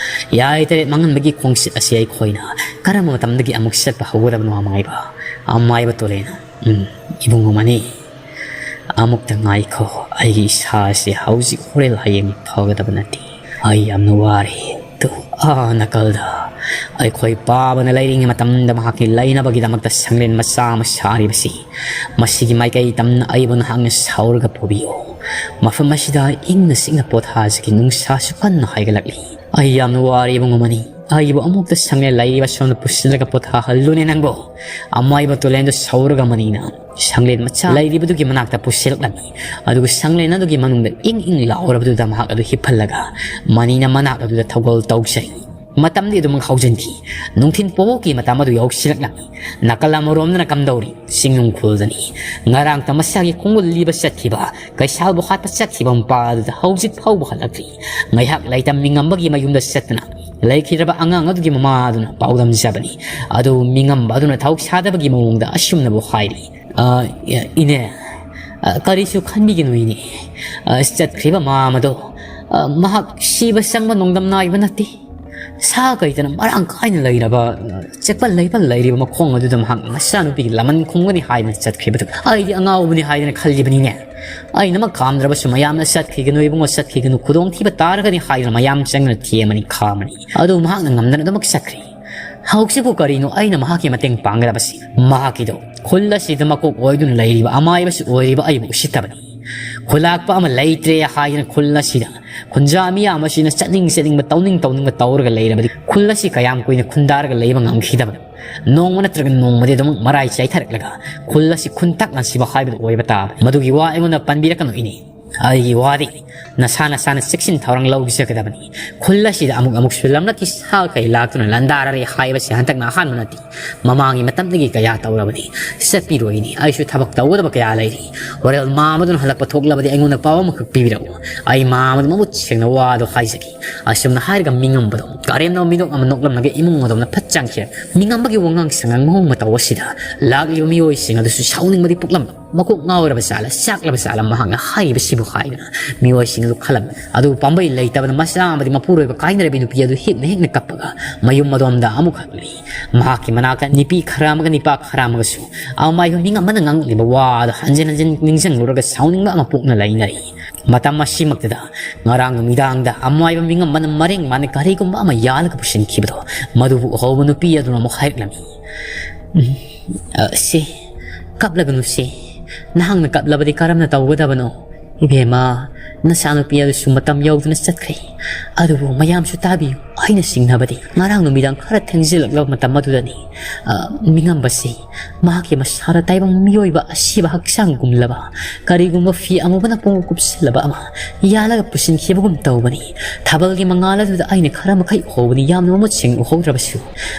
ꯌꯥꯏ ꯇꯔꯦꯠ ꯃꯥꯡꯍꯟꯕꯒꯤ ꯈꯣꯡꯆꯠ ꯑꯁꯤ ꯑꯩꯈꯣꯏꯅ ꯀꯔꯝꯕ ꯃꯇꯝꯗꯒꯤ ꯑꯃꯨꯛ ꯆꯠꯄ ꯍꯧꯒꯗꯕꯅꯣ ꯑꯃꯥꯏꯕ?" ꯑꯃꯥꯏꯕ ꯇꯣꯂꯦꯟ, "ꯎꯝ, ꯏꯕꯨꯡꯉꯣ ꯃꯅꯤ, ꯑꯃꯨꯛꯇ ꯉꯥꯏꯈꯣ꯫ ꯑꯩꯒꯤ ꯏꯁꯥ ꯑꯁꯤ ꯍꯧꯖꯤꯛ ꯍꯣꯔꯦꯟ ꯍꯌꯦꯡ ꯐꯒꯗꯕ ꯅꯠꯇꯦ꯫ ꯑꯩ ꯌꯥꯝꯅ ꯋꯥꯔꯦ꯫ ꯇꯨ, ꯑꯥ ꯅꯥꯀꯜꯗ ꯑꯩꯈꯣꯏ ꯄꯥꯕꯅ ꯂꯩꯔꯤꯉꯩ ꯃꯇꯝꯗ ꯃꯍꯥꯛꯀꯤ ꯂꯩꯅꯕꯒꯤꯗꯃꯛꯇ ꯁꯪꯂꯦꯟ ꯃꯆꯥ ꯑꯃ ꯁꯥꯔꯤꯕꯁꯤ, ꯃꯁꯤꯒꯤ ꯃꯥꯏꯀꯩ ꯇꯝꯅ ꯑꯩꯕꯨ ꯅꯍꯥꯛꯅ ꯁꯥꯎꯔꯒ ꯄꯨꯕꯤꯌꯨ꯫ ꯃꯐꯝ ꯑꯁꯤꯗ ꯏꯪꯅ ꯆꯤꯛꯅ ꯄꯣꯊꯥꯖꯒꯦ꯫ ꯅꯨꯡꯁꯥꯁꯨ ꯀꯟꯅ ꯍꯥꯏꯒꯠꯂꯛꯂꯤ꯫ ꯑꯩ ꯌꯥꯝꯅ ꯋꯥꯔꯦ ꯏꯕꯨꯡꯉꯣ ꯃꯅꯤ꯫ ꯑꯩꯕꯨ ꯑꯃꯨꯛꯇ ꯁꯪꯂꯦꯟ ꯂꯩꯔꯤꯕ ꯁꯣꯝꯗ ꯄꯨꯁꯤꯜꯂꯒ ꯄꯣꯊꯥꯍꯜꯂꯨꯅꯦ ꯅꯪꯕꯨ꯫" ꯑꯃꯥꯏꯕ ꯇꯣꯂꯦꯟꯗꯨ ꯁꯧꯔꯒ ꯃꯅꯤꯅ ꯁꯪꯂꯦꯟ ꯃꯆꯥ ꯂꯩꯔꯤꯕꯗꯨꯒꯤ ꯃꯅꯥꯛꯇ ꯄꯨꯁꯤꯜꯂꯛꯂꯝꯃꯤ꯫ ꯑꯗꯨꯒ ꯁꯪꯂꯦꯟ ꯑꯗꯨꯒꯤ ꯃꯅꯨꯡꯗ ꯏꯪ ꯏꯪ ꯂꯥꯎꯔꯕꯗꯨꯗ ꯃꯍꯥꯛ ꯑꯗꯨ ꯍꯤꯞꯍꯜꯂꯒ ꯃꯅꯤꯅ ꯃꯅꯥꯛ ꯑꯗꯨꯗ ꯊꯧꯒꯜ ꯇꯧꯖꯩ꯫ ꯃꯇꯝꯗꯤ ꯑꯗꯨꯃꯛ ꯍꯧꯖꯤꯟꯈꯤ꯫ ꯅꯨꯡꯊꯤꯜ ꯄꯣꯛꯀꯤ ꯃꯇꯝ ꯑꯗꯨ ꯌꯧꯁꯤꯜꯂꯛꯂꯝꯃꯤ꯫ ꯅꯥꯀꯜ ꯑꯃꯔꯣꯝꯗꯅ ꯀꯝꯗꯧꯔꯤ? ꯆꯤꯡꯅꯨꯡ ꯈꯨꯜꯗꯅꯤ꯫ ꯉꯔꯥꯡꯇ ꯃꯁꯥꯒꯤ ꯈꯣꯡꯒꯨꯜ ꯂꯤꯕ ꯆꯠꯈꯤꯕ, ꯀꯩꯁꯥꯜꯕꯨ ꯍꯥꯠꯄ ꯆꯠꯈꯤꯕ ꯃꯄꯥ ꯑꯗꯨꯗ ꯍꯧꯖꯤꯛ ꯐꯥꯎꯕ ꯍꯜꯂꯛꯇ꯭ꯔꯤ꯫ ꯉꯥꯏꯍꯥꯛ ꯂꯩꯇꯝ ꯃꯤꯉꯝꯕꯒꯤ ꯃꯌꯨꯝꯗ ꯆꯠꯇꯨꯅ ꯂꯩꯈꯤꯗ꯭ꯔꯕ ꯑꯉꯥꯡ ꯑꯗꯨꯒꯤ ꯃꯃꯥ ꯑꯗꯨꯅ ꯄꯥꯎꯗꯝꯖꯕꯅꯤ꯫ ꯑꯗꯨ ꯃꯤꯉꯝꯕ ꯑꯗꯨꯅ ꯊꯧ ꯁꯥꯗꯕꯒꯤ ꯃꯑꯣꯡꯗ ꯑꯁꯨꯝꯅꯕꯨ ꯍꯥꯏꯔꯤ, "ꯑ, ꯏꯅꯦ, ꯑ, ꯀꯔꯤꯁꯨ ꯈꯟꯕꯤꯒꯅꯨ ꯏꯅꯦ꯫ ꯑ, ꯆꯠꯈ꯭ꯔꯤꯕ ꯃꯃꯥ ꯑꯗꯣ, ꯑ, ꯃꯍꯥꯛ ꯁꯤꯕ ꯆꯪꯕ ꯅꯣꯡꯗꯝ ꯅꯥꯏꯕ ꯅꯠꯇꯦ꯫ ꯁꯥ ꯀꯩꯗꯅ ꯃꯔꯥꯡ ꯀꯥꯏꯅ ꯂꯩꯔꯕ, ꯆꯦꯛꯄꯜ ꯂꯩꯄꯜ ꯂꯩꯔꯤꯕ ꯃꯈꯣꯡ ꯑꯗꯨꯗ ꯃꯍꯥꯛ ꯃꯆꯥꯅꯨꯄꯤꯒꯤ ꯂꯃꯟ ꯈꯨꯝꯒꯅꯤ ꯍꯥꯏꯗꯅ ꯆꯠꯈꯤꯕꯗꯨ ꯑꯩꯗꯤ ꯑꯉꯥꯎꯕꯅꯤ ꯍꯥꯏꯗꯅ ꯈꯜꯂꯤꯕꯅꯤꯅꯦ꯫ ꯑꯩꯅꯃꯛ ꯈꯥꯝꯗ꯭ꯔꯕꯁꯨ ꯃꯌꯥꯝꯅ "ꯆꯠꯈꯤꯒꯅꯨ ꯏꯕꯨꯡꯉꯣ, ꯆꯠꯈꯤꯒꯅꯨ, ꯈꯨꯗꯣꯡꯊꯤꯕ ꯇꯥꯔꯒꯅꯤ" ꯍꯥꯏꯗꯨꯅ ꯃꯌꯥꯝ ꯆꯪꯗꯨꯅ ꯊꯦꯝꯃꯅꯤ, ꯈꯥꯝꯃꯅꯤ꯫ ꯑꯗꯨ ꯃꯍꯥꯛꯅ ꯉꯝꯗꯅ ꯑꯗꯨꯃꯛ ꯆꯠꯈ꯭ꯔꯦ꯫ ꯍꯧꯖꯤꯛꯄꯨ ꯀꯔꯤꯅꯣ ꯑꯩꯅ ꯃꯍꯥꯛꯀꯤ ꯃꯇꯦꯡ ꯄꯥꯡꯒꯗꯕꯁꯤ? ꯃꯍꯥꯛꯀꯤꯗꯣ ꯈꯨꯜ ꯑꯁꯤꯗ ꯃꯀꯣꯛ ꯑꯣꯏꯗꯨꯅ ꯂꯩꯔꯤꯕ, ꯑꯃꯥꯏꯕꯁꯨ ꯑꯣꯏꯔꯤꯕ ꯑꯩꯕꯨ ꯎꯁꯤꯠꯇꯕꯅꯤ꯫ ꯈꯨꯂꯥꯛꯄ ꯑꯃ ꯂꯩꯇ꯭ꯔꯦ ꯍꯥꯏꯗꯅ ꯈꯨꯜ ꯑꯁꯤꯗ ꯈꯨꯟꯖꯥ ꯃꯤꯌꯥꯝ ꯑꯁꯤꯅ ꯆꯠꯅꯤꯡ ꯆꯠꯅꯤꯡꯕ, ꯇꯧꯅꯤꯡ ꯇꯧꯅꯤꯡꯕ ꯇꯧꯔꯒ ꯂꯩꯔꯕꯗꯤ ꯈꯨꯜ ꯑꯁꯤ ꯀꯌꯥꯝ ꯀꯨꯏꯅ ꯈꯨꯟꯗꯥꯔꯒ ꯂꯩꯕ ꯉꯝꯈꯤꯗꯕꯅꯣ? ꯅꯣꯡꯃ ꯅꯠꯇ꯭ꯔꯒ ꯅꯣꯡꯃꯗꯤ ꯑꯗꯨꯃꯛ ꯃꯔꯥꯏ ꯆꯥꯏꯊꯔꯛꯂꯒ ꯈꯨꯜ ꯑꯁꯤ ꯈꯨꯟ ꯇꯛꯅ ꯁꯤꯕ ꯍꯥꯏꯕꯗꯨ ꯑꯣꯏꯕ ꯇꯥꯕꯅꯤ꯫ ꯃꯗꯨꯒꯤ ꯋꯥ ꯑꯩꯉꯣꯟꯗ ꯄꯟꯕꯤꯔꯛꯀꯅꯨ ꯏꯅꯦ꯫ ꯑꯩꯒꯤ ꯋꯥꯗꯤ ꯅꯁꯥ ꯅꯁꯥꯅ ꯆꯦꯛꯁꯤꯟ ꯊꯧꯔꯥꯡ ꯂꯧꯖꯒꯗꯕꯅꯤ꯫ ꯈꯨꯜ ꯑꯁꯤꯗ ꯑꯃꯨꯛ ꯑꯃꯨꯛꯁꯨ ꯂꯝꯂꯛꯀꯤ ꯁꯥ ꯀꯩ ꯂꯥꯛꯇꯨꯅ ꯂꯥꯟꯗꯥꯔꯔꯦ ꯍꯥꯏꯕꯁꯤ ꯍꯟꯗꯛꯅ ꯑꯍꯥꯟꯕ ꯅꯠꯇꯦ꯫ ꯃꯃꯥꯡꯒꯤ ꯃꯇꯝꯗꯒꯤ ꯀꯌꯥ ꯇꯧꯔꯕꯅꯤ꯫ ꯆꯠꯄꯤꯔꯣꯏꯅꯤ, ꯑꯩꯁꯨ ꯊꯕꯛ ꯇꯧꯒꯗꯕ ꯀꯌꯥ ꯂꯩꯔꯤ꯫ ꯍꯣꯔꯦꯟ ꯃꯥꯃꯗꯨꯅ ꯍꯜꯂꯛꯄ ꯊꯣꯛꯂꯕꯗꯤ ꯑꯩꯉꯣꯟꯗ ꯄꯥꯎ ꯑꯃꯈꯛ ꯄꯤꯕꯤꯔꯛꯎ꯫ ꯑꯩ ꯃꯥꯃꯗꯨ ꯃꯃꯨꯠ ꯁꯦꯡꯅ ꯋꯥꯗꯣ ꯍꯥꯏꯖꯒꯦ꯫ ꯑꯁꯨꯝꯅ ꯍꯥꯏꯔꯒ ꯃꯤꯉꯝꯕꯗꯣ ꯀꯔꯦꯝꯅꯕ ꯃꯤꯅꯣꯛ ꯑꯃ ꯅꯣꯛꯂꯝꯂꯒ ꯏꯃꯨꯡ ꯑꯗꯣꯝꯅ ꯐꯠ ꯆꯪꯈꯤ꯫ ꯃꯤꯉꯝꯕꯒꯤ ꯋꯥꯉꯥꯡ ꯁꯉꯥꯡ ꯃꯑꯣꯡ ꯃꯇꯧ ꯑꯁꯤꯗ ꯂꯥꯛꯂꯤꯕ ꯃꯤꯑꯣꯏꯁꯤꯡ ꯑꯗꯨꯁꯨ ꯁꯥꯎꯅꯤꯡꯕꯗꯤ ꯄꯣꯛꯂꯝꯕ꯫ ꯃꯀꯣꯛ ꯉꯥꯎꯔꯕ ꯖꯥꯠꯂ, ꯆꯥꯛꯂꯕ ꯖꯥꯠꯂ ꯃꯍꯥꯛꯅ ꯍꯥꯏꯔꯤꯕꯁꯤꯕꯨ ꯍꯥꯏꯗꯨꯅ ꯃꯤꯑꯣꯏꯁꯤꯡ ꯑꯗꯨ ꯈꯜꯂꯝꯃꯤ꯫ ꯑꯗꯨ ꯄꯥꯝꯕꯩ ꯂꯩꯇꯕꯅ ꯃꯆꯥ ꯑꯃꯗꯤ ꯃꯄꯨꯔꯣꯏꯕ ꯀꯥꯏꯅꯔꯕꯤ ꯅꯨꯄꯤ ꯑꯗꯨ ꯍꯤꯛꯅ ꯍꯤꯛꯅ ꯀꯞꯄꯒ ꯃꯌꯨꯝ ꯑꯗꯣꯝꯗ ꯑꯃꯨꯛ ꯍꯜꯂꯤ꯫ ꯃꯍꯥꯛꯀꯤ ꯃꯅꯥꯛꯇ ꯅꯨꯄꯤ ꯈꯔ ꯑꯃꯒ ꯅꯨꯄꯥ ꯈꯔ ꯑꯃꯒꯁꯨ ꯑꯃꯥꯏꯕ ꯃꯤꯉꯝꯕꯅ ꯉꯥꯡꯂꯤꯕ ꯋꯥꯗ ꯍꯟꯖꯤꯟ ꯍꯟꯖꯤꯟ ꯅꯤꯡꯁꯤꯡꯂꯨꯔꯒ ꯁꯥꯎꯅꯤꯡꯕ ꯑꯃ ꯄꯣꯛꯅ ꯂꯩꯅꯔꯤ꯫ ꯃꯇꯝ ꯑꯁꯤꯃꯛꯇꯗ ꯉꯔꯥꯡ ꯅꯨꯃꯤꯗꯥꯡꯗ ꯑꯃꯥꯏꯕ ꯃꯤꯉꯝꯕꯅ ꯃꯔꯦꯡ ꯃꯥꯅ ꯀꯔꯤꯒꯨꯝꯕ ꯑꯃ ꯌꯥꯜꯂꯒ ꯄꯨꯁꯤꯟꯈꯤꯕꯗꯣ ꯃꯗꯨꯕꯨ ꯎꯍꯧꯕ ꯅꯨꯄꯤ ꯑꯗꯨꯅ ꯑꯃꯨꯛ ꯍꯥꯏꯔꯛꯂꯝꯃꯤ꯫ "ꯎꯝ, ꯑ, ꯁꯦ, ꯀꯞꯂꯒꯅꯨ ꯁꯦ꯫ ꯅꯍꯥꯛꯅ ꯀꯞꯂꯕꯗꯤ ꯀꯔꯝꯅ ꯇꯧꯒꯗꯕꯅꯣ? ꯏꯕꯦꯝꯃ, ꯅꯆꯥꯅꯨꯄꯤ ꯑꯗꯨꯁꯨ ꯃꯇꯝ ꯌꯧꯗꯨꯅ ꯆꯠꯈ꯭ꯔꯦ꯫ ꯑꯗꯨꯕꯨ ꯃꯌꯥꯝꯁꯨ ꯇꯥꯕꯤꯌꯨ, ꯑꯩꯅ ꯆꯤꯡꯅꯕꯗꯤ ꯉꯔꯥꯡ ꯅꯨꯃꯤꯗꯥꯡ ꯈꯔ ꯊꯦꯡꯖꯤꯜꯂꯛꯂꯕ ꯃꯇꯝ ꯑꯗꯨꯗꯅꯤ, ꯑ, ꯃꯤꯉꯝꯕꯁꯤ ꯃꯍꯥꯛꯀꯤ ꯃꯁꯥꯗ ꯇꯥꯏꯕꯪ ꯃꯤꯑꯣꯏꯕ ꯑꯁꯤꯕ ꯍꯛꯆꯥꯡꯒꯨꯝꯂꯕ ꯀꯔꯤꯒꯨꯝꯕ ꯐꯤ ꯑꯃꯨꯕꯅ ꯄꯨꯡꯀꯨꯞ ꯀꯨꯞꯁꯤꯜꯂꯕ ꯑꯃ ꯌꯥꯜꯂꯒ ꯄꯨꯁꯤꯟꯈꯤꯕꯒꯨꯝ ꯇꯧꯕꯅꯤ꯫ ꯊꯥꯕꯜꯒꯤ ꯃꯉꯥꯜ ꯑꯗꯨꯗ ꯑꯩꯅ ꯈꯔ ꯃꯈꯩ ꯎꯍꯧꯕꯅꯤ, ꯌꯥꯝꯅ ꯃꯃꯨꯠ ꯁꯦꯡꯅ ꯎꯍꯧꯗ꯭ꯔꯕꯁꯨ꯫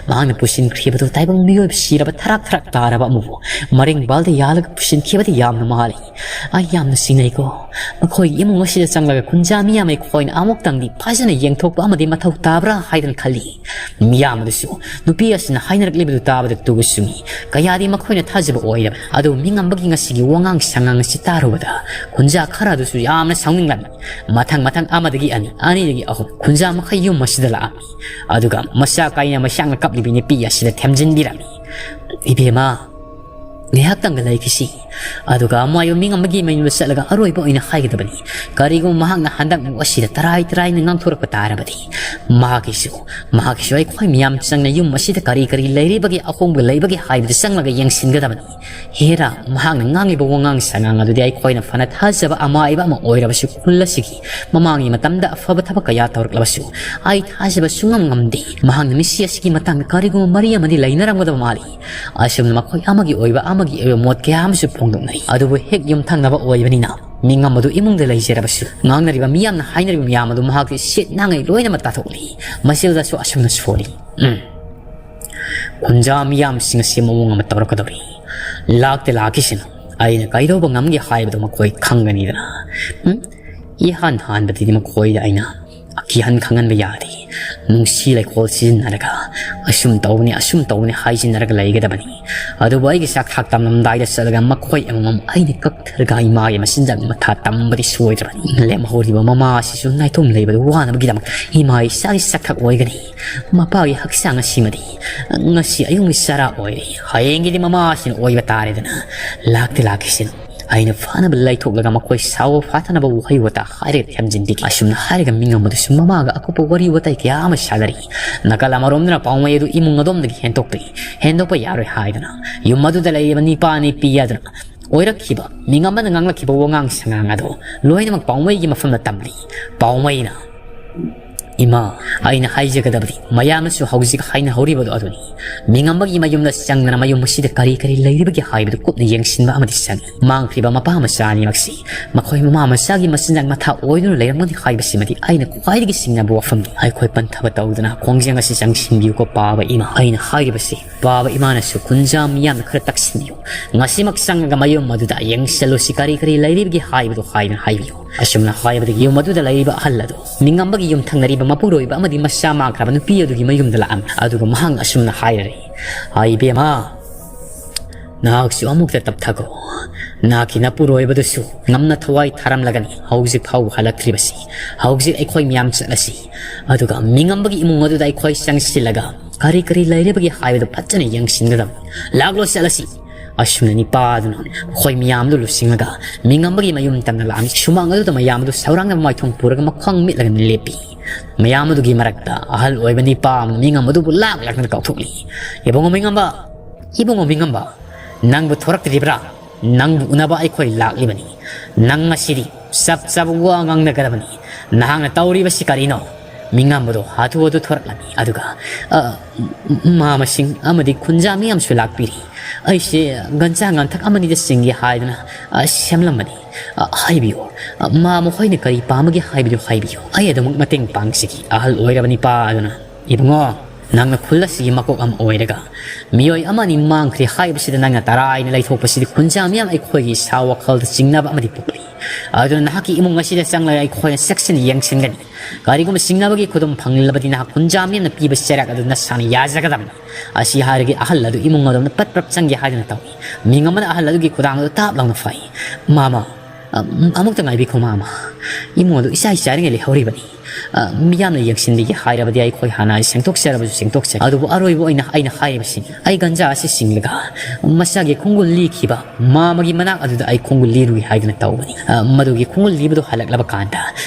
ꯃꯍꯥꯛꯅ ꯄꯨꯁꯤꯟꯈꯤꯕꯗꯨ ꯇꯥꯏꯕꯪ ꯃꯤꯑꯣꯏꯕ ꯁꯤꯔꯕ ꯊꯔꯥꯛ ꯊꯔꯥꯛ ꯇꯥꯔꯕ ꯑꯃꯕꯨ ꯃꯔꯦꯡꯕꯥꯜꯗ ꯌꯥꯜꯂꯒ ꯄꯨꯁꯤꯟꯈꯤꯕꯗꯤ ꯌꯥꯝꯅ ꯃꯥꯜꯂꯤ꯫ ꯑꯩ ꯌꯥꯝꯅ ꯆꯤꯡꯅꯩꯀꯣ꯫ ꯃꯈꯣꯏꯒꯤ ꯃꯁꯤꯗ ꯆꯪꯂꯒ ꯈꯨꯟꯖꯥ ꯃꯤꯌꯥꯝ ꯑꯩꯈꯣꯏꯅ ꯑꯃꯨꯛꯇꯪꯗꯤ ꯐꯖꯅ ꯌꯦꯡꯊꯣꯛꯄ ꯑꯃꯗꯤ ꯃꯊꯧ ꯇꯥꯕ꯭ꯔꯥ ꯍꯥꯏꯗꯅ ꯈꯜꯂꯤ꯫ ꯃꯤꯌꯥꯝ ꯑꯗꯨꯁꯨ ꯅꯨꯄꯤ ꯑꯁꯤꯅ ꯍꯥꯏꯅꯔꯛꯂꯤꯕꯗꯨ ꯇꯥꯕꯗ ꯇꯨꯒ ꯆꯨꯡꯏ꯫ ꯀꯌꯥꯗꯤ ꯃꯈꯣꯏꯅ ꯊꯥꯖꯕ ꯑꯣꯏꯔꯕ꯫ ꯑꯗꯨ ꯃꯤꯉꯝꯕꯒꯤ ꯉꯁꯤꯒꯤ ꯋꯥꯉꯥꯡ ꯁꯉꯥꯡ ꯑꯁꯤ ꯇꯥꯔꯨꯕꯗ ꯈꯨꯟꯖꯥ ꯈꯔ ꯑꯗꯨꯁꯨ ꯌꯥꯝꯅ ꯁꯥꯎꯅꯤꯡꯂꯝꯃꯤ꯫ ꯃꯊꯪ ꯃꯊꯪ ꯑꯃꯗꯒꯤ ꯑꯅꯤ, ꯑꯅꯤꯗꯒꯤ ꯑꯍꯨꯝ ꯈꯨꯟꯖꯥ ꯃꯈꯩ ꯌꯨꯝ ꯑꯁꯤꯗ ꯂꯥꯛꯑꯝꯃꯤ꯫ ꯑꯗꯨꯒ ꯃꯆꯥ ꯀꯥꯏꯅ ꯃꯩꯁꯥꯡꯅ ꯀꯞꯂꯤꯕꯤ ꯅꯨꯄꯤ ꯑꯁꯤꯗ ꯊꯦꯝꯖꯤꯟꯕꯤꯔꯝꯃꯤ꯫ "ꯏꯕꯦꯝꯃ, ꯉꯥꯏꯍꯥꯛꯇꯪꯒ ꯂꯩꯈꯤꯁꯤ꯫ ꯑꯗꯨꯒ ꯑꯃꯥꯏꯕ ꯃꯤꯉꯝꯕꯒꯤ ꯃꯌꯨꯝꯗ ꯆꯠꯂꯒ ꯑꯔꯣꯏꯕ ꯑꯣꯏꯅ ꯍꯥꯏꯒꯗꯕꯅꯤ꯫ ꯀꯔꯤꯒꯨꯝꯕ ꯃꯍꯥꯛꯅ ꯍꯟꯗꯛ ꯑꯁꯤꯗ ꯇꯔꯥꯏ ꯇꯔꯥꯏꯅ ꯉꯥꯡꯊꯣꯔꯛꯄ ꯇꯥꯔꯕꯗꯤ, ꯃꯍꯥꯛꯀꯤꯁꯨ, ꯃꯍꯥꯛꯀꯤꯁꯨ ꯑꯩꯈꯣꯏ ꯃꯤꯌꯥꯝ ꯆꯪꯅ ꯌꯨꯝ ꯑꯁꯤꯗ ꯀꯔꯤ ꯀꯔꯤ ꯂꯩꯔꯤꯕꯒꯦ, ꯑꯍꯣꯡꯕ ꯂꯩꯕꯒꯦ ꯍꯥꯏꯕꯗꯨ ꯆꯪꯂꯒ ꯌꯦꯡꯁꯤꯟꯒꯗꯕꯅꯤ꯫ ꯍꯦꯔꯥ, ꯃꯍꯥꯛꯅ ꯉꯥꯡꯂꯤꯕ ꯋꯥꯉꯥꯡ ꯁꯉꯥꯡ ꯑꯗꯨꯗꯤ ꯑꯩꯈꯣꯏꯅ ꯐꯅ ꯊꯥꯖꯕ ꯑꯃꯥꯏꯕ ꯑꯃ ꯑꯣꯏꯔꯕꯁꯨ, ꯈꯨꯜ ꯑꯁꯤꯒꯤ ꯃꯃꯥꯡꯒꯤ ꯃꯇꯝꯗ ꯑꯐꯕ ꯊꯕꯛ ꯀꯌꯥ ꯇꯧꯔꯛꯂꯕꯁꯨ ꯑꯩ ꯊꯥꯖꯕ ꯁꯨꯡꯉꯝ ꯉꯝꯗꯦ꯫ ꯃꯍꯥꯛꯅ ꯃꯤꯁꯤ ꯑꯁꯤꯒꯤ ꯃꯇꯥꯡꯗ ꯀꯔꯤꯒꯨꯝꯕ ꯃꯔꯤ ꯑꯃꯗꯤ ꯂꯩꯅꯔꯝꯒꯗꯕ ꯃꯥꯜꯂꯤ꯫ ꯑꯁꯨꯝꯅ ꯃꯈꯣꯏ ꯑꯃꯒꯤ ꯑꯣꯏꯕ, ꯑꯃꯒꯤ ꯑꯣꯏꯕ ꯃꯣꯠ ꯀꯌꯥ ꯑꯃꯁꯨ ꯐꯣꯡꯗꯣꯛꯅꯔꯤ꯫ ꯑꯗꯨꯕꯨ ꯍꯦꯛ ꯌꯨꯝꯊꯪꯅꯕ ꯑꯣꯏꯕꯅꯤꯅ ꯃꯤꯉꯝ ꯑꯗꯨ ꯏꯃꯨꯡꯗ ꯂꯩꯖꯔꯕꯁꯨ, ꯉꯥꯡꯅꯔꯤꯕ ꯃꯤꯌꯥꯝꯅ ꯍꯥꯏꯅꯔꯤꯕ ꯃꯌꯥꯝ ꯑꯗꯨ ꯃꯍꯥꯛꯀꯤ ꯁꯦꯠ ꯅꯥꯉꯩ ꯂꯣꯏꯅꯃꯛ ꯇꯥꯊꯣꯛꯂꯤ꯫ ꯃꯁꯤꯗꯁꯨ ꯑꯁꯨꯝꯅ ꯁꯣꯜꯂꯤ꯫ ꯎꯝ꯫ ꯈꯨꯟꯖꯥ ꯃꯤꯌꯥꯝꯁꯤꯡ ꯑꯁꯤ ꯃꯑꯣꯡ ꯑꯃ ꯇꯧꯔꯛꯀꯗꯧꯔꯤ꯫ ꯂꯥꯛꯇ ꯂꯥꯛꯈꯤꯁꯤꯅ ꯑꯩꯅ ꯀꯩꯗꯧꯕ ꯉꯝꯒꯦ ꯍꯥꯏꯕꯗꯨ ꯃꯈꯣꯏ ꯈꯪꯒꯅꯤꯗꯅ꯫ ꯎꯝ? ꯏꯍꯥꯟ ꯍꯥꯟꯕꯗꯗꯤ ꯃꯈꯣꯏꯗ ꯑꯩꯅ ꯑꯀꯤꯍꯟ ꯈꯪꯍꯟꯕ ꯌꯥꯗꯦ꯫ ꯅꯨꯡꯁꯤ ꯂꯩꯈꯣꯜ ꯁꯤꯖꯤꯟꯅꯔꯒ ꯑꯁꯨꯝ ꯇꯧꯕꯅꯤ, ꯑꯁꯨꯝ ꯇꯧꯕꯅꯤ ꯍꯥꯏꯖꯤꯟꯅꯔꯒ ꯂꯩꯒꯗꯕꯅꯤ꯫ ꯑꯗꯨꯕꯨ ꯑꯩꯒꯤ ꯆꯥꯛ ꯊꯥꯛ ꯇꯝꯂꯝꯗꯥꯏꯗ ꯆꯠꯂꯒ ꯃꯈꯣꯏ ꯑꯃꯃꯝ ꯑꯩꯅ ꯀꯛꯊꯔꯒ ꯏꯃꯥꯒꯤ ꯃꯆꯤꯟꯖꯥꯛ ꯃꯊꯥ ꯇꯝꯕꯗꯤ ꯁꯣꯏꯗ꯭ꯔꯕꯅꯤ꯫ ꯂꯦꯝꯍꯧꯔꯤꯕ ꯃꯃꯥ ꯑꯁꯤꯁꯨ ꯅꯥꯏꯇꯣꯝ ꯂꯩꯕꯗꯨ ꯋꯥꯅꯕꯒꯤꯗꯃꯛ ꯏꯃꯥ ꯏꯆꯥꯒꯤ ꯆꯥꯛꯊꯛ ꯑꯣꯏꯒꯅꯤ꯫ ꯃꯄꯥꯒꯤ ꯍꯛꯆꯥꯡ ꯑꯁꯤꯃꯗꯤ ꯉꯁꯤ ꯑꯌꯨꯛꯀꯤ ꯆꯔꯥ ꯑꯣꯏꯔꯦ, ꯍꯌꯦꯡꯒꯤꯗꯤ ꯃꯃꯥꯁꯤꯅ ꯑꯣꯏꯕ ꯇꯥꯔꯦꯗꯅ꯫ ꯂꯥꯛꯇꯤ ꯂꯥꯛꯈꯤꯁꯤꯅꯨ꯫ ꯑꯩꯅ ꯐꯅꯕ ꯂꯩꯊꯣꯛꯂꯒ ꯃꯈꯣꯏ ꯁꯥꯎꯕ ꯐꯥꯊꯅꯕ ꯋꯥꯍꯩ ꯋꯥꯇꯥ ꯍꯥꯏꯔꯒ ꯊꯦꯝꯖꯤꯟꯕꯤꯈꯤ꯫ ꯑꯁꯨꯝꯅ ꯍꯥꯏꯔꯒ ꯃꯤꯉꯝ ꯑꯗꯨꯁꯨ ꯃꯃꯥꯒ ꯑꯀꯨꯞꯄ ꯋꯥꯔꯤ ꯋꯥꯇꯥꯏ ꯀꯌꯥ ꯑꯃ ꯁꯥꯟꯅꯔꯤ꯫ ꯅꯥꯀꯜ ꯑꯃꯔꯣꯝꯗꯅ ꯄꯥꯎꯃꯩ ꯑꯗꯨ ꯏꯃꯨꯡ ꯑꯗꯣꯝꯗꯒꯤ ꯍꯦꯟꯗꯣꯛꯇ꯭ꯔꯤ꯫ ꯍꯦꯟꯗꯣꯛꯄ ꯌꯥꯔꯣꯏ ꯍꯥꯏꯗꯨꯅ ꯌꯨꯝ ꯑꯗꯨꯗ ꯂꯩꯔꯤꯕ ꯅꯤꯄꯥ ꯅꯤꯄꯤ ꯑꯗꯨꯅ ꯑꯣꯏꯔꯛꯈꯤꯕ ꯃꯤꯉꯝ ꯑꯃꯅ ꯉꯥꯡꯂꯛꯈꯤꯕ ꯋꯥꯉꯥꯡ ꯁꯉꯥꯡ ꯑꯗꯨ ꯂꯣꯏꯅꯃꯛ ꯄꯥꯎꯃꯩꯒꯤ ꯃꯐꯝꯗ ꯇꯝꯂꯤ꯫ ꯄꯥꯎꯃꯩꯅ, "ꯏꯃꯥ, ꯑꯩꯅ ꯍꯥꯏꯖꯒꯗꯕꯗꯤ ꯃꯌꯥꯝꯅꯁꯨ ꯍꯧꯖꯤꯛ ꯍꯥꯏꯅꯍꯧꯔꯤꯕꯗꯨ ꯑꯗꯨꯅꯤ꯫ ꯃꯤꯉꯝꯕꯒꯤ ꯃꯌꯨꯝꯗ ꯆꯪꯗꯅ ꯃꯌꯨꯝ ꯑꯁꯤꯗ ꯀꯔꯤ ꯀꯔꯤ ꯂꯩꯔꯤꯕꯒꯦ ꯍꯥꯏꯕꯗꯨ ꯀꯨꯞꯅ ꯌꯦꯡꯁꯤꯟꯕ ꯑꯃꯗꯤ ꯆꯪꯏ꯫ ꯃꯥꯡꯈ꯭ꯔꯤꯕ ꯃꯄꯥ ꯃꯆꯥ ꯑꯅꯤꯃꯛꯁꯤ ꯃꯈꯣꯏ ꯃꯃꯥ ꯃꯆꯥꯒꯤ ꯃꯆꯤꯟꯖꯥꯛ ꯃꯊꯥ ꯑꯣꯏꯗꯨꯅ ꯂꯩꯔꯝꯒꯅꯤ ꯍꯥꯏꯕꯁꯤꯃꯗꯤ ꯑꯩꯅ ꯈ꯭ꯋꯥꯏꯗꯒꯤ ꯆꯤꯡꯅꯕ ꯋꯥꯐꯝꯅꯤ꯫ ꯑꯩꯈꯣꯏ ꯄꯟꯊꯕ ꯇꯧꯗꯅ ꯈꯣꯡꯖꯪ ꯑꯁꯤ ꯆꯪꯁꯤꯟꯕꯤꯌꯨꯀꯣ ꯄꯥꯕ ꯏꯃꯥ꯫ ꯑꯩꯅ ꯍꯥꯏꯔꯤꯕꯁꯤ ꯄꯥꯕ ꯏꯃꯥꯅꯁꯨ ꯈꯨꯟꯖꯥ ꯃꯤꯌꯥꯝꯅ ꯈꯔ ꯇꯛꯁꯤꯟꯕꯤꯌꯨ꯫ ꯉꯁꯤꯃꯛ ꯆꯪꯉꯒ ꯃꯌꯨꯝ ꯑꯗꯨꯗ ꯌꯦꯡꯁꯤꯜꯂꯨꯁꯤ, ꯀꯔꯤ ꯀꯔꯤ ꯂꯩꯔꯤꯕꯒꯦ ꯍꯥꯏꯕꯗꯨ ꯍꯥꯏꯗꯨꯅ ꯍꯥꯏꯕꯤꯌꯨ꯫ ꯑꯁꯨꯝꯅ ꯍꯥꯏꯕꯗꯒꯤ ꯌꯨꯝ ꯑꯗꯨꯗ ꯂꯩꯔꯤꯕ ꯑꯍꯜ ꯑꯗꯨ ꯃꯤꯉꯝꯕꯒꯤ ꯌꯨꯝꯊꯪꯅꯔꯤꯕ ꯃꯄꯨꯔꯣꯏꯕ ꯑꯃꯗꯤ ꯃꯆꯥ ꯃꯥꯡꯈ꯭ꯔꯕ ꯅꯨꯄꯤ ꯑꯗꯨꯒꯤ ꯃꯌꯨꯝꯗ ꯂꯥꯛꯑꯝꯃꯤ꯫ ꯑꯗꯨꯒ ꯃꯍꯥꯛꯅ ꯑꯁꯨꯝꯅ ꯍꯥꯏꯔꯔꯦ, "ꯑ, ꯏꯕꯦꯝꯃ, ꯅꯍꯥꯛꯁꯨ ꯑꯃꯨꯛꯇ ꯇꯞꯊꯈꯣ꯫ ꯅꯍꯥꯛꯀꯤ ꯅꯄꯨꯔꯣꯏꯕꯗꯨꯁꯨ ꯉꯝꯅ ꯊꯋꯥꯏ ꯊꯥꯔꯝꯂꯒꯅꯤ ꯍꯧꯖꯤꯛ ꯐꯥꯎꯕ ꯍꯜꯂꯛꯇ꯭ꯔꯤꯕꯁꯤ꯫ ꯍꯧꯖꯤꯛ ꯑꯩꯈꯣꯏ ꯃꯌꯥꯝ ꯆꯠꯂꯁꯤ꯫ ꯑꯗꯨꯒ ꯃꯤꯉꯝꯕꯒꯤ ꯏꯃꯨꯡ ꯑꯗꯨꯗ ꯑꯩꯈꯣꯏ ꯆꯪꯁꯤꯜꯂꯒ ꯀꯔꯤ ꯀꯔꯤ ꯂꯩꯔꯤꯕꯒꯦ ꯍꯥꯏꯕꯗꯨ ꯐꯖꯅ ꯌꯦꯡꯁꯤꯟꯒꯗꯕꯅꯤ꯫ ꯂꯥꯛꯂꯣ, ꯆꯠꯂꯁꯤ꯫" ꯑꯁꯨꯝꯅ ꯅꯤꯄꯥ ꯑꯗꯨꯅ ꯃꯈꯣꯏ ꯃꯌꯥꯝꯗꯨ ꯂꯨꯆꯤꯡꯂꯒ ꯃꯤꯉꯝꯕꯒꯤ ꯃꯌꯨꯝ ꯇꯝꯅ ꯂꯥꯛꯑꯝꯃꯤ꯫ ꯁꯨꯃꯥꯡ ꯑꯗꯨꯗ ꯃꯌꯥꯝ ꯑꯗꯨ ꯁꯧꯔꯥꯡꯅꯕ ꯃꯥꯏꯊꯣꯡ ꯄꯨꯔꯒ ꯃꯈꯣꯡ ꯃꯤꯠꯂꯒ ꯂꯦꯞꯄꯤ꯫ ꯃꯌꯥꯝ ꯑꯗꯨꯒꯤ ꯃꯔꯛꯇ ꯑꯍꯜ ꯑꯣꯏꯕ ꯅꯤꯄꯥ ꯑꯃꯅ ꯃꯤꯉꯝ ꯑꯗꯨꯕꯨ ꯂꯥꯛ ꯂꯥꯛꯇꯅ ꯀꯧꯊꯣꯛꯂꯤ꯫ "ꯏꯕꯨꯡꯉꯣ ꯃꯤꯉꯝꯕ, ꯏꯕꯨꯡꯉꯣ ꯃꯤꯉꯝꯕ, ꯅꯪꯕꯨ ꯊꯣꯔꯛꯇ꯭ꯔꯤꯕ꯭ꯔꯥ? ꯅꯪꯕꯨ ꯎꯅꯕ ꯑꯩꯈꯣꯏ ꯂꯥꯛꯂꯤꯕꯅꯤ꯫ ꯅꯪ ꯉꯁꯤꯗꯤ ꯆꯞ ꯆꯥꯕ ꯋꯥ ꯉꯥꯡꯅꯒꯗꯕꯅꯤ꯫ ꯅꯍꯥꯛꯅ ꯇꯧꯔꯤꯕꯁꯤ ꯀꯔꯤꯅꯣ?" ꯃꯤꯉꯝꯕꯗꯣ ꯍꯥꯊꯨ ꯍꯥꯊꯨ ꯊꯣꯔꯛꯂꯝꯃꯤ꯫ ꯑꯗꯨꯒ, "ꯑ, ꯃꯥꯃꯁꯤꯡ ꯑꯃꯗꯤ ꯈꯨꯟꯖꯥ ꯃꯤꯌꯥꯝꯁꯨ ꯂꯥꯛꯄꯤꯔꯤ꯫ ꯑꯩꯁꯦ ꯒꯟꯖꯥ ꯉꯥꯟꯊꯛ ꯑꯃꯅꯤꯗ ꯆꯤꯡꯒꯦ ꯍꯥꯏꯗꯨꯅ, ꯑ, ꯁꯦꯝꯂꯝꯕꯅꯤ꯫ ꯑ, ꯍꯥꯏꯕꯤꯌꯨ, ꯑ, ꯃꯥꯃ ꯍꯣꯏꯅ ꯀꯔꯤ ꯄꯥꯝꯕꯒꯦ ꯍꯥꯏꯕꯗꯨ ꯍꯥꯏꯕꯤꯌꯨ꯫ ꯑꯩ ꯑꯗꯨꯃꯛ ꯃꯇꯦꯡ ꯄꯥꯡꯖꯒꯦ꯫" ꯑꯍꯜ ꯑꯣꯏꯔꯕ ꯅꯤꯄꯥ ꯑꯗꯨꯅ, "ꯏꯕꯨꯡꯉꯣ, ꯅꯪꯅ ꯈꯨꯜ ꯑꯁꯤꯒꯤ ꯃꯀꯣꯛ ꯑꯃ ꯑꯣꯏꯔꯒ ꯃꯤꯑꯣꯏ ꯑꯃ ꯑꯅꯤ ꯃꯥꯡꯈ꯭ꯔꯦ ꯍꯥꯏꯕꯁꯤꯗ ꯅꯪꯅ ꯇꯔꯥꯏꯅ ꯂꯩꯊꯣꯛꯄꯁꯤꯗꯤ ꯈꯨꯟꯖꯥ ꯃꯤꯌꯥꯝ ꯑꯩꯈꯣꯏꯒꯤ ꯏꯁꯥ ꯋꯥꯈꯜꯗ ꯆꯤꯡꯅꯕ ꯑꯃꯗꯤ ꯄꯣꯛꯂꯤ꯫ ꯑꯗꯨꯅ ꯅꯍꯥꯛꯀꯤ ꯏꯃꯨꯡ ꯑꯁꯤꯗ ꯆꯪꯂꯒ ꯑꯩꯈꯣꯏꯅ ꯆꯦꯛꯁꯤꯟꯅ ꯌꯦꯡꯁꯤꯟꯒꯅꯤ꯫ ꯀꯔꯤꯒꯨꯝꯕ ꯆꯤꯡꯅꯕꯒꯤ ꯈꯨꯗꯝ ꯐꯪꯂꯕꯗꯤ ꯅꯍꯥꯛ ꯈꯨꯟꯖꯥ ꯃꯤꯌꯥꯝꯅ ꯄꯤꯕ ꯆꯩꯔꯥꯛ ꯑꯗꯨ ꯅꯁꯥꯅ ꯌꯥꯖꯒꯗꯕꯅꯤ꯫" ꯑꯁꯤ ꯍꯥꯏꯔꯒ ꯑꯍꯜ ꯑꯗꯨ ꯏꯃꯨꯡ ꯑꯗꯣꯝꯗ ꯄꯠ ꯄꯠ ꯆꯪꯒꯦ ꯍꯥꯏꯗꯨꯅ ꯇꯧꯏ꯫ ꯃꯤꯉꯝꯕꯅ ꯑꯍꯜ ꯑꯗꯨꯒꯤ ꯈꯨꯗꯥꯡ ꯑꯗꯨ ꯇꯥꯞ ꯂꯥꯎꯅ ꯐꯥꯏ꯫ "ꯃꯥꯃ, ꯑ, ꯑꯃꯨꯛꯇ ꯉꯥꯏꯕꯤꯈꯣ ꯃꯥꯃ꯫ ꯏꯃꯨꯡ ꯑꯗꯨ ꯏꯆꯥꯏ ꯆꯥꯏꯔꯤꯉꯩ ꯂꯩꯍꯧꯔꯤꯕꯅꯤ꯫ ꯑ, ꯃꯤꯌꯥꯝꯅ ꯌꯦꯡꯁꯤꯟꯕꯤꯒꯦ ꯍꯥꯏꯔꯕꯗꯤ ꯑꯩꯈꯣꯏ ꯍꯥꯟꯅ ꯁꯦꯡꯗꯣꯛꯆꯔꯕꯁꯨ ꯁꯦꯡꯗꯣꯛꯆꯩ꯫ ꯑꯗꯨꯕꯨ ꯑꯔꯣꯏꯕ ꯑꯣꯏꯅ ꯑꯩꯅ ꯍꯥꯏꯔꯤꯕꯁꯤꯅꯤ꯫ ꯑꯩ ꯒꯟꯖꯥ ꯑꯁꯤ ꯆꯤꯡꯂꯒ ꯃꯆꯥꯒꯤ ꯈꯣꯡꯒꯨꯜ ꯂꯤꯈꯤꯕ ꯃꯥꯃꯒꯤ ꯃꯅꯥꯛ ꯑꯗꯨꯗ ꯑꯩ ꯈꯣꯡꯒꯨꯜ ꯂꯤꯔꯨꯒꯦ ꯍꯥꯏꯗꯨꯅ ꯇꯧꯕꯅꯤ꯫ ꯑ, ꯃꯗꯨꯒꯤ ꯈꯣꯡꯒꯨꯜ ꯂꯤꯕꯗꯨ ꯍꯜꯂꯛꯂꯕ ꯀꯥꯟꯗ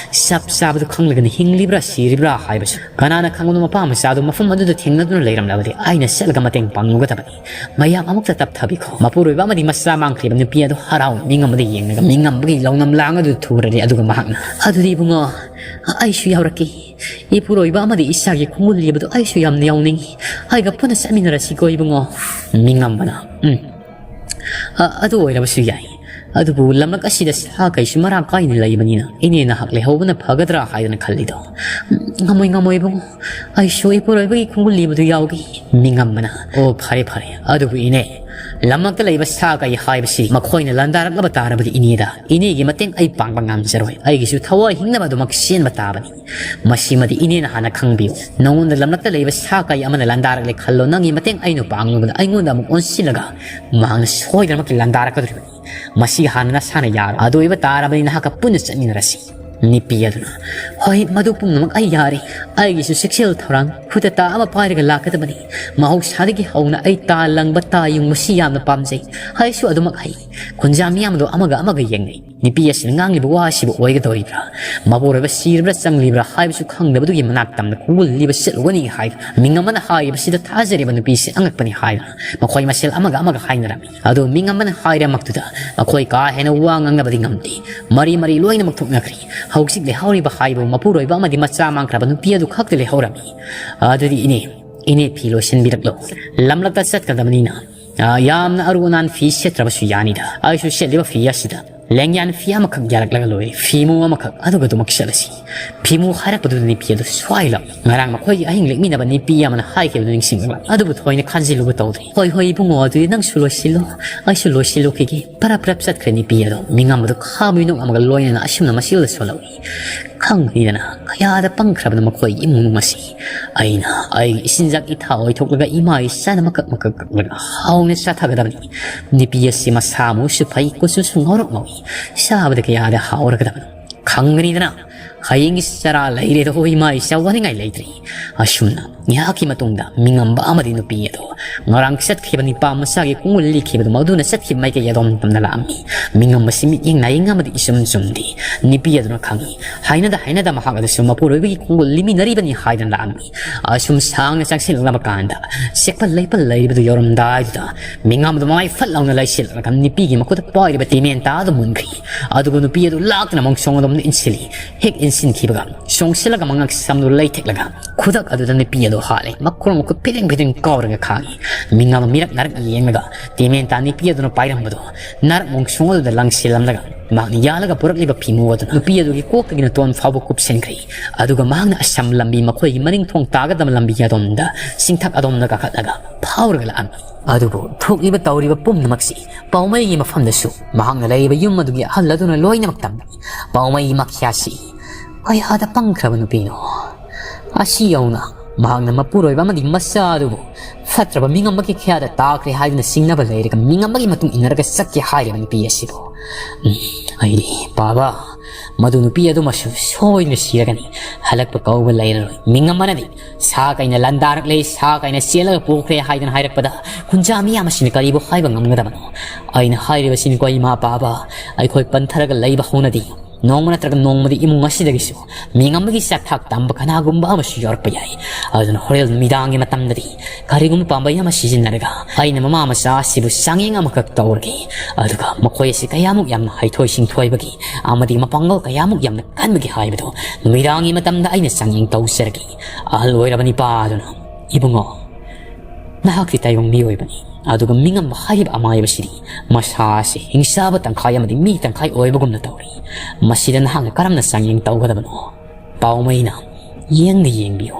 ꯆꯞ ꯆꯥꯕꯗꯨ ꯈꯪꯂꯒꯅꯤ ꯍꯤꯡꯂꯤꯕ꯭ꯔꯥ ꯁꯤꯔꯤꯕ꯭ꯔꯥ ꯍꯥꯏꯕꯁꯨ꯫ ꯀꯅꯥꯅ ꯈꯪꯕꯅꯣ, ꯃꯄꯥ ꯃꯆꯥꯗꯨ ꯃꯐꯝ ꯑꯗꯨꯗ ꯊꯦꯡꯅꯗꯨꯅ ꯂꯩꯔꯝꯂꯕꯗꯤ ꯑꯩꯅ ꯆꯠꯂꯒ ꯃꯇꯦꯡ ꯄꯥꯡꯂꯨꯒꯗꯕꯅꯤ꯫" ꯃꯌꯥꯝ ꯑꯃꯨꯛꯇ ꯇꯞꯊꯕꯤꯈꯣ꯫ ꯃꯄꯨꯔꯣꯏꯕ ꯑꯃꯗꯤ ꯃꯆꯥ ꯃꯥꯡꯈ꯭ꯔꯤꯕ ꯅꯨꯄꯤ ꯑꯗꯨ ꯍꯔꯥꯎ ꯃꯤꯉꯝꯕꯗ ꯌꯦꯡꯂꯒ ꯃꯤꯉꯝꯕꯒꯤ ꯂꯧꯅꯝ ꯂꯥꯡ ꯑꯗꯨ ꯊꯨꯔꯔꯦ꯫ ꯑꯗꯨꯒ ꯃꯍꯥꯛꯅ, "ꯑꯗꯨꯗꯤ ꯏꯕꯨꯡꯉꯣ, ꯑꯩꯁꯨ ꯌꯥꯎꯔꯛꯀꯦ꯫ ꯏꯄꯨꯔꯣꯏꯕ ꯑꯃꯗꯤ ꯏꯆꯥꯒꯤ ꯈꯣꯡꯒꯨꯜ ꯂꯤꯕꯗꯨ ꯑꯩꯁꯨ ꯌꯥꯝꯅ ꯌꯥꯎꯅꯤꯡꯏ꯫ ꯑꯩꯒ ꯄꯨꯟꯅ ꯆꯠꯃꯤꯟꯅꯔꯁꯤꯀꯣ ꯏꯕꯨꯡꯉꯣ꯫" ꯃꯤꯉꯝꯕꯅ, "ꯎꯝ, ꯑ-, ꯑꯗꯨ ꯑꯣꯏꯔꯕꯁꯨ ꯌꯥꯏ꯫ ꯑꯗꯨꯕꯨ ꯂꯝꯂꯛ ꯑꯁꯤꯗ ꯁꯥ ꯀꯩꯁꯨ ꯃꯔꯥꯡ ꯀꯥꯏꯅ ꯂꯩꯕꯅꯤꯅ ꯏꯅꯦ ꯅꯍꯥꯛ ꯂꯩꯍꯧꯕꯅ ꯐꯒꯗ꯭ꯔꯥ ꯍꯥꯏꯗꯨꯅ ꯈꯜꯂꯤꯗꯣ꯫" "ꯉꯝꯃꯣꯏ, ꯉꯝꯃꯣꯏ ꯏꯕꯨꯡꯉꯣ꯫ ꯑꯩꯁꯨ ꯏꯄꯨꯔꯣꯏꯕꯒꯤ ꯈꯣꯡꯒꯨꯜ ꯂꯤꯕꯗꯨ ꯌꯥꯎꯒꯦ꯫" ꯃꯤꯉꯝꯕꯅ, "ꯑꯣ, ꯐꯔꯦ, ꯐꯔꯦ꯫ ꯑꯗꯨꯕꯨ ꯏꯅꯦ, ꯂꯝꯂꯛꯇ ꯂꯩꯕ ꯁꯥ ꯀꯩ ꯍꯥꯏꯕꯁꯤ ꯃꯈꯣꯏꯅ ꯂꯥꯟꯗꯥꯔꯛꯂꯕ ꯇꯥꯔꯕꯗꯤ ꯏꯅꯦꯗ, ꯏꯅꯦꯒꯤ ꯃꯇꯦꯡ ꯑꯩ ꯄꯥꯡꯕ ꯉꯝꯖꯔꯣꯏ꯫ ꯑꯩꯒꯤꯁꯨ ꯊꯋꯥꯏ ꯍꯤꯡꯅꯕ ꯑꯗꯨꯃꯛ ꯆꯦꯟꯕ ꯇꯥꯕꯅꯤ꯫ ꯃꯁꯤꯃꯗꯤ ꯏꯅꯦꯅ ꯍꯥꯟꯅ ꯈꯪꯕꯤꯌꯨ꯫ ꯅꯉꯣꯟꯗ ꯂꯝꯂꯛꯇ ꯂꯩꯕ ꯁꯥ ꯀꯩ ꯑꯃꯅ ꯂꯥꯟꯗꯥꯔꯛꯂꯦ ꯈꯜꯂꯣ, ꯅꯪꯒꯤ ꯃꯇꯦꯡ ꯑꯩꯅ ꯄꯥꯡꯂꯨꯕꯗ ꯑꯩꯉꯣꯟꯗ ꯑꯃꯨꯛ ꯑꯣꯟꯁꯤꯜꯂꯒ ꯃꯍꯥꯛꯅ ꯁꯣꯏꯗꯅꯃꯛꯀꯤ ꯂꯥꯟꯗꯥꯔꯛꯀꯗꯧꯔꯤꯕꯅꯤ꯫ ꯃꯁꯤ ꯍꯥꯟꯅ ꯅꯁꯥꯅ ꯌꯥꯔꯣ꯫ ꯑꯗꯨ ꯑꯣꯏꯕ ꯇꯥꯔꯕꯗꯤ ꯅꯍꯥꯛꯀ ꯄꯨꯟꯅ ꯆꯠꯃꯤꯟꯅꯔꯁꯤ꯫ ꯅꯨꯄꯤ ꯑꯗꯨꯅ, "ꯍꯣꯏ, ꯃꯗꯨ ꯄꯨꯝꯅꯃꯛ ꯑꯩ ꯌꯥꯔꯦ꯫ ꯑꯩꯒꯤꯁꯨ ꯆꯦꯛꯁꯤꯜ ꯊꯧꯔꯥꯡ ꯈꯨꯗꯛꯇ ꯑꯃ ꯄꯥꯏꯔꯒ ꯂꯥꯛꯀꯗꯕꯅꯤ꯫ ꯃꯍꯧꯁꯥꯗꯒꯤ ꯍꯧꯅ ꯑꯩ ꯇꯥ ꯂꯪꯕ, ꯇꯥ ꯌꯨꯡꯕꯁꯤ ꯌꯥꯝꯅ ꯄꯥꯝꯖꯩ꯫ ꯍꯩꯁꯨ ꯑꯗꯨꯃꯛ ꯍꯩ꯫ ꯈꯨꯟꯖꯥ ꯃꯤꯌꯥꯝꯗꯣ ꯑꯃꯒ ꯑꯃꯒ ꯌꯦꯡꯅꯩ꯫ ꯅꯨꯄꯤ ꯑꯁꯤꯅ ꯉꯥꯡꯂꯤꯕ ꯋꯥ ꯑꯁꯤꯕꯨ ꯑꯣꯏꯒꯗꯧꯔꯤꯕ꯭ꯔꯥ? ꯃꯄꯨꯔꯣꯏꯕ ꯁꯤꯔꯕ꯭ꯔꯥ ꯆꯪꯂꯤꯕ꯭ꯔꯥ ꯍꯥꯏꯕꯁꯨ ꯈꯪꯗꯕꯗꯨꯒꯤ ꯃꯅꯥꯛ ꯇꯝꯅ ꯈꯣꯡꯒꯨꯜ ꯂꯤꯕ ꯆꯠꯂꯨꯒꯅꯤ" ꯍꯥꯏꯗꯨꯅ ꯃꯤꯡ ꯑꯃꯅ ꯍꯥꯏꯔꯤꯕꯁꯤꯗ ꯊꯥꯖꯔꯤꯕ ꯅꯨꯄꯤꯁꯤ ꯑꯉꯛꯄꯅꯤ ꯍꯥꯏꯗꯨꯅ ꯃꯈꯣꯏ ꯃꯁꯦꯜ ꯑꯃꯒ ꯑꯃꯒ ꯍꯥꯏꯅꯔꯝꯃꯤ꯫ ꯑꯗꯨ ꯃꯤꯡ ꯑꯃꯅ ꯍꯥꯏꯔꯃꯛꯇꯨꯗ ꯃꯈꯣꯏ ꯀꯥ ꯍꯦꯟꯅ ꯋꯥ ꯉꯥꯡꯅꯕꯗꯤ ꯉꯝꯗꯦ꯫ ꯃꯔꯤ ꯃꯔꯤ ꯂꯣꯏꯅꯃꯛ ꯊꯣꯛꯅꯈ꯭ꯔꯦ꯫ ꯍꯧꯖꯤꯛ ꯂꯩꯍꯧꯔꯤꯕ ꯍꯥꯏꯕꯨ ꯃꯄꯨꯔꯣꯏꯕ ꯑꯃꯗꯤ ꯃꯆꯥ ꯃꯥꯡꯈ꯭ꯔꯕ ꯅꯨꯄꯤ ꯑꯗꯨ ꯈꯛꯇ ꯂꯩꯍꯧꯔꯝꯃꯤ꯫ "ꯑꯗꯨꯗꯤ ꯏꯅꯦ, ꯏꯅꯦ ꯐꯤ ꯂꯣꯏꯁꯤꯟꯕꯤꯔꯛꯂꯣ꯫ ꯂꯝꯂꯛꯇ ꯆꯠꯀꯗꯕꯅꯤꯅ, ꯑ, ꯌꯥꯝꯅ ꯑꯔꯨ ꯑꯅꯥꯟ ꯐꯤ ꯁꯦꯠꯇ꯭ꯔꯕꯁꯨ ꯌꯥꯅꯤꯗ꯫ ꯑꯩꯁꯨ ꯁꯦꯠꯂꯤꯕ ꯐꯤ ꯑꯁꯤꯗ ꯂꯦꯡꯌꯥꯟ ꯐꯤ ꯑꯃꯈꯛ ꯌꯥꯔꯛꯂꯒ ꯂꯣꯏꯔꯦ꯫ ꯐꯤꯃꯨ ꯑꯃꯈꯛ, ꯑꯗꯨꯒ ꯑꯗꯨꯃꯛ ꯆꯠꯂꯁꯤ"꯫ ꯐꯤꯃꯨ ꯍꯥꯏꯔꯛꯄꯗꯨꯗ ꯅꯨꯄꯤ ꯑꯗꯨ ꯁ꯭ꯋꯥꯏ ꯂꯥꯎ꯫ ꯉꯔꯥꯡ ꯃꯈꯣꯏꯒꯤ ꯑꯍꯤꯡ ꯂꯦꯛꯃꯤꯟꯅꯕ ꯅꯨꯄꯤ ꯑꯃꯅ ꯍꯥꯏꯈꯤꯕꯗꯨ ꯅꯤꯡꯁꯤꯡꯂꯛꯂ ꯑꯗꯨꯕꯨ ꯊꯣꯏꯅ ꯈꯟꯖꯤꯜꯂꯨꯕ ꯇꯧꯗ꯭ꯔꯤ꯫ "ꯍꯣꯏ, ꯍꯣꯏ, ꯏꯕꯨꯡꯉꯣ, ꯑꯗꯨꯗꯤ ꯅꯪꯁꯨ ꯂꯣꯏꯁꯤꯜꯂꯣ, ꯑꯩꯁꯨ ꯂꯣꯏꯁꯤꯜꯂꯨꯈꯤꯒꯦ"꯫ ꯄꯔꯞ ꯄꯔꯞ ꯆꯠꯈ꯭ꯔꯦ ꯅꯨꯄꯤ ꯑꯗꯣ꯫ ꯃꯤꯉꯝꯕꯗꯨ ꯈꯥꯕꯩ ꯅꯣꯛ ꯑꯃꯒ ꯂꯣꯏꯅꯅ ꯑꯁꯨꯝꯅ ꯃꯁꯤꯗ ꯁꯣꯜꯂꯛꯏ꯫ ꯈꯪꯗꯦꯗꯅ ꯀꯌꯥꯗ ꯄꯪꯈ꯭ꯔꯕꯅꯣ ꯃꯈꯣꯏꯒꯤ ꯏꯃꯨꯡ ꯑꯁꯤ꯫ ꯑꯩꯅ ꯑꯩꯒꯤ ꯏꯆꯤꯟꯖꯥꯛ ꯏꯊꯥ ꯑꯣꯏꯊꯣꯛꯂꯒ ꯏꯃꯥꯒꯤ ꯆꯥꯅ ꯃꯀꯛ ꯃꯀꯛ ꯀꯛꯂꯒ ꯍꯥꯎꯅ ꯆꯥꯊꯒꯗꯕꯅꯤ꯫ ꯅꯨꯄꯤ ꯑꯁꯤ ꯃꯁꯥ ꯃꯎꯁꯨ ꯐꯩ, ꯀꯨꯆꯨꯁꯨ ꯉꯧꯔꯣꯛ ꯉꯧꯏ꯫ ꯆꯥꯕꯗ ꯀꯌꯥꯗ ꯍꯥꯎꯔꯒꯗꯕꯅꯣ꯫ ꯈꯪꯒꯅꯤꯗꯅ ꯍꯌꯦꯡꯒꯤ ꯆꯔꯥ ꯂꯩꯔꯦꯗꯣ ꯏꯃꯥ ꯏꯆꯥ ꯋꯥꯅꯤꯡꯉꯥꯏ ꯂꯩꯇ꯭ꯔꯤ꯫ ꯑꯁꯨꯝꯅ ꯉꯥꯏꯍꯥꯛꯀꯤ ꯃꯇꯨꯡꯗ ꯃꯤꯉꯝꯕ ꯑꯃꯗꯤ ꯅꯨꯄꯤ ꯑꯗꯣ ꯉꯔꯥꯡ ꯆꯠꯈꯤꯕ ꯅꯨꯄꯥ ꯃꯆꯥꯒꯤ ꯈꯣꯡꯒꯨꯜ ꯂꯤꯈꯤꯕꯗꯨ ꯃꯗꯨꯅ ꯆꯠꯈꯤꯕ ꯃꯥꯏꯀꯩ ꯑꯗꯣꯝ ꯇꯝꯅ ꯂꯥꯛꯑꯝꯃꯤ꯫ ꯃꯤꯉꯝꯕꯁꯤ ꯃꯤꯠꯌꯦꯡ ꯅꯥꯌꯦꯡ ꯑꯃꯗꯤ ꯏꯆꯨꯝ ꯆꯨꯝꯗꯦ꯫ ꯅꯨꯄꯤ ꯑꯗꯨꯅ ꯈꯪꯏ꯫ ꯍꯥꯏꯅꯗ ꯍꯥꯏꯅꯗ ꯃꯍꯥꯛ ꯑꯗꯨꯁꯨ ꯃꯄꯨꯔꯣꯏꯕꯒꯤ ꯈꯣꯡꯒꯨꯜ ꯂꯤꯃꯤꯟꯅꯔꯤꯕꯅꯤ ꯍꯥꯏꯗꯅ ꯂꯥꯛꯑꯝꯃꯤ꯫ ꯑꯁꯨꯝ ꯁꯥꯡꯅ ꯆꯪꯁꯤꯜꯂꯛꯂꯕ ꯀꯥꯟꯗ ꯆꯦꯛꯄꯜ ꯂꯩꯄꯜ ꯂꯩꯔꯤꯕꯗꯨ ꯌꯧꯔꯝꯗꯥꯏꯗꯨꯗ ꯃꯤꯉꯝꯕꯗꯨ ꯃꯃꯥꯏ ꯐꯠ ꯂꯥꯎꯅ ꯂꯩꯁꯤꯜꯂꯒ ꯅꯨꯄꯤꯒꯤ ꯃꯈꯨꯠꯇ ꯄꯥꯏꯔꯤꯕ ꯇꯤꯃꯦꯟꯇꯥ ꯑꯗꯨ ꯃꯨꯟꯈ꯭ꯔꯤ꯫ ꯑꯗꯨꯕꯨ ꯅꯨꯄꯤ ꯑꯗꯨ ꯂꯥꯛꯇꯨꯅ ꯑꯃꯨꯛ ꯁꯣꯡ ꯑꯗꯣꯝꯗ ꯏꯟꯁꯤꯜꯂꯤ꯫ ꯍꯦꯛ ꯏꯟꯁꯤꯟꯈꯤꯕꯒ ꯁꯣꯡꯁꯤꯜꯂꯒ ꯃꯉꯛ ꯁꯝꯗꯨ ꯂꯩꯊꯦꯛꯂꯒ ꯈꯨꯗꯛ ꯑꯗꯨꯗ ꯅꯨꯄꯤ ꯑꯗꯨ ꯍꯥꯠꯂꯦ꯫ ꯃꯈꯣꯡ ꯃꯈꯨꯠ ꯐꯤꯗꯤꯡ ꯐꯤꯗꯤꯡ ꯀꯥꯎꯔꯒ ꯈꯥꯡꯉꯤ꯫ ꯃꯤꯉꯝ ꯃꯤꯔꯛ ꯅꯥꯔꯛ ꯌꯦꯡꯂꯒ ꯇꯤꯃꯦꯟꯇꯥ ꯅꯨꯄꯤ ꯑꯗꯨꯅ ꯄꯥꯏꯔꯝꯕꯗꯨ ꯅꯥꯔꯛ ꯃꯣꯡꯁꯣꯡ ꯑꯗꯨꯗ ꯂꯪꯁꯤꯜꯂꯝꯂꯒ ꯃꯍꯥꯛꯅ ꯌꯥꯜꯂꯒ ꯄꯨꯔꯛꯂꯤꯕ ꯐꯤꯃꯨ ꯑꯗꯨꯅ ꯅꯨꯄꯤ ꯑꯗꯨꯒꯤ ꯀꯣꯛꯇꯒꯤ ꯅꯥꯇꯣꯟ ꯐꯥꯎꯕ ꯀꯨꯞꯁꯤꯟꯈ꯭ꯔꯦ꯫ ꯑꯗꯨꯒ ꯃꯍꯥꯛꯅ ꯑꯁꯝ ꯂꯝꯕꯤ, ꯃꯈꯣꯏꯒꯤ ꯃꯅꯤꯡ ꯊꯣꯡ ꯇꯥꯒꯗꯕ ꯂꯝꯕꯤ ꯑꯗꯣꯝꯗ ꯆꯤꯡꯊꯛ ꯑꯗꯣꯝꯗ ꯀꯥꯈꯠꯂꯒ ꯐꯥꯎꯔꯒ ꯂꯥꯛꯑꯝꯃꯤ꯫ ꯑꯗꯨꯕꯨ ꯊꯣꯛꯂꯤꯕ ꯇꯧꯔꯤꯕ ꯄꯨꯝꯅꯃꯛꯁꯤ ꯄꯥꯎꯃꯩꯒꯤ ꯃꯐꯝꯗꯁꯨ ꯃꯍꯥꯛꯅ ꯂꯩꯔꯤꯕ ꯌꯨꯝ ꯑꯗꯨꯒꯤ ꯑꯍꯜ ꯑꯗꯨꯅ ꯂꯣꯏꯅꯃꯛ ꯇꯝꯂꯤ꯫ ꯄꯥꯎꯃꯩꯒꯤ ꯃꯈ꯭ꯌꯥꯁꯤ ꯀꯌꯥꯗ ꯄꯪꯈ꯭ꯔꯕ ꯅꯨꯄꯤꯅꯣ! ꯑꯁꯤ ꯌꯧꯅ ꯃꯍꯥꯛꯅ ꯃꯄꯨꯔꯣꯏꯕ ꯑꯃꯗꯤ ꯃꯆꯥ ꯑꯗꯨꯕꯨ ꯐꯠꯇ꯭ꯔꯕ ꯃꯤꯉꯝꯕꯒꯤ ꯈꯌꯥꯗ ꯇꯥꯈ꯭ꯔꯦ ꯍꯥꯏꯗꯨꯅ ꯆꯤꯡꯅꯕ ꯂꯩꯔꯒ ꯃꯤꯉꯝꯕꯒꯤ ꯃꯇꯨꯡ ꯏꯟꯅꯔꯒ ꯆꯠꯀꯦ ꯍꯥꯏꯔꯤꯕ ꯅꯨꯄꯤ ꯑꯁꯤꯕꯨ꯫ ꯎꯝ, ꯑꯩꯗꯤ ꯄꯥꯕ, ꯃꯗꯨ ꯅꯨꯄꯤ ꯑꯗꯨꯃꯁꯨ ꯁꯣꯏꯗꯅ ꯁꯤꯔꯒꯅꯤ꯫ ꯍꯜꯂꯛꯄ ꯀꯧꯕ ꯂꯩꯔꯔꯣꯏ꯫ ꯃꯤꯉꯝꯕꯅꯗꯤ ꯁꯥ ꯀꯩꯅ ꯂꯥꯟꯗꯥꯔꯛꯂꯦ, ꯁꯥ ꯀꯩꯅ ꯆꯦꯜꯂꯒ ꯄꯨꯈ꯭ꯔꯦ ꯍꯥꯏꯗꯅ ꯍꯥꯏꯔꯛꯄꯗ ꯈꯨꯟꯖꯥ ꯃꯤꯌꯥꯝ ꯑꯁꯤꯅ ꯀꯔꯤꯕꯨ ꯍꯥꯏꯕ ꯉꯝꯒꯗꯕꯅꯣ? ꯑꯩꯅ ꯍꯥꯏꯔꯤꯕꯁꯤꯅꯤꯀꯣ ꯏꯃꯥ ꯄꯥꯕ, ꯑꯩꯈꯣꯏ ꯄꯟꯊꯔꯒ ꯂꯩꯕ ꯍꯧꯅꯗꯦ꯫ ꯅꯣꯡꯃ ꯅꯠꯇ꯭ꯔꯒ ꯅꯣꯡꯃꯗꯤ ꯏꯃꯨꯡ ꯑꯁꯤꯗꯒꯤꯁꯨ ꯃꯤꯉꯝꯕꯒꯤ ꯆꯥꯛꯊꯥꯛ ꯇꯝꯕ ꯀꯅꯥꯒꯨꯝꯕ ꯑꯃꯁꯨ ꯌꯥꯎꯔꯛꯄ ꯌꯥꯏ꯫ ꯑꯗꯨꯅ ꯍꯣꯔꯦꯟ ꯅꯨꯃꯤꯗꯥꯡꯒꯤ ꯃꯇꯝꯗꯗꯤ ꯀꯔꯤꯒꯨꯝꯕ ꯄꯥꯝꯕꯩ ꯑꯃ ꯁꯤꯖꯤꯟꯅꯔꯒ ꯑꯩꯅ ꯃꯃꯥ ꯃꯆꯥ ꯑꯁꯤꯕꯨ ꯆꯥꯡꯌꯦꯡ ꯑꯃꯈꯛ ꯇꯧꯔꯒꯦ꯫ ꯑꯗꯨꯒ ꯃꯈꯣꯏ ꯑꯁꯤ ꯀꯌꯥꯃꯨꯛ ꯌꯥꯝꯅ ꯍꯩꯊꯣꯏ ꯁꯤꯡꯊꯣꯏꯕꯒꯤ ꯑꯃꯗꯤ ꯃꯄꯥꯡꯒꯜ ꯀꯌꯥꯃꯨꯛ ꯌꯥꯝꯅ ꯀꯟꯕꯒꯦ ꯍꯥꯏꯕꯗꯨ ꯅꯨꯃꯤꯗꯥꯡꯒꯤ ꯃꯇꯝꯗ ꯑꯩꯅ ꯆꯥꯡꯌꯦꯡ ꯇꯧꯖꯔꯒꯦ꯫ ꯑꯍꯜ ꯑꯣꯏꯔꯕ ꯅꯤꯄꯥ ꯑꯗꯨꯅ, "ꯏꯕꯨꯡꯉꯣ, ꯅꯍꯥꯛꯇꯤ ꯇꯥꯏꯕꯪ ꯃꯤꯑꯣꯏꯕꯅꯤ, ꯑꯗꯨꯒ ꯃꯤꯉꯝꯕ ꯍꯥꯏꯔꯤꯕ ꯑꯃꯥꯏꯕꯁꯤꯗꯤ ꯃꯁꯥ ꯑꯁꯤ ꯍꯤꯡꯆꯥꯕ ꯇꯪꯈꯥꯏ ꯑꯃꯗꯤ ꯃꯤ ꯇꯪꯈꯥꯏ ꯑꯣꯏꯕꯒꯨꯝꯅ ꯇꯧꯔꯤ꯫ ꯃꯁꯤꯗ ꯅꯍꯥꯛꯅ ꯀꯔꯝꯅ ꯆꯥꯡꯌꯦꯡ ꯇꯧꯒꯗꯕꯅꯣ?" ꯄꯥꯎꯃꯩꯅ, "ꯌꯦꯡꯅ ꯌꯦꯡꯕꯤꯌꯨ,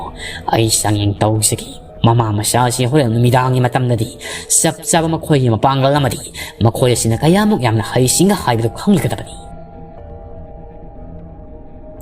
ꯑꯩ ꯆꯥꯡꯌꯦꯡ ꯇꯧꯖꯒꯦ꯫ ꯃꯃꯥ ꯃꯆꯥ ꯑꯁꯤ ꯍꯣꯔꯦꯟ ꯅꯨꯃꯤꯗꯥꯡꯒꯤ ꯃꯇꯝꯗꯗꯤ ꯆꯞ ꯆꯥꯕ ꯃꯈꯣꯏꯒꯤ ꯃꯄꯥꯡꯒꯜ ꯑꯃꯗꯤ ꯃꯈꯣꯏ ꯑꯁꯤꯅ ꯀꯌꯥꯃꯨꯛ ꯌꯥꯝꯅ ꯍꯩꯁꯤꯡꯒ ꯍꯥꯏꯕꯗꯨ ꯈꯪꯂꯒꯗꯕꯅꯤ꯫"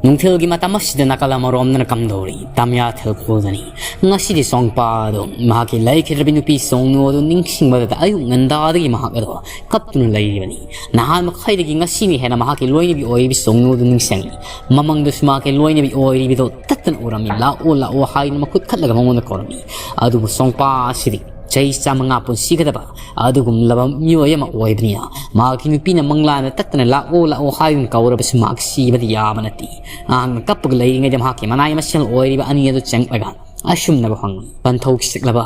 ꯅꯨꯡꯊꯤꯜꯒꯤ ꯃꯇꯝ ꯑꯁꯤꯗ ꯅꯥꯀꯜ ꯑꯃꯔꯣꯝꯗꯅ ꯀꯝꯗꯧꯔꯤ? ꯇꯝꯌꯥꯊꯦꯜ ꯈꯨꯜꯗꯅꯤ꯫ ꯉꯁꯤꯗꯤ ꯆꯣꯡꯄꯥ ꯑꯗꯨ ꯃꯍꯥꯛꯀꯤ ꯂꯩꯈꯤꯗ꯭ꯔꯕꯤ ꯅꯨꯄꯤ ꯁꯣꯡꯅꯨ ꯑꯗꯨ ꯅꯤꯡꯁꯤꯡꯕꯗ ꯑꯌꯨꯛ ꯉꯟꯇꯥꯗꯒꯤ ꯃꯍꯥꯛ ꯑꯗꯨ ꯀꯞꯇꯨꯅ ꯂꯩꯔꯤꯕꯅꯤ꯫ ꯅꯍꯥꯟ ꯃꯈꯩꯗꯒꯤ ꯉꯁꯤꯅ ꯍꯦꯟꯅ ꯃꯍꯥꯛꯀꯤ ꯂꯣꯏꯅꯕꯤ ꯑꯣꯏꯔꯤꯕꯤ ꯁꯣꯡꯅꯨ ꯑꯗꯨ ꯅꯤꯡꯁꯤꯡꯂꯤ꯫ ꯃꯃꯪꯗꯁꯨ ꯃꯍꯥꯛꯀꯤ ꯂꯣꯏꯅꯕꯤ ꯑꯣꯏꯔꯤꯕꯤꯗꯨ ꯇꯠꯇꯅ ꯎꯔꯝꯃꯤ꯫ "ꯂꯥꯛꯑꯣ, ꯂꯥꯛꯑꯣ" ꯍꯥꯏꯗꯨꯅ ꯃꯈꯨꯠ ꯈꯠꯂꯒ ꯃꯉꯣꯟꯗ ꯀꯧꯔꯝꯃꯤ꯫ ꯑꯗꯨꯕꯨ ꯁꯣꯡꯄꯥ ꯑꯁꯤꯗꯤ ꯆꯍꯤ ꯆꯥꯝꯃꯉꯥ ꯄꯨꯟꯁꯤꯒꯗꯕ ꯑꯗꯨꯒꯨꯝꯂꯕ ꯃꯤꯑꯣꯏ ꯑꯃ ꯑꯣꯏꯕꯅꯤꯅ ꯃꯍꯥꯛꯀꯤ ꯅꯨꯄꯤꯅ ꯃꯪꯂꯥꯟꯗ ꯇꯠꯇꯅ "ꯂꯥꯛꯑꯣ, ꯂꯥꯛꯑꯣ" ꯍꯥꯏꯗꯨꯅ ꯀꯧꯔꯕꯁꯨ ꯃꯍꯥꯛ ꯁꯤꯕꯗꯤ ꯌꯥꯕ ꯅꯠꯇꯦ꯫ ꯃꯍꯥꯛꯅ ꯀꯞꯄꯒ ꯂꯩꯔꯤꯉꯩꯗ ꯃꯍꯥꯛꯀꯤ ꯃꯅꯥꯏ ꯃꯁꯦꯜ ꯑꯣꯏꯔꯤꯕ ꯑꯅꯤ ꯑꯗꯨ ꯆꯪꯂꯛꯂꯒ ꯑꯁꯨꯝꯅ ꯍꯪꯏ, "ꯄꯟꯊꯧ ꯁꯤꯛꯂꯕ?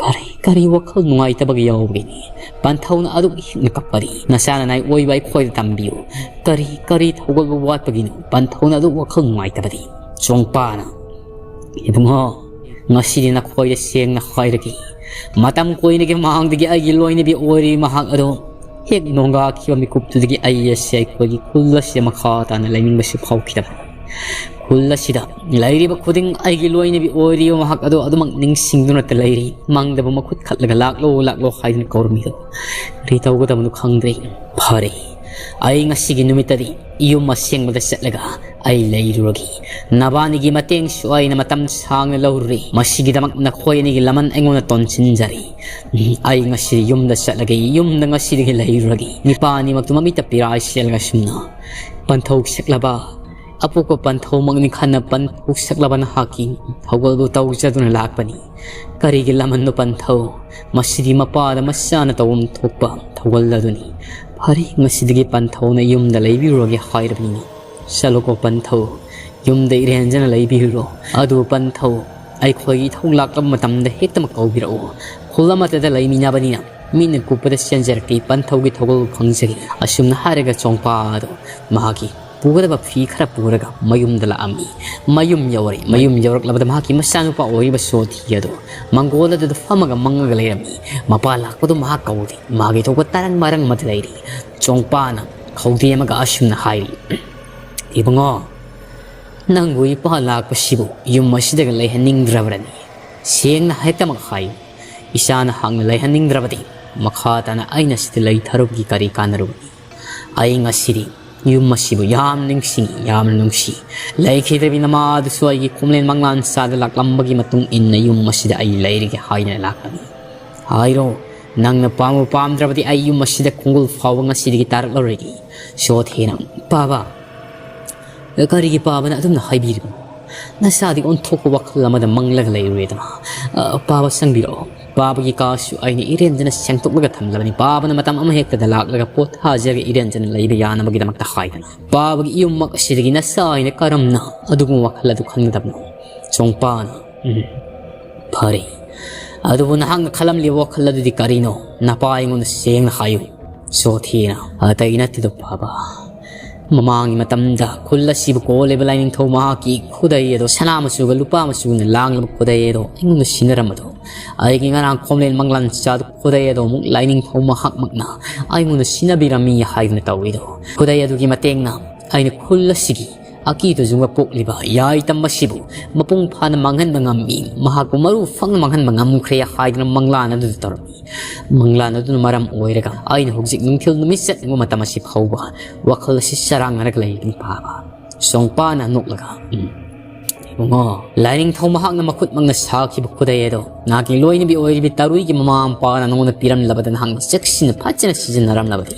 ꯀꯔꯤ, ꯀꯔꯤ ꯋꯥꯈꯜ ꯅꯨꯡꯉꯥꯏꯇꯕꯒ ꯌꯥꯎꯕꯒꯤꯅꯤ? ꯄꯟꯊꯧꯅ ꯑꯗꯨꯛ ꯍꯤꯛꯅ ꯀꯞꯄꯗꯤ? ꯅꯆꯥ ꯅꯅꯥꯏ ꯑꯣꯏꯕ ꯑꯩꯈꯣꯏꯗ ꯇꯝꯕꯤꯌꯨ꯫ ꯀꯔꯤ, ꯀꯔꯤ ꯊꯧꯒꯜꯕ ꯋꯥꯠꯄꯒꯤꯅꯣ ꯄꯟꯊꯧꯅ ꯑꯗꯨꯛ ꯋꯥꯈꯜ ꯅꯨꯡꯉꯥꯏꯇꯕꯗꯤ?" ꯆꯣꯡꯄꯥꯅ, "ꯏꯕꯨꯡꯉꯣ, ꯉꯁꯤꯗꯤ ꯅꯈꯣꯏꯗ ꯁꯦꯡꯅ ꯍꯥꯏꯔꯒꯦ, ꯃꯇꯝ ꯀꯨꯏꯅꯒꯤ ꯃꯃꯥꯡꯗꯒꯤ ꯑꯩꯒꯤ ꯂꯣꯏꯅꯕꯤ ꯑꯣꯏꯔꯤꯕ ꯃꯍꯥꯛ ꯑꯗꯣ ꯍꯦꯛ ꯅꯣꯡꯒꯥꯈꯤꯕ ꯃꯤꯀꯨꯞꯇꯨꯗꯒꯤ ꯑꯩ ꯑꯁꯤ ꯑꯩꯈꯣꯏꯒꯤ ꯈꯨꯜ ꯑꯁꯤꯗ ꯃꯈꯥ ꯇꯥꯅ ꯂꯩꯅꯤꯡꯕꯁꯨ ꯐꯥꯎꯈꯤꯗꯕꯅꯤ꯫ ꯈꯨꯜ ꯑꯁꯤꯗ ꯂꯩꯔꯤꯕ ꯈꯨꯗꯤꯡ ꯑꯩꯒꯤ ꯂꯣꯏꯅꯕꯤ ꯑꯣꯏꯔꯤꯕ ꯃꯍꯥꯛ ꯑꯗꯣ ꯑꯗꯨꯃꯛ ꯅꯤꯡꯁꯤꯡꯗꯨꯅꯇ ꯂꯩꯔꯤ꯫ ꯃꯪꯗꯕꯨ ꯃꯈꯨꯠ ꯈꯠꯂꯒ "ꯂꯥꯛꯂꯣ, ꯂꯥꯛꯂꯣ" ꯍꯥꯏꯗꯨꯅ ꯀꯧꯔꯝꯃꯤꯗꯣ ꯀꯔꯤ ꯇꯧꯒꯗꯕꯅꯣ ꯈꯪꯗ꯭ꯔꯦ꯫ ꯐꯔꯦ, ꯑꯩ ꯉꯁꯤꯒꯤ ꯅꯨꯃꯤꯠꯇꯗꯤ ꯌꯨꯝ ꯑꯁꯦꯡꯕꯗ ꯆꯠꯂꯒ ꯑꯩ ꯂꯩꯔꯨꯔꯒꯦ꯫ ꯅꯕꯥꯅꯤꯒꯤ ꯃꯇꯦꯡꯁꯨ ꯑꯩꯅ ꯃꯇꯝ ꯁꯥꯡꯅ ꯂꯧꯔꯨꯔꯦ꯫ ꯃꯁꯤꯒꯤꯗꯃꯛ ꯅꯈꯣꯏ ꯑꯅꯤꯒꯤ ꯂꯃꯟ ꯑꯩꯉꯣꯟꯗ ꯇꯣꯟꯁꯤꯟꯖꯔꯤ꯫ ꯑꯩ ꯉꯁꯤ ꯌꯨꯝꯗ ꯆꯠꯂꯒꯦ, ꯌꯨꯝꯗ ꯉꯁꯤꯗꯒꯤ ꯂꯩꯔꯨꯔꯒꯦ꯫ ꯅꯨꯄꯥ ꯑꯅꯤꯃꯛꯇꯨ ꯃꯃꯤꯠꯇ ꯄꯤꯔꯥꯏ ꯁꯦꯜꯂꯒ ꯁꯨꯝꯅ, "ꯄꯟꯊꯧ ꯁꯛꯂꯕ, ꯑꯄꯣꯛꯄ ꯄꯟꯊꯧꯃꯛꯅꯤ ꯈꯟꯅ ꯄꯟꯊꯧ ꯁꯛꯂꯕ ꯅꯍꯥꯛꯀꯤ ꯊꯧꯒꯜꯕꯨ ꯇꯧꯖꯗꯨꯅ ꯂꯥꯛꯄꯅꯤ꯫ ꯀꯔꯤꯒꯤ ꯂꯃꯟꯅꯣ ꯄꯟꯊꯧ? ꯃꯁꯤꯗꯤ ꯃꯄꯥꯗ ꯃꯆꯥꯅ ꯇꯧꯐꯝ ꯊꯣꯛꯄ ꯊꯧꯒꯜ ꯑꯗꯨꯅꯤ꯫ ꯐꯔꯦ, ꯉꯁꯤꯗꯒꯤ ꯄꯟꯊꯧꯅ ꯌꯨꯝꯗ ꯂꯩꯕꯤꯔꯨꯔꯒꯦ ꯍꯥꯏꯔꯕꯅꯤꯅ ꯆꯠꯂꯣꯀꯣ ꯄꯟꯊꯧ, ꯌꯨꯝꯗ ꯏꯔꯦꯟꯖꯅ ꯂꯩꯕꯤꯔꯨꯔꯣ꯫ ꯑꯗꯨ ꯄꯟꯊꯧ, ꯑꯩꯈꯣꯏꯒꯤ ꯏꯊꯧ ꯂꯥꯛꯂꯕ ꯃꯇꯝꯗ ꯍꯦꯛꯇꯃꯛ ꯀꯧꯕꯤꯔꯛꯎ꯫ ꯈꯨꯜ ꯑꯃꯠꯇꯗ ꯂꯩꯃꯤꯟꯅꯕꯅꯤꯅ ꯃꯤꯠꯅ ꯀꯨꯞꯄꯗ ꯆꯦꯟꯖꯔꯛꯀꯦ, ꯄꯟꯊꯧꯒꯤ ꯊꯧꯒꯜ ꯐꯪꯖꯒꯦ"꯫ ꯑꯁꯨꯝꯅ ꯍꯥꯏꯔꯒ ꯆꯣꯡꯄꯥ ꯑꯗꯨ ꯃꯍꯥꯛꯀꯤ ꯄꯨꯒꯗꯕ ꯐꯤ ꯈꯔ ꯄꯨꯔꯒ ꯃꯌꯨꯝꯗ ꯂꯥꯛꯑꯝꯃꯤ꯫ ꯃꯌꯨꯝ ꯌꯧꯔꯦ꯫ ꯃꯌꯨꯝ ꯌꯧꯔꯛꯂꯕꯗ ꯃꯍꯥꯛꯀꯤ ꯃꯆꯥꯅꯨꯄꯥ ꯑꯣꯏꯔꯤꯕ ꯁꯣꯊꯤ ꯑꯗꯨ ꯃꯪꯒꯣꯜ ꯑꯗꯨꯗ ꯐꯝꯃꯒ ꯃꯪꯉꯒ ꯂꯩꯔꯝꯃꯤ꯫ ꯃꯄꯥ ꯂꯥꯛꯄꯗꯨ ꯃꯍꯥꯛ ꯀꯧꯗꯦ꯫ ꯃꯥꯒꯤ ꯊꯣꯛꯄ ꯇꯔꯪ ꯃꯔꯪ ꯑꯃꯗ ꯂꯩꯔꯤ꯫ ꯆꯣꯡꯄꯥꯅ ꯈꯧꯗꯦꯝꯃꯒ ꯑꯁꯨꯝꯅ ꯍꯥꯏꯔꯤ, "ꯏꯕꯨꯡꯉꯣ, ꯅꯪꯕꯨ ꯏꯄꯥ ꯂꯥꯛꯄꯁꯤꯕꯨ ꯌꯨꯝ ꯑꯁꯤꯗꯒ ꯂꯩꯍꯟꯅꯤꯡꯗ꯭ꯔꯕ꯭ꯔꯅꯤ? ꯁꯦꯡꯅ ꯍꯦꯛꯇꯃꯛ ꯍꯥꯏꯌꯨ꯫ ꯏꯆꯥꯅ ꯍꯥꯡꯅ ꯂꯩꯍꯟꯅꯤꯡꯗ꯭ꯔꯕꯗꯤ ꯃꯈꯥ ꯇꯥꯅ ꯑꯩꯅ ꯁꯤꯗ ꯂꯩꯊꯔꯨꯕꯒꯤ ꯀꯔꯤ ꯀꯥꯟꯅꯔꯨꯕꯅꯤ? ꯑꯩ ꯉꯁꯤꯗꯤ ꯌꯨꯝ ꯑꯁꯤꯕꯨ ꯌꯥꯝ ꯅꯤꯡꯁꯤꯡꯏ, ꯌꯥꯝꯅ ꯅꯨꯡꯁꯤ꯫ ꯂꯩꯈꯤꯗ꯭ꯔꯕꯤ ꯅꯃꯥ ꯑꯗꯨꯁꯨ ꯑꯩꯒꯤ ꯈꯣꯝꯂꯦꯟ ꯃꯪꯂꯥꯟ ꯆꯥꯗ ꯂꯥꯛꯂꯝꯕꯒꯤ ꯃꯇꯨꯡ ꯏꯟꯅ ꯌꯨꯝ ꯑꯁꯤꯗ ꯑꯩ ꯂꯩꯔꯒꯦ ꯍꯥꯏꯅ ꯂꯥꯛꯄꯅꯤ꯫ ꯍꯥꯏꯔꯣ, ꯅꯪꯅ ꯄꯥꯝꯕ ꯄꯥꯝꯗ꯭ꯔꯕꯗꯤ ꯑꯩ ꯌꯨꯝ ꯑꯁꯤꯗ ꯈꯣꯡꯒꯨꯜ ꯐꯥꯎꯕ ꯉꯁꯤꯗꯒꯤ ꯇꯥꯔꯛꯂꯔꯣꯏꯒꯦ"꯫ ꯁꯣꯊꯦꯅ, "ꯄꯥꯕ, ꯀꯔꯤꯒꯤ ꯄꯥꯕꯅ ꯑꯗꯨꯝꯅ ꯍꯥꯏꯕꯤꯔꯤꯕꯅꯣ? ꯅꯆꯥꯗꯤ ꯑꯣꯟꯊꯣꯛꯄ ꯋꯥꯈꯜ ꯑꯃꯗ ꯃꯪꯂꯒ ꯂꯩꯔꯨꯔꯦꯗꯅ꯫ ꯑ, ꯄꯥꯕ ꯆꯪꯕꯤꯔꯛꯑꯣ꯫ ꯄꯥꯕꯒꯤ ꯀꯥꯁꯨ ꯑꯩꯅ ꯏꯔꯦꯟꯖꯅ ꯁꯦꯡꯗꯣꯛꯂꯒ ꯊꯝꯂꯕꯅꯤ꯫ ꯄꯥꯕꯅ ꯃꯇꯝ ꯑꯃ ꯍꯦꯛꯇꯗ ꯂꯥꯛꯂꯒ ꯄꯣꯊꯥꯖꯔꯒ ꯏꯔꯦꯟꯖꯅ ꯂꯩꯕ ꯌꯥꯅꯕꯒꯤꯗꯃꯛꯇ ꯍꯥꯏꯗꯅ꯫ ꯄꯥꯕꯒꯤ ꯌꯨꯝꯃꯛ ꯑꯁꯤꯗꯒꯤ ꯅꯆꯥ ꯑꯩꯅ ꯀꯔꯝꯅ ꯑꯗꯨꯒꯨꯝꯕ ꯋꯥꯈꯜ ꯑꯗꯨ ꯈꯟꯒꯗꯕꯅꯣ?" ꯆꯣꯡꯄꯥꯅ, "ꯎꯝ, ꯐꯔꯦ꯫ ꯑꯗꯨꯕꯨ ꯅꯍꯥꯛꯅ ꯈꯜꯂꯝꯂꯤꯕ ꯋꯥꯈꯜ ꯑꯗꯨꯗꯤ ꯀꯔꯤꯅꯣ? ꯅꯄꯥ ꯑꯩꯉꯣꯟꯗ ꯁꯦꯡꯅ ꯍꯥꯏꯌꯨ"꯫ ꯁꯣꯊꯦꯅ, "ꯑꯇꯩ ꯅꯠꯇꯦꯗ ꯄꯥꯕ, ꯃꯃꯥꯡꯒꯤ ꯃꯇꯝꯗ ꯈꯨꯜ ꯑꯁꯤꯕꯨ ꯀꯣꯜꯂꯤꯕ ꯂꯥꯏꯅꯤꯡꯊꯧ ꯃꯍꯥꯛꯀꯤ ꯈꯨꯗꯩ ꯑꯗꯣ ꯁꯅꯥ ꯃꯆꯨꯒ ꯂꯨꯄꯥ ꯃꯆꯨꯅ ꯂꯥꯡꯂꯕ ꯈꯨꯗꯩ ꯑꯗꯣ ꯑꯩꯉꯣꯟꯗ ꯁꯤꯟꯅꯔꯝꯕꯗꯣ, ꯑꯩꯒꯤ ꯉꯔꯥꯡ ꯈꯣꯝꯂꯦꯟ ꯃꯪꯂꯥꯟ ꯆꯥꯗ ꯈꯨꯗꯩ ꯑꯗꯣ ꯑꯃꯨꯛ ꯂꯥꯏꯅꯤꯡꯊꯧ ꯃꯍꯥꯛꯃꯛꯅ ꯑꯩꯉꯣꯟꯗ ꯁꯤꯟꯅꯕꯤꯔꯝꯃꯤ ꯍꯥꯏꯗꯨꯅ ꯇꯧꯏꯗꯣ꯫ ꯈꯨꯗꯩ ꯑꯗꯨꯒꯤ ꯃꯇꯦꯡꯅ ꯑꯩꯅ ꯈꯨꯜ ꯑꯁꯤꯒꯤ ꯑꯀꯤ ꯇꯨꯖꯨꯡꯕ ꯄꯣꯛꯂꯤꯕ ꯌꯥꯏ ꯇꯝꯕꯁꯤꯕꯨ ꯃꯄꯨꯡ ꯐꯥꯅ ꯃꯥꯡꯍꯟꯕ ꯉꯝꯃꯤ, ꯃꯍꯥꯛꯄꯨ ꯃꯔꯨ ꯐꯪꯅ ꯃꯥꯡꯍꯟꯕ ꯉꯝꯈ꯭ꯔꯦ ꯍꯥꯏꯗꯨꯅ ꯃꯪꯂꯥꯟ ꯑꯗꯨꯗ ꯇꯧꯔꯝꯃꯤ꯫ ꯃꯪꯂꯥꯟ ꯑꯗꯨꯅ ꯃꯔꯝ ꯑꯣꯏꯔꯒ ꯑꯩꯅ ꯍꯧꯖꯤꯛ ꯅꯨꯡꯊꯤꯜ ꯅꯨꯃꯤꯠ ꯆꯠꯅꯕ ꯃꯇꯝ ꯑꯁꯤ ꯐꯥꯎꯕ ꯋꯥꯈꯜ ꯑꯁꯤ ꯆꯔꯥꯡꯅꯔꯒ ꯂꯩꯔꯤꯕꯅꯤ ꯄꯥꯕ꯫ ꯆꯣꯡꯄꯥꯅ ꯅꯣꯛꯂꯒ, "ꯎꯝ, ꯏꯕꯨꯡꯉꯣ, ꯂꯥꯏꯅꯤꯡꯊꯧ ꯃꯍꯥꯛꯅ ꯃꯈꯨꯠꯃꯛꯅ ꯁꯥꯈꯤꯕ ꯈꯨꯗꯩ ꯑꯗꯣ ꯅꯍꯥꯛꯀꯤ ꯂꯣꯏꯅꯕꯤ ꯑꯣꯏꯔꯤꯕꯤ ꯇꯔꯨꯏꯒꯤ ꯃꯃꯥ ꯃꯄꯥꯅ ꯅꯉꯣꯟꯗ ꯄꯤꯔꯝꯂꯕꯗ ꯅꯍꯥꯛꯅ ꯆꯦꯛꯁꯤꯟꯅ ꯐꯖꯅ ꯁꯤꯖꯤꯟꯅꯔꯝꯂꯕꯗꯤ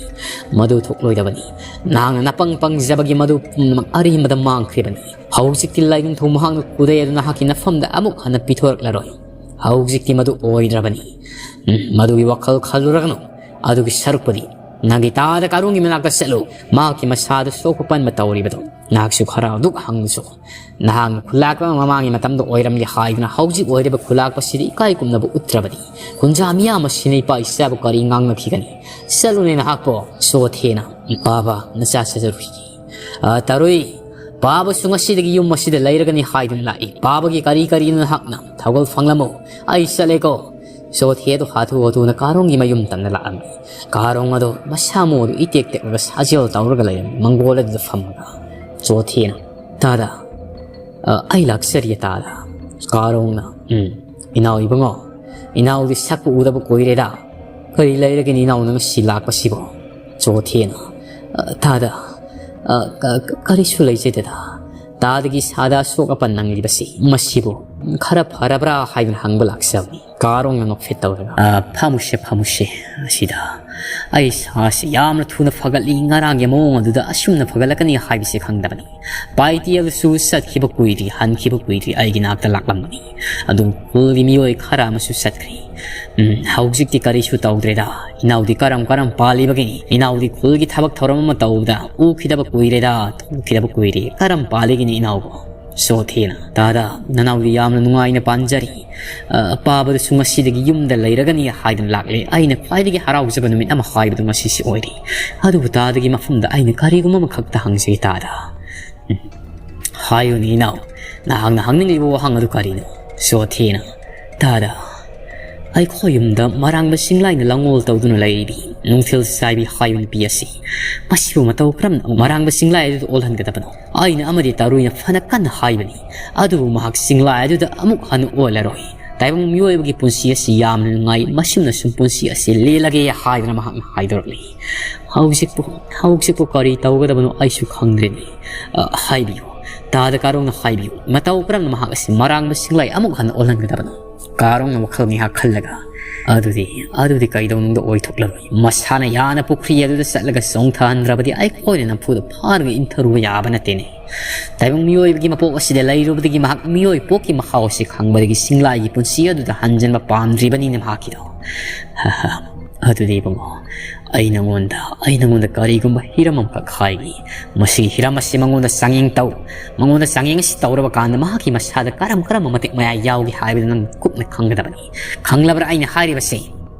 ꯃꯗꯨ ꯊꯣꯛꯂꯣꯏꯗꯕꯅꯤ꯫ ꯅꯍꯥꯛꯅ ꯅꯄꯪ ꯄꯪꯖꯕꯒꯤ ꯃꯗꯨ ꯄꯨꯝꯅꯃꯛ ꯑꯔꯦꯝꯕꯗ ꯃꯥꯡꯈ꯭ꯔꯤꯕꯅꯤ꯫ ꯍꯧꯖꯤꯛꯇꯤ ꯂꯥꯏꯅꯤꯡꯊꯧ ꯃꯍꯥꯛꯅ ꯈꯨꯗꯩ ꯑꯗꯨ ꯅꯍꯥꯛꯀꯤ ꯅꯐꯝꯗ ꯑꯃꯨꯛ ꯍꯟꯅ ꯄꯤꯊꯣꯔꯛꯂꯔꯣꯏ꯫ ꯍꯧꯖꯤꯛꯇꯤ ꯃꯗꯨ ꯑꯣꯏꯗ꯭ꯔꯕꯅꯤ꯫ ꯎꯝ, ꯃꯗꯨꯒꯤ ꯋꯥꯈꯜ ꯈꯜꯂꯨꯔꯒꯅꯨ꯫ ꯑꯗꯨꯒꯤ ꯁꯔꯨꯛꯄꯨꯗꯤ ꯅꯪꯒꯤ ꯇꯥꯗ ꯀꯥꯔꯣꯡꯒꯤ ꯃꯅꯥꯛꯇ ꯆꯠꯂꯨ꯫ ꯃꯍꯥꯛꯀꯤ ꯃꯁꯥꯗ ꯁꯣꯛꯄ ꯄꯟꯕ ꯇꯧꯔꯤꯕꯗꯨ ꯅꯍꯥꯛꯁꯨ ꯈꯔ ꯑꯗꯨꯛ ꯍꯪꯂꯨꯆꯣ꯫ ꯅꯍꯥꯛꯅ ꯈꯨꯜꯂꯥꯛꯄ ꯃꯃꯥꯡꯒꯤ ꯃꯇꯝꯗ ꯑꯣꯏꯔꯝꯂꯦ ꯍꯥꯏꯗꯨꯅ ꯍꯧꯖꯤꯛ ꯑꯣꯏꯔꯤꯕ ꯈꯨꯜꯂꯥꯛꯄꯁꯤꯗ ꯏꯀꯥꯏ ꯈꯨꯝꯅꯕ ꯎꯠꯇ꯭ꯔꯕꯗꯤ ꯈꯨꯟꯖꯥ ꯃꯤꯌꯥꯝ ꯑꯁꯤꯅ ꯏꯄꯥ ꯏꯆꯥꯕꯨ ꯀꯔꯤ ꯉꯥꯡꯅꯈꯤꯒꯅꯤ? ꯆꯠꯂꯨꯅꯦ ꯅꯍꯥꯛꯄꯣ꯫" ꯆꯣꯊꯦꯅ, "ꯄꯥꯕ, ꯅꯆꯥ ꯆꯠꯆꯔꯨꯈꯤꯒꯦ꯫ ꯑ, ꯇꯔꯨꯏ, ꯄꯥꯕꯁꯨ ꯉꯁꯤꯗꯒꯤ ꯌꯨꯝ ꯑꯁꯤꯗ ꯂꯩꯔꯒꯅꯤ ꯍꯥꯏꯗꯨꯅ ꯂꯥꯛꯏ꯫ ꯄꯥꯕꯒꯤ ꯀꯔꯤ ꯀꯔꯤꯅꯣ ꯅꯍꯥꯛꯅ ꯊꯧꯒꯜ ꯐꯪꯂꯝꯃꯣ꯫ ꯑꯩ ꯆꯠꯂꯦꯀꯣ꯫" ꯆꯣꯊꯦ ꯑꯗꯨ ꯍꯥꯊꯨ ꯍꯥꯊꯨꯅ ꯀꯥꯔꯣꯡꯒꯤ ꯃꯌꯨꯝ ꯇꯝꯅ ꯂꯥꯛꯂꯝꯃꯤ꯫ ꯀꯥꯔꯣꯡ ꯑꯗꯨ ꯃꯁꯥ ꯃꯎꯗꯨ ꯏꯇꯦꯛ ꯇꯦꯛꯂꯒ ꯁꯥꯖꯦꯜ ꯇꯧꯔꯒ ꯂꯩꯔꯝꯃꯤ꯫ ꯃꯪꯒꯣꯜ ꯑꯗꯨꯗ ꯐꯝꯃꯒ ꯆꯣꯊꯦꯅ, "ꯇꯥꯗ, ꯑ, ꯑꯩ ꯂꯥꯛꯆꯔꯤꯌꯦ ꯇꯥꯗ꯫" ꯀꯥꯔꯣꯡꯅ, "ꯎꯝ, ꯏꯅꯥꯎ ꯏꯕꯨꯡꯉꯣ, ꯏꯅꯥꯎꯗꯤ ꯁꯛꯄꯨ ꯎꯗꯕ ꯀꯨꯏꯔꯦꯗ꯫ ꯀꯔꯤ ꯂꯩꯔꯒꯦ ꯏꯅꯥꯎꯅ ꯉꯁꯤ ꯂꯥꯛꯄꯁꯤꯕꯣ?" ꯆꯣꯊꯦꯅ, "ꯑ, ꯇꯥꯗ, ꯑ, ꯀ-, ꯀ-, ꯀꯔꯤꯁꯨ ꯂꯩꯖꯗꯦꯗ꯫ ꯇꯥꯗꯒꯤ ꯁꯥꯗ ꯑꯁꯣꯛ ꯑꯄꯟ ꯅꯪꯂꯤꯕꯁꯤ ꯃꯁꯤꯕꯨ ꯈꯔ ꯐꯔꯕ꯭ꯔꯥ ꯍꯥꯏꯗꯨꯅ ꯍꯪꯕ ꯂꯥꯛꯆꯕꯅꯤ꯫" ꯀꯥꯔꯣꯡꯅ ꯅꯣꯛꯐꯦꯠ ꯇꯧꯔꯒ, "ꯑ, ꯐꯃꯨꯁꯦ, ꯐꯃꯨꯁꯦ꯫ ꯑꯁꯤꯗ ꯑꯩ ꯁꯥꯁꯤ ꯌꯥꯝꯅ ꯊꯨꯅ ꯐꯒꯠꯂꯤ꯫ ꯉꯔꯥꯡꯒꯤ ꯃꯑꯣꯡ ꯑꯗꯨꯗ ꯑꯁꯨꯝꯅ ꯐꯒꯠꯂꯛꯀꯅꯤ ꯍꯥꯏꯕꯁꯤ ꯈꯪꯗꯕꯅꯤ꯫ ꯄꯥꯏꯇꯦꯜꯁꯨ ꯆꯠꯈꯤꯕ ꯀꯨꯏꯗ꯭ꯔꯤ, ꯍꯟꯈꯤꯕ ꯀꯨꯏꯗ꯭ꯔꯤ ꯑꯩꯒꯤ ꯅꯥꯛꯇ ꯂꯥꯛꯂꯝꯕꯅꯤ꯫ ꯑꯗꯨ ꯈꯨꯜꯒꯤ ꯃꯤꯑꯣꯏ ꯈꯔ ꯑꯃꯁꯨ ꯆꯠꯈ꯭ꯔꯦ꯫ ꯎꯝ, ꯍꯧꯖꯤꯛꯇꯤ ꯀꯔꯤꯁꯨ ꯇꯧꯗ꯭ꯔꯦꯗ꯫ ꯏꯅꯥꯎꯗꯤ ꯀꯔꯝ ꯀꯔꯝ ꯄꯥꯜꯂꯤꯕꯒꯦ? ꯏꯅꯥꯎꯗꯤ ꯈꯨꯜꯒꯤ ꯊꯕꯛ ꯊꯧꯔꯝ ꯑꯃ ꯇꯧꯕꯗ ꯎꯈꯤꯗꯕ ꯀꯨꯏꯔꯦꯗ, ꯊꯣꯛꯈꯤꯗꯕ ꯀꯨꯏꯔꯦ꯫ ꯀꯔꯝ ꯄꯥꯜꯂꯤꯒꯦꯅꯦ ꯏꯅꯥꯎꯕꯨ?" ꯆꯣꯊꯦꯅ, "ꯇꯥꯗ, ꯅꯅꯥꯎꯗꯤ ꯌꯥꯝꯅ ꯅꯨꯡꯉꯥꯏꯅ ꯄꯥꯟꯖꯔꯤ꯫ ꯑ, ꯄꯥꯕꯗꯁꯨ ꯉꯁꯤꯗꯒꯤ ꯌꯨꯝꯗ ꯂꯩꯔꯒꯅꯤ ꯍꯥꯏꯗꯨꯅ ꯂꯥꯛꯂꯦ꯫ ꯑꯩꯅ ꯈ꯭ꯋꯥꯏꯗꯒꯤ ꯍꯔꯥꯎꯖꯕ ꯅꯨꯃꯤꯠ ꯑꯃ ꯍꯥꯏꯕꯗꯨ ꯉꯁꯤꯁꯤ ꯑꯣꯏꯔꯤ꯫ ꯑꯗꯨꯕꯨ ꯇꯥꯗꯒꯤ ꯃꯐꯝꯗ ꯑꯩꯅ ꯀꯔꯤꯒꯨꯝꯕ ꯑꯃꯈꯛꯇ ꯍꯪꯖꯒꯦ ꯇꯥꯗ꯫" "ꯎꯝ, ꯍꯥꯏꯌꯨꯅꯦ ꯏꯅꯥꯎ, ꯅꯍꯥꯛꯅ ꯍꯪꯅꯤꯡꯂꯤꯕ ꯋꯥꯍꯪ ꯑꯗꯨ ꯀꯔꯤꯅꯣ?" ꯆꯣꯊꯦꯅ, "ꯇꯥꯗ, ꯑꯩꯈꯣꯏ ꯌꯨꯝꯗ ꯃꯔꯥꯡꯕ ꯆꯤꯡꯂꯥꯏꯅ ꯂꯥꯡꯉꯣꯜ ꯇꯧꯗꯨꯅ ꯂꯩꯔꯤꯕꯤ ꯅꯨꯡꯊꯤꯜ ꯆꯥꯏꯕꯤ ꯍꯥꯏꯕ ꯅꯨꯄꯤ ꯑꯁꯤ, ꯃꯁꯤꯕꯨ ꯃꯇꯧ ꯀꯔꯝꯅ ꯃꯔꯥꯡꯕ ꯆꯤꯡꯂꯥꯏ ꯑꯗꯨꯗ ꯑꯣꯜꯍꯟꯒꯗꯕꯅꯣ? ꯑꯩꯅ ꯑꯃꯗꯤ ꯇꯔꯨꯏꯅ ꯐꯅ ꯀꯟꯅ ꯍꯥꯏꯕꯅꯤ, ꯑꯗꯨꯕꯨ ꯃꯍꯥꯛ ꯆꯤꯡꯂꯥꯏ ꯑꯗꯨꯗ ꯑꯃꯨꯛ ꯍꯟꯅ ꯑꯣꯜꯂꯔꯣꯏ꯫ ꯇꯥꯏꯕꯪ ꯃꯤꯑꯣꯏꯕꯒꯤ ꯄꯨꯟꯁꯤ ꯑꯁꯤ ꯌꯥꯝꯅ ꯅꯨꯡꯉꯥꯏ, ꯃꯁꯤꯅ ꯁꯨꯝ ꯄꯨꯟꯁꯤ ꯑꯁꯤ ꯂꯦꯜꯂꯒꯦ ꯍꯥꯏꯗꯅ ꯃꯍꯥꯛꯅ ꯍꯥꯏꯗꯣꯔꯛꯂꯤ꯫ ꯍꯧꯖꯤꯛꯄꯨ, ꯍꯧꯖꯤꯛꯄꯨ ꯀꯔꯤ ꯇꯧꯒꯗꯕꯅꯣ ꯑꯩꯁꯨ ꯈꯪꯗ꯭ꯔꯦꯅꯦ꯫ ꯑ, ꯍꯥꯏꯕꯤꯌꯨ, ꯇꯥꯗ ꯀꯥꯔꯣꯡꯅ ꯍꯥꯏꯕꯤꯌꯨ, ꯃꯇꯧ ꯀꯔꯝꯅ ꯃꯍꯥꯛ ꯑꯁꯤ ꯃꯔꯥꯡꯕ ꯆꯤꯡꯂꯥꯏ ꯑꯃꯨꯛ ꯍꯟꯅ ꯑꯣꯜꯍꯟꯒꯗꯕꯅꯣ?" ꯀꯥꯔꯣꯡꯅ ꯋꯥꯈꯜ ꯉꯥꯏꯍꯥꯛ ꯈꯜꯂꯒ, "ꯑꯗꯨꯗꯤ, ꯑꯗꯨꯗꯤ ꯀꯩꯗꯧꯅꯨꯡꯗ ꯑꯣꯏꯊꯣꯛꯂꯔꯣꯏ꯫ ꯃꯁꯥꯅ ꯌꯥꯅ ꯄꯨꯈ꯭ꯔꯤ ꯑꯗꯨꯗ ꯆꯠꯂꯒ ꯆꯣꯡꯊꯍꯟꯗ꯭ꯔꯕꯗꯤ ꯑꯩꯈꯣꯏꯅ ꯅꯝꯐꯨꯗ ꯐꯥꯔꯒ ꯏꯟꯊꯔꯨꯕ ꯌꯥꯕ ꯅꯠꯇꯦꯅꯦ꯫ ꯇꯥꯏꯕꯪ ꯃꯤꯑꯣꯏꯕꯒꯤ ꯃꯄꯣꯛ ꯑꯁꯤꯗ ꯂꯩꯔꯨꯕꯗꯒꯤ ꯃꯍꯥꯛ ꯃꯤꯑꯣꯏ ꯄꯣꯛꯀꯤ ꯃꯍꯥꯎ ꯑꯁꯤ ꯈꯪꯕꯗꯒꯤ ꯆꯤꯡꯂꯥꯏꯒꯤ ꯄꯨꯟꯁꯤ ꯑꯗꯨꯗ ꯍꯟꯖꯤꯟꯕ ꯄꯥꯝꯗ꯭ꯔꯤꯕꯅꯤꯅꯦ ꯃꯍꯥꯛꯀꯤꯗꯣ꯫ ꯍꯥ ꯍꯥ, ꯑꯗꯨꯗꯤ ꯏꯕꯨꯡꯉꯣ, ꯑꯩ ꯅꯉꯣꯟꯗ, ꯑꯩ ꯅꯉꯣꯟꯗ ꯀꯔꯤꯒꯨꯝꯕ ꯍꯤꯔꯝ ꯑꯃꯈꯛ ꯍꯥꯏꯒꯦ꯫ ꯃꯁꯤꯒꯤ ꯍꯤꯔꯝ ꯑꯁꯤ ꯃꯉꯣꯟꯗ ꯆꯥꯡꯌꯦꯡ ꯇꯧ꯫ ꯃꯉꯣꯟꯗ ꯆꯥꯡꯌꯦꯡ ꯑꯁꯤ ꯇꯧꯔꯕ ꯀꯥꯟꯗ ꯃꯍꯥꯛꯀꯤ ꯃꯁꯥꯗ ꯀꯔꯝ ꯀꯔꯝꯕ ꯃꯇꯤꯛ ꯃꯌꯥꯏ ꯌꯥꯎꯒꯦ ꯍꯥꯏꯕꯗꯨ ꯅꯪ ꯀꯨꯞꯅ ꯈꯪꯒꯗꯕꯅꯤ꯫ ꯈꯪꯂꯕ꯭ꯔꯥ ꯑꯩꯅ ꯍꯥꯏꯔꯤꯕꯁꯤ?"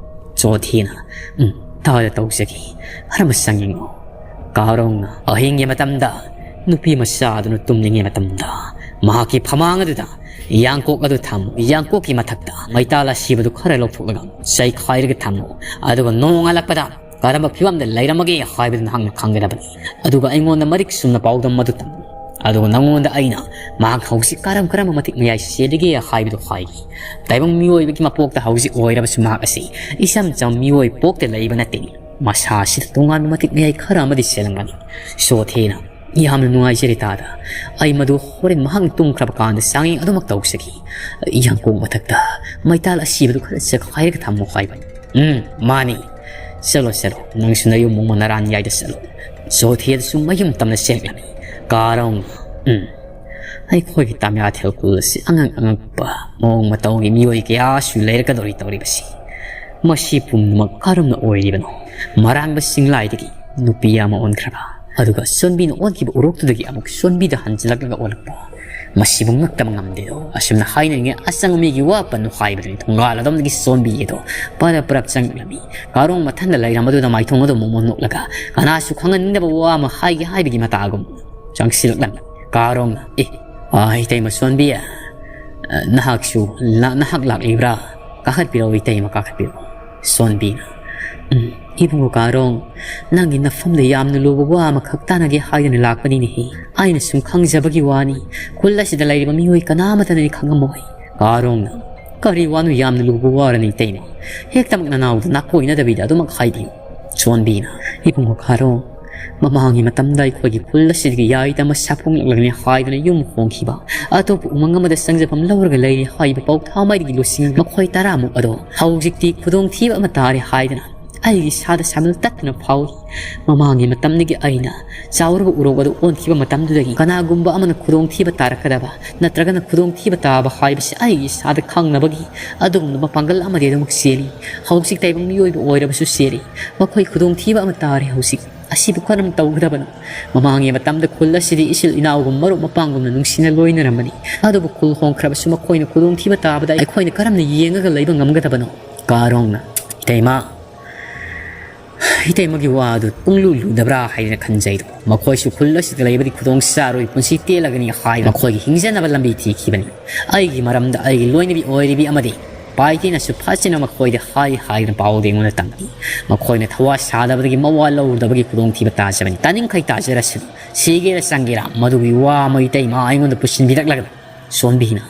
ꯆꯣꯊꯦꯅ, "ꯎꯝ, ꯇꯥꯗ ꯇꯧꯖꯒꯦ꯫ ꯈꯔ ꯑꯃ ꯆꯥꯡꯌꯦꯡꯉꯨ꯫" ꯀꯥꯔꯣꯡꯅ, "ꯑꯍꯤꯡꯒꯤ ꯃꯇꯝꯗ ꯅꯨꯄꯤ ꯃꯆꯥ ꯑꯗꯨꯅ ꯇꯨꯝꯅꯤꯡꯉꯤ ꯃꯇꯝꯗ ꯃꯍꯥꯛꯀꯤ ꯐꯃꯥꯡ ꯑꯗꯨꯗ ꯌꯥꯡꯀꯣꯛ ꯑꯗꯨ ꯊꯝꯃꯨ꯫ ꯌꯥꯡꯀꯣꯛꯀꯤ ꯃꯊꯛꯇ ꯃꯩꯇꯥꯜ ꯑꯁꯤꯕꯗꯨ ꯈꯔ ꯂꯧꯊꯣꯛꯂꯒ ꯆꯩꯈꯥꯏꯔꯒ ꯊꯝꯃꯨ꯫ ꯑꯗꯨꯒ ꯅꯣꯡꯉꯥꯜꯂꯛꯄꯗ ꯀꯔꯝꯕ ꯐꯤꯕꯝꯗ ꯂꯩꯔꯝꯃꯒꯦ ꯍꯥꯏꯕꯗꯨ ꯅꯍꯥꯛꯅ ꯈꯪꯒꯗꯕꯅꯤ꯫ ꯑꯗꯨꯒ ꯑꯩꯉꯣꯟꯗ ꯃꯔꯤꯛ ꯆꯨꯝꯅ ꯄꯥꯎꯗꯝ ꯑꯗꯨ ꯇꯝꯃꯨ꯫ ꯑꯗꯨꯒ ꯅꯉꯣꯟꯗ ꯑꯩꯅ ꯃꯍꯥꯛ ꯍꯧꯖꯤꯛ ꯀꯔꯝ ꯀꯔꯝꯕ ꯃꯇꯤꯛ ꯃꯌꯥꯏ ꯆꯦꯜꯂꯤꯒꯦ ꯍꯥꯏꯕꯗꯨ ꯍꯥꯏꯒꯦ꯫ ꯇꯥꯏꯕꯪ ꯃꯤꯑꯣꯏꯕꯒꯤ ꯃꯄꯣꯛꯇ ꯍꯧꯖꯤꯛ ꯑꯣꯏꯔꯕꯁꯨ ꯃꯍꯥꯛ ꯑꯁꯤ ꯏꯆꯝ ꯆꯝꯕ ꯃꯤꯑꯣꯏ ꯄꯣꯛꯇ ꯂꯩꯕ ꯅꯠꯇꯦ꯫ ꯃꯁꯥ ꯑꯁꯤꯗ ꯇꯣꯉꯥꯟꯕ ꯃꯇꯤꯛ ꯃꯌꯥꯏ ꯈꯔ ꯑꯃꯗꯤ ꯆꯦꯜꯂꯝꯒꯅꯤ꯫" ꯆꯣꯊꯦꯅ, "ꯌꯥꯝꯅ ꯅꯨꯡꯉꯥꯏꯖꯔꯦ ꯇꯥꯗ꯫ ꯑꯩ ꯃꯗꯨ ꯍꯣꯔꯦꯟ ꯃꯍꯥꯛꯅ ꯇꯨꯝꯈ꯭ꯔꯕ ꯀꯥꯟꯗ ꯆꯥꯡꯌꯦꯡ ꯑꯗꯨꯃꯛ ꯇꯧꯖꯒꯦ꯫ ꯌꯥꯡꯀꯣꯛ ꯃꯊꯛꯇ ꯃꯩꯇꯥꯜ ꯑꯁꯤꯕꯗꯨ ꯈꯔ ꯆꯦꯈꯥꯏꯔꯒ ꯊꯝꯃꯨ ꯍꯥꯏꯕ꯫" "ꯎꯝ, ꯃꯥꯅꯤ꯫ ꯆꯠꯂꯣ, ꯆꯠꯂꯣ꯫ ꯅꯪꯁꯨ ꯅꯌꯨꯝ ꯃꯣꯡꯃ ꯅꯔꯥꯟ ꯌꯥꯏꯗ ꯆꯠꯂꯣ꯫" ꯆꯣꯊꯦꯗꯁꯨ ꯃꯌꯨꯝ ꯇꯝꯅ ꯆꯦꯜꯂꯛꯂꯝꯃꯤ꯫ ꯀꯥꯔꯣꯡ, "ꯎꯝ, ꯑꯩꯈꯣꯏꯒꯤ ꯇꯥꯃꯤꯌꯥꯊꯦꯜ ꯈꯨꯜ ꯑꯁꯤ ꯑꯉꯛ ꯑꯉꯛꯄ ꯃꯑꯣꯡ ꯃꯇꯧꯒꯤ ꯃꯤꯑꯣꯏ ꯀꯌꯥꯁꯨ ꯂꯩꯔꯛꯀꯗꯧꯔꯤ ꯇꯧꯔꯤꯕꯁꯤ꯫ ꯃꯁꯤ ꯄꯨꯝꯅꯃꯛ ꯀꯔꯝꯅ ꯑꯣꯏꯔꯤꯕꯅꯣ? ꯃꯔꯥꯡꯕ ꯆꯤꯡꯂꯥꯏꯗꯒꯤ ꯅꯨꯄꯤ ꯑꯃ ꯑꯣꯟꯈ꯭ꯔꯕ, ꯑꯗꯨꯒ ꯆꯣꯟꯕꯤꯅ ꯑꯣꯟꯈꯤꯕ ꯎꯔꯣꯛꯇꯨꯗꯒꯤ ꯑꯃꯨꯛ ꯆꯣꯟꯕꯤꯗ ꯍꯟꯖꯤꯜꯂꯛꯂꯒ ꯑꯣꯜꯂꯛꯄ꯫ ꯃꯁꯤꯕꯨ ꯉꯛꯇꯕ ꯉꯝꯗꯦꯗꯣ꯫ ꯑꯁꯨꯝꯅ ꯍꯥꯏꯅꯔꯤꯉꯩ ꯑꯆꯪꯕ ꯃꯤꯒꯤ ꯋꯥ ꯄꯟꯅꯨ ꯍꯥꯏꯕꯗꯨꯅꯤ ꯊꯣꯡꯒꯥꯜ ꯑꯗꯣꯝꯗꯒꯤ ꯁꯣꯟꯕꯤ ꯑꯗꯣ ꯄꯔꯞ ꯄꯔꯞ ꯆꯪꯂꯛꯂꯝꯃꯤ꯫ ꯀꯥꯔꯣꯡ ꯃꯊꯟꯗ ꯂꯩꯔꯝꯕꯗꯨꯗ ꯃꯥꯏꯊꯣꯡ ꯑꯗꯨ ꯃꯣꯃꯣꯟ ꯅꯣꯛꯂꯒ, ꯀꯅꯥꯁꯨ ꯈꯪꯍꯟꯅꯤꯡꯗꯕ ꯋꯥ ꯑꯃ ꯍꯥꯏꯒꯦ ꯍꯥꯏꯕꯒꯤ ꯃꯇꯥꯒꯨꯝ ꯆꯪꯁꯤꯜꯂꯛꯂꯝꯃꯤ꯫ ꯀꯥꯔꯣꯡꯅ, "ꯑꯦ, ꯑ, ꯏꯇꯩꯃ ꯁꯣꯟꯕꯤ, ꯑ, ꯅꯍꯥꯛꯁꯨ ꯂꯥ-, ꯅꯍꯥꯛ ꯂꯥꯛꯂꯤꯕ꯭ꯔꯥ? ꯀꯥꯈꯠꯄꯤꯔꯛꯑꯣ ꯏꯇꯩꯃ, ꯀꯥꯈꯠꯄꯤꯔꯛꯑꯣ꯫" ꯁꯣꯟꯕꯤꯅ, "ꯎꯝ, ꯏꯕꯨꯡꯉꯣ ꯀꯥꯔꯣꯡ, ꯅꯪꯒꯤ ꯅꯐꯝꯗ ꯌꯥꯝꯅ ꯂꯨꯕ ꯋꯥ ꯑꯃꯈꯛ ꯇꯥꯟꯅꯒꯦ ꯍꯥꯏꯗꯨꯅ ꯂꯥꯛꯄꯅꯤꯅꯦꯍꯦ꯫ ꯑꯩꯅ ꯁꯨꯝ ꯈꯪꯖꯕꯒꯤ ꯋꯥꯅꯤ, ꯈꯨꯜ ꯑꯁꯤꯗ ꯂꯩꯔꯤꯕ ꯃꯤꯑꯣꯏ ꯀꯅꯥꯃꯠꯇꯅꯗꯤ ꯈꯪꯉꯝꯃꯣꯏ꯫" ꯀꯥꯔꯣꯡꯅ, "ꯀꯔꯤ ꯋꯥꯅꯣ ꯌꯥꯝꯅ ꯂꯨꯕ ꯋꯥꯔꯅꯤ ꯏꯇꯩꯃ? ꯍꯦꯛꯇꯃꯛ ꯅꯅꯥꯎꯗ ꯅꯥꯀꯣꯏꯅꯗꯕꯤꯗ ꯑꯗꯨꯃꯛ ꯍꯥꯏꯕꯤꯌꯨ꯫" ꯁꯣꯟꯕꯤꯅ, "ꯏꯕꯨꯡꯉꯣ ꯀꯥꯔꯣꯡ, ꯃꯃꯥꯡꯒꯤ ꯃꯇꯝꯗ ꯑꯩꯈꯣꯏꯒꯤ ꯈꯨꯜ ꯑꯁꯤꯗꯒꯤ ꯌꯥꯏꯗ ꯑꯃ ꯁꯥꯐꯣꯡꯂꯛꯂꯒꯅꯤ ꯍꯥꯏꯗꯨꯅ ꯌꯨꯝ ꯍꯣꯡꯈꯤꯕ, ꯑꯇꯣꯞꯄ ꯎꯃꯪ ꯑꯃꯗ ꯆꯪꯖꯐꯝ ꯂꯧꯔꯒ ꯂꯩꯔꯤ ꯍꯥꯏꯕ ꯄꯥꯎ ꯊꯥꯃꯩꯗꯒꯤ ꯂꯨꯆꯤꯡꯕ ꯃꯈꯣꯏ ꯇꯔꯥꯃꯨꯛ ꯑꯗꯣ ꯍꯧꯖꯤꯛꯇꯤ ꯈꯨꯗꯣꯡꯊꯤꯕ ꯑꯃ ꯇꯥꯔꯦ ꯍꯥꯏꯗꯨꯅ ꯑꯩꯒꯤ ꯏꯁꯥꯗ ꯁꯥꯃꯤꯜ ꯇꯠꯇꯅ ꯐꯥꯎꯏ꯫ ꯃꯃꯥꯡꯒꯤ ꯃꯇꯝꯗꯒꯤ ꯑꯩꯅ ꯆꯥꯎꯔꯕ ꯎꯔꯣꯛ ꯑꯗꯨ ꯑꯣꯟꯈꯤꯕ ꯃꯇꯝꯗꯨꯗꯒꯤ ꯀꯅꯥꯒꯨꯝꯕ ꯑꯃꯅ ꯈꯨꯗꯣꯡꯊꯤꯕ ꯇꯥꯔꯛꯀꯗꯕ ꯅꯠꯇ꯭ꯔꯒꯅ ꯈꯨꯗꯣꯡꯊꯤꯕ ꯇꯥꯕ ꯍꯥꯏꯕꯁꯤ ꯑꯩꯒꯤ ꯏꯁꯥꯗ ꯈꯪꯅꯕꯒꯤ ꯑꯗꯨꯒꯨꯝꯂꯕ ꯄꯥꯡꯒꯜ ꯑꯃꯗꯤ ꯑꯗꯨꯃꯛ ꯆꯦꯜꯂꯤ꯫ ꯍꯧꯖꯤꯛ ꯇꯥꯏꯕꯪ ꯃꯤꯑꯣꯏꯕ ꯑꯣꯏꯔꯕꯁꯨ ꯆꯦꯜꯂꯤ꯫ ꯃꯈꯣꯏ ꯈꯨꯗꯣꯡꯊꯤꯕ ꯑꯃ ꯇꯥꯔꯦ ꯍꯧꯖꯤꯛ꯫ ꯑꯁꯤꯕꯨ ꯀꯔꯝ ꯇꯧꯒꯗꯕꯅꯣ? ꯃꯃꯥꯡꯒꯤ ꯃꯇꯝꯗ ꯈꯨꯜ ꯑꯁꯤꯗꯤ ꯏꯆꯤꯜ ꯏꯅꯥꯎꯒꯨꯝ ꯃꯔꯨꯞ ꯃꯄꯥꯡꯒꯨꯝꯅ ꯅꯨꯡꯁꯤꯅ ꯂꯣꯏꯅꯔꯝꯕꯅꯤ꯫ ꯑꯗꯨꯕꯨ ꯈꯨꯜ ꯍꯣꯡꯈ꯭ꯔꯕꯁꯨ ꯃꯈꯣꯏꯅ ꯈꯨꯗꯣꯡꯊꯤꯕ ꯇꯥꯕꯗ ꯑꯩꯈꯣꯏꯅ ꯀꯔꯝꯅ ꯌꯦꯡꯉꯒ ꯂꯩꯕ ꯉꯝꯒꯗꯕꯅꯣ?" ꯀꯥꯔꯣꯡꯅ, "ꯏꯇꯩꯃ, ꯏꯇꯩꯃꯒꯤ ꯋꯥ ꯑꯗꯨ ꯄꯨꯡꯂꯨ ꯂꯨꯗꯕ꯭ꯔꯥ ꯍꯥꯏꯅ ꯈꯟꯖꯩꯗꯣ꯫ ꯃꯈꯣꯏꯁꯨ ꯈꯨꯜ ꯑꯁꯤꯗ ꯂꯩꯕꯗꯤ ꯈꯨꯗꯣꯡ ꯆꯥꯔꯣꯏ, ꯄꯨꯟꯁꯤ ꯇꯦꯜꯂꯒꯅꯤ ꯍꯥꯏ ꯃꯈꯣꯏꯒꯤ ꯍꯤꯡꯖꯅꯕ ꯂꯝꯕꯤ ꯊꯤꯈꯤꯕꯅꯤ꯫ ꯑꯩꯒꯤ ꯃꯔꯝꯗ ꯑꯩꯒꯤ ꯂꯣꯏꯅꯕꯤ ꯑꯣꯏꯔꯤꯕꯤ ꯑꯃꯗꯤ ꯄꯥꯏꯇꯦꯅꯁꯨ ꯐꯖꯅ ꯃꯈꯣꯏꯗ ꯍꯥꯏ ꯍꯥꯏꯗꯨꯅ ꯄꯥꯎꯗ ꯑꯩꯉꯣꯟꯗ ꯇꯝꯃꯤ꯫ ꯃꯈꯣꯏꯅ ꯊꯋꯥ ꯁꯥꯗꯕꯗꯒꯤ ꯃꯋꯥ ꯂꯧꯔꯨꯗꯕꯒꯤ ꯈꯨꯗꯣꯡꯊꯤꯕ ꯇꯥꯖꯕꯅꯤ꯫ ꯇꯥꯅꯤꯡꯈꯩ ꯇꯥꯖꯔꯁꯅꯨ꯫ ꯁꯤꯒꯦꯔꯥ ꯆꯪꯒꯦꯔꯥ ꯃꯗꯨꯒꯤ ꯋꯥ ꯑꯃ ꯏꯇꯩꯃ ꯑꯩꯉꯣꯟꯗ ꯄꯨꯁꯤꯟꯕꯤꯔꯛꯂꯒꯅꯨ꯫" ꯁꯣꯟꯕꯤꯅ,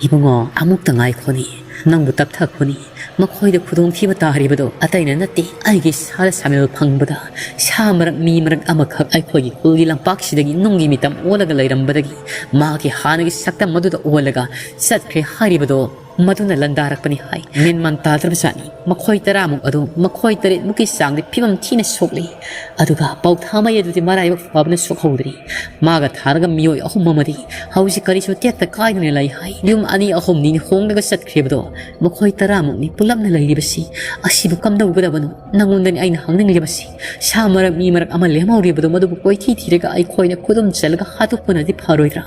"ꯏꯕꯨꯡꯉꯣ, ꯑꯃꯨꯛꯇ ꯉꯥꯏꯈꯣꯅꯦ꯫ ꯅꯪꯕꯨ ꯇꯞꯊꯈꯣꯅꯦ꯫ ꯃꯈꯣꯏꯗ ꯈꯨꯗꯣꯡꯊꯤꯕ ꯇꯥꯔꯤꯕꯗꯣ ꯑꯇꯩꯅ ꯅꯠꯇꯦ꯫ ꯑꯩꯒꯤ ꯏꯁꯥꯗ ꯁꯥꯃꯤꯜ ꯐꯪꯕꯗ ꯁꯥ ꯃꯔꯛ ꯃꯤ ꯃꯔꯛ ꯑꯃꯈꯛ ꯑꯩꯈꯣꯏꯒꯤ ꯈꯨꯜꯒꯤ ꯂꯝꯄꯥꯛꯁꯤꯗꯒꯤ ꯅꯨꯡꯒꯤ ꯃꯤꯇꯝ ꯑꯣꯜꯂꯒ ꯂꯩꯔꯝꯕꯗꯒꯤ ꯃꯍꯥꯛꯀꯤ ꯍꯥꯟꯅꯒꯤ ꯁꯛꯇꯝ ꯑꯗꯨꯗ ꯑꯣꯜꯂꯒ ꯆꯠꯈ꯭ꯔꯦ ꯍꯥꯏꯔꯤꯕꯗꯣ ꯃꯗꯨꯅ ꯂꯟꯗꯥꯔꯛꯄꯅꯤ ꯍꯥꯏ꯫ ꯃꯦꯟꯃꯥꯟ ꯇꯥꯗ꯭ꯔꯕꯖꯥꯠꯅꯤ꯫ ꯃꯈꯣꯏ ꯇꯔꯥꯃꯨꯛ ꯑꯗꯨ ꯃꯈꯣꯏ ꯇꯔꯦꯠꯃꯨꯛꯀꯤ ꯆꯥꯡꯗꯤ ꯐꯤꯕꯝ ꯊꯤꯅ ꯁꯣꯛꯂꯤ꯫ ꯑꯗꯨꯒ ꯄꯥꯎꯊꯥꯃꯩ ꯑꯗꯨꯗꯤ ꯃꯔꯥꯏꯕꯛ ꯐꯕꯅ ꯁꯣꯛꯍꯧꯗ꯭ꯔꯤ꯫ ꯃꯥꯒ ꯊꯥꯔꯒ ꯃꯤꯑꯣꯏ ꯑꯍꯨꯝ ꯑꯃꯗꯤ ꯍꯧꯖꯤꯛ ꯀꯔꯤꯁꯨ ꯇꯦꯛꯇ ꯀꯥꯏꯗꯅ ꯂꯩ ꯍꯥꯏ꯫ ꯌꯨꯝ ꯑꯅꯤ ꯑꯍꯨꯝꯅꯤꯅ ꯍꯣꯡꯂꯒ ꯆꯠꯈ꯭ꯔꯤꯕꯗꯣ꯫ ꯃꯈꯣꯏ ꯇꯔꯥꯃꯨꯛꯅꯤ ꯄꯨꯂꯞꯅ ꯂꯩꯔꯤꯕꯁꯤ꯫ ꯑꯁꯤꯕꯨ ꯀꯝꯗꯧꯒꯗꯕꯅꯣ? ꯅꯉꯣꯟꯗꯅꯤ ꯑꯩꯅ ꯍꯪꯅꯤꯡꯂꯤꯕꯁꯤ꯫ ꯁꯥ ꯃꯔꯛ ꯃꯤ ꯃꯔꯛ ꯑꯃ ꯂꯦꯝꯍꯧꯔꯤꯕꯗꯣ, ꯃꯗꯨꯕꯨ ꯀꯣꯏꯊꯤ ꯊꯤꯔꯒ ꯑꯩꯈꯣꯏꯅ ꯈꯨꯗꯨꯝ ꯆꯜꯂꯒ ꯍꯥꯠꯇꯣꯛꯄꯅꯗꯤ ꯐꯔꯣꯏꯗ꯭ꯔꯥ?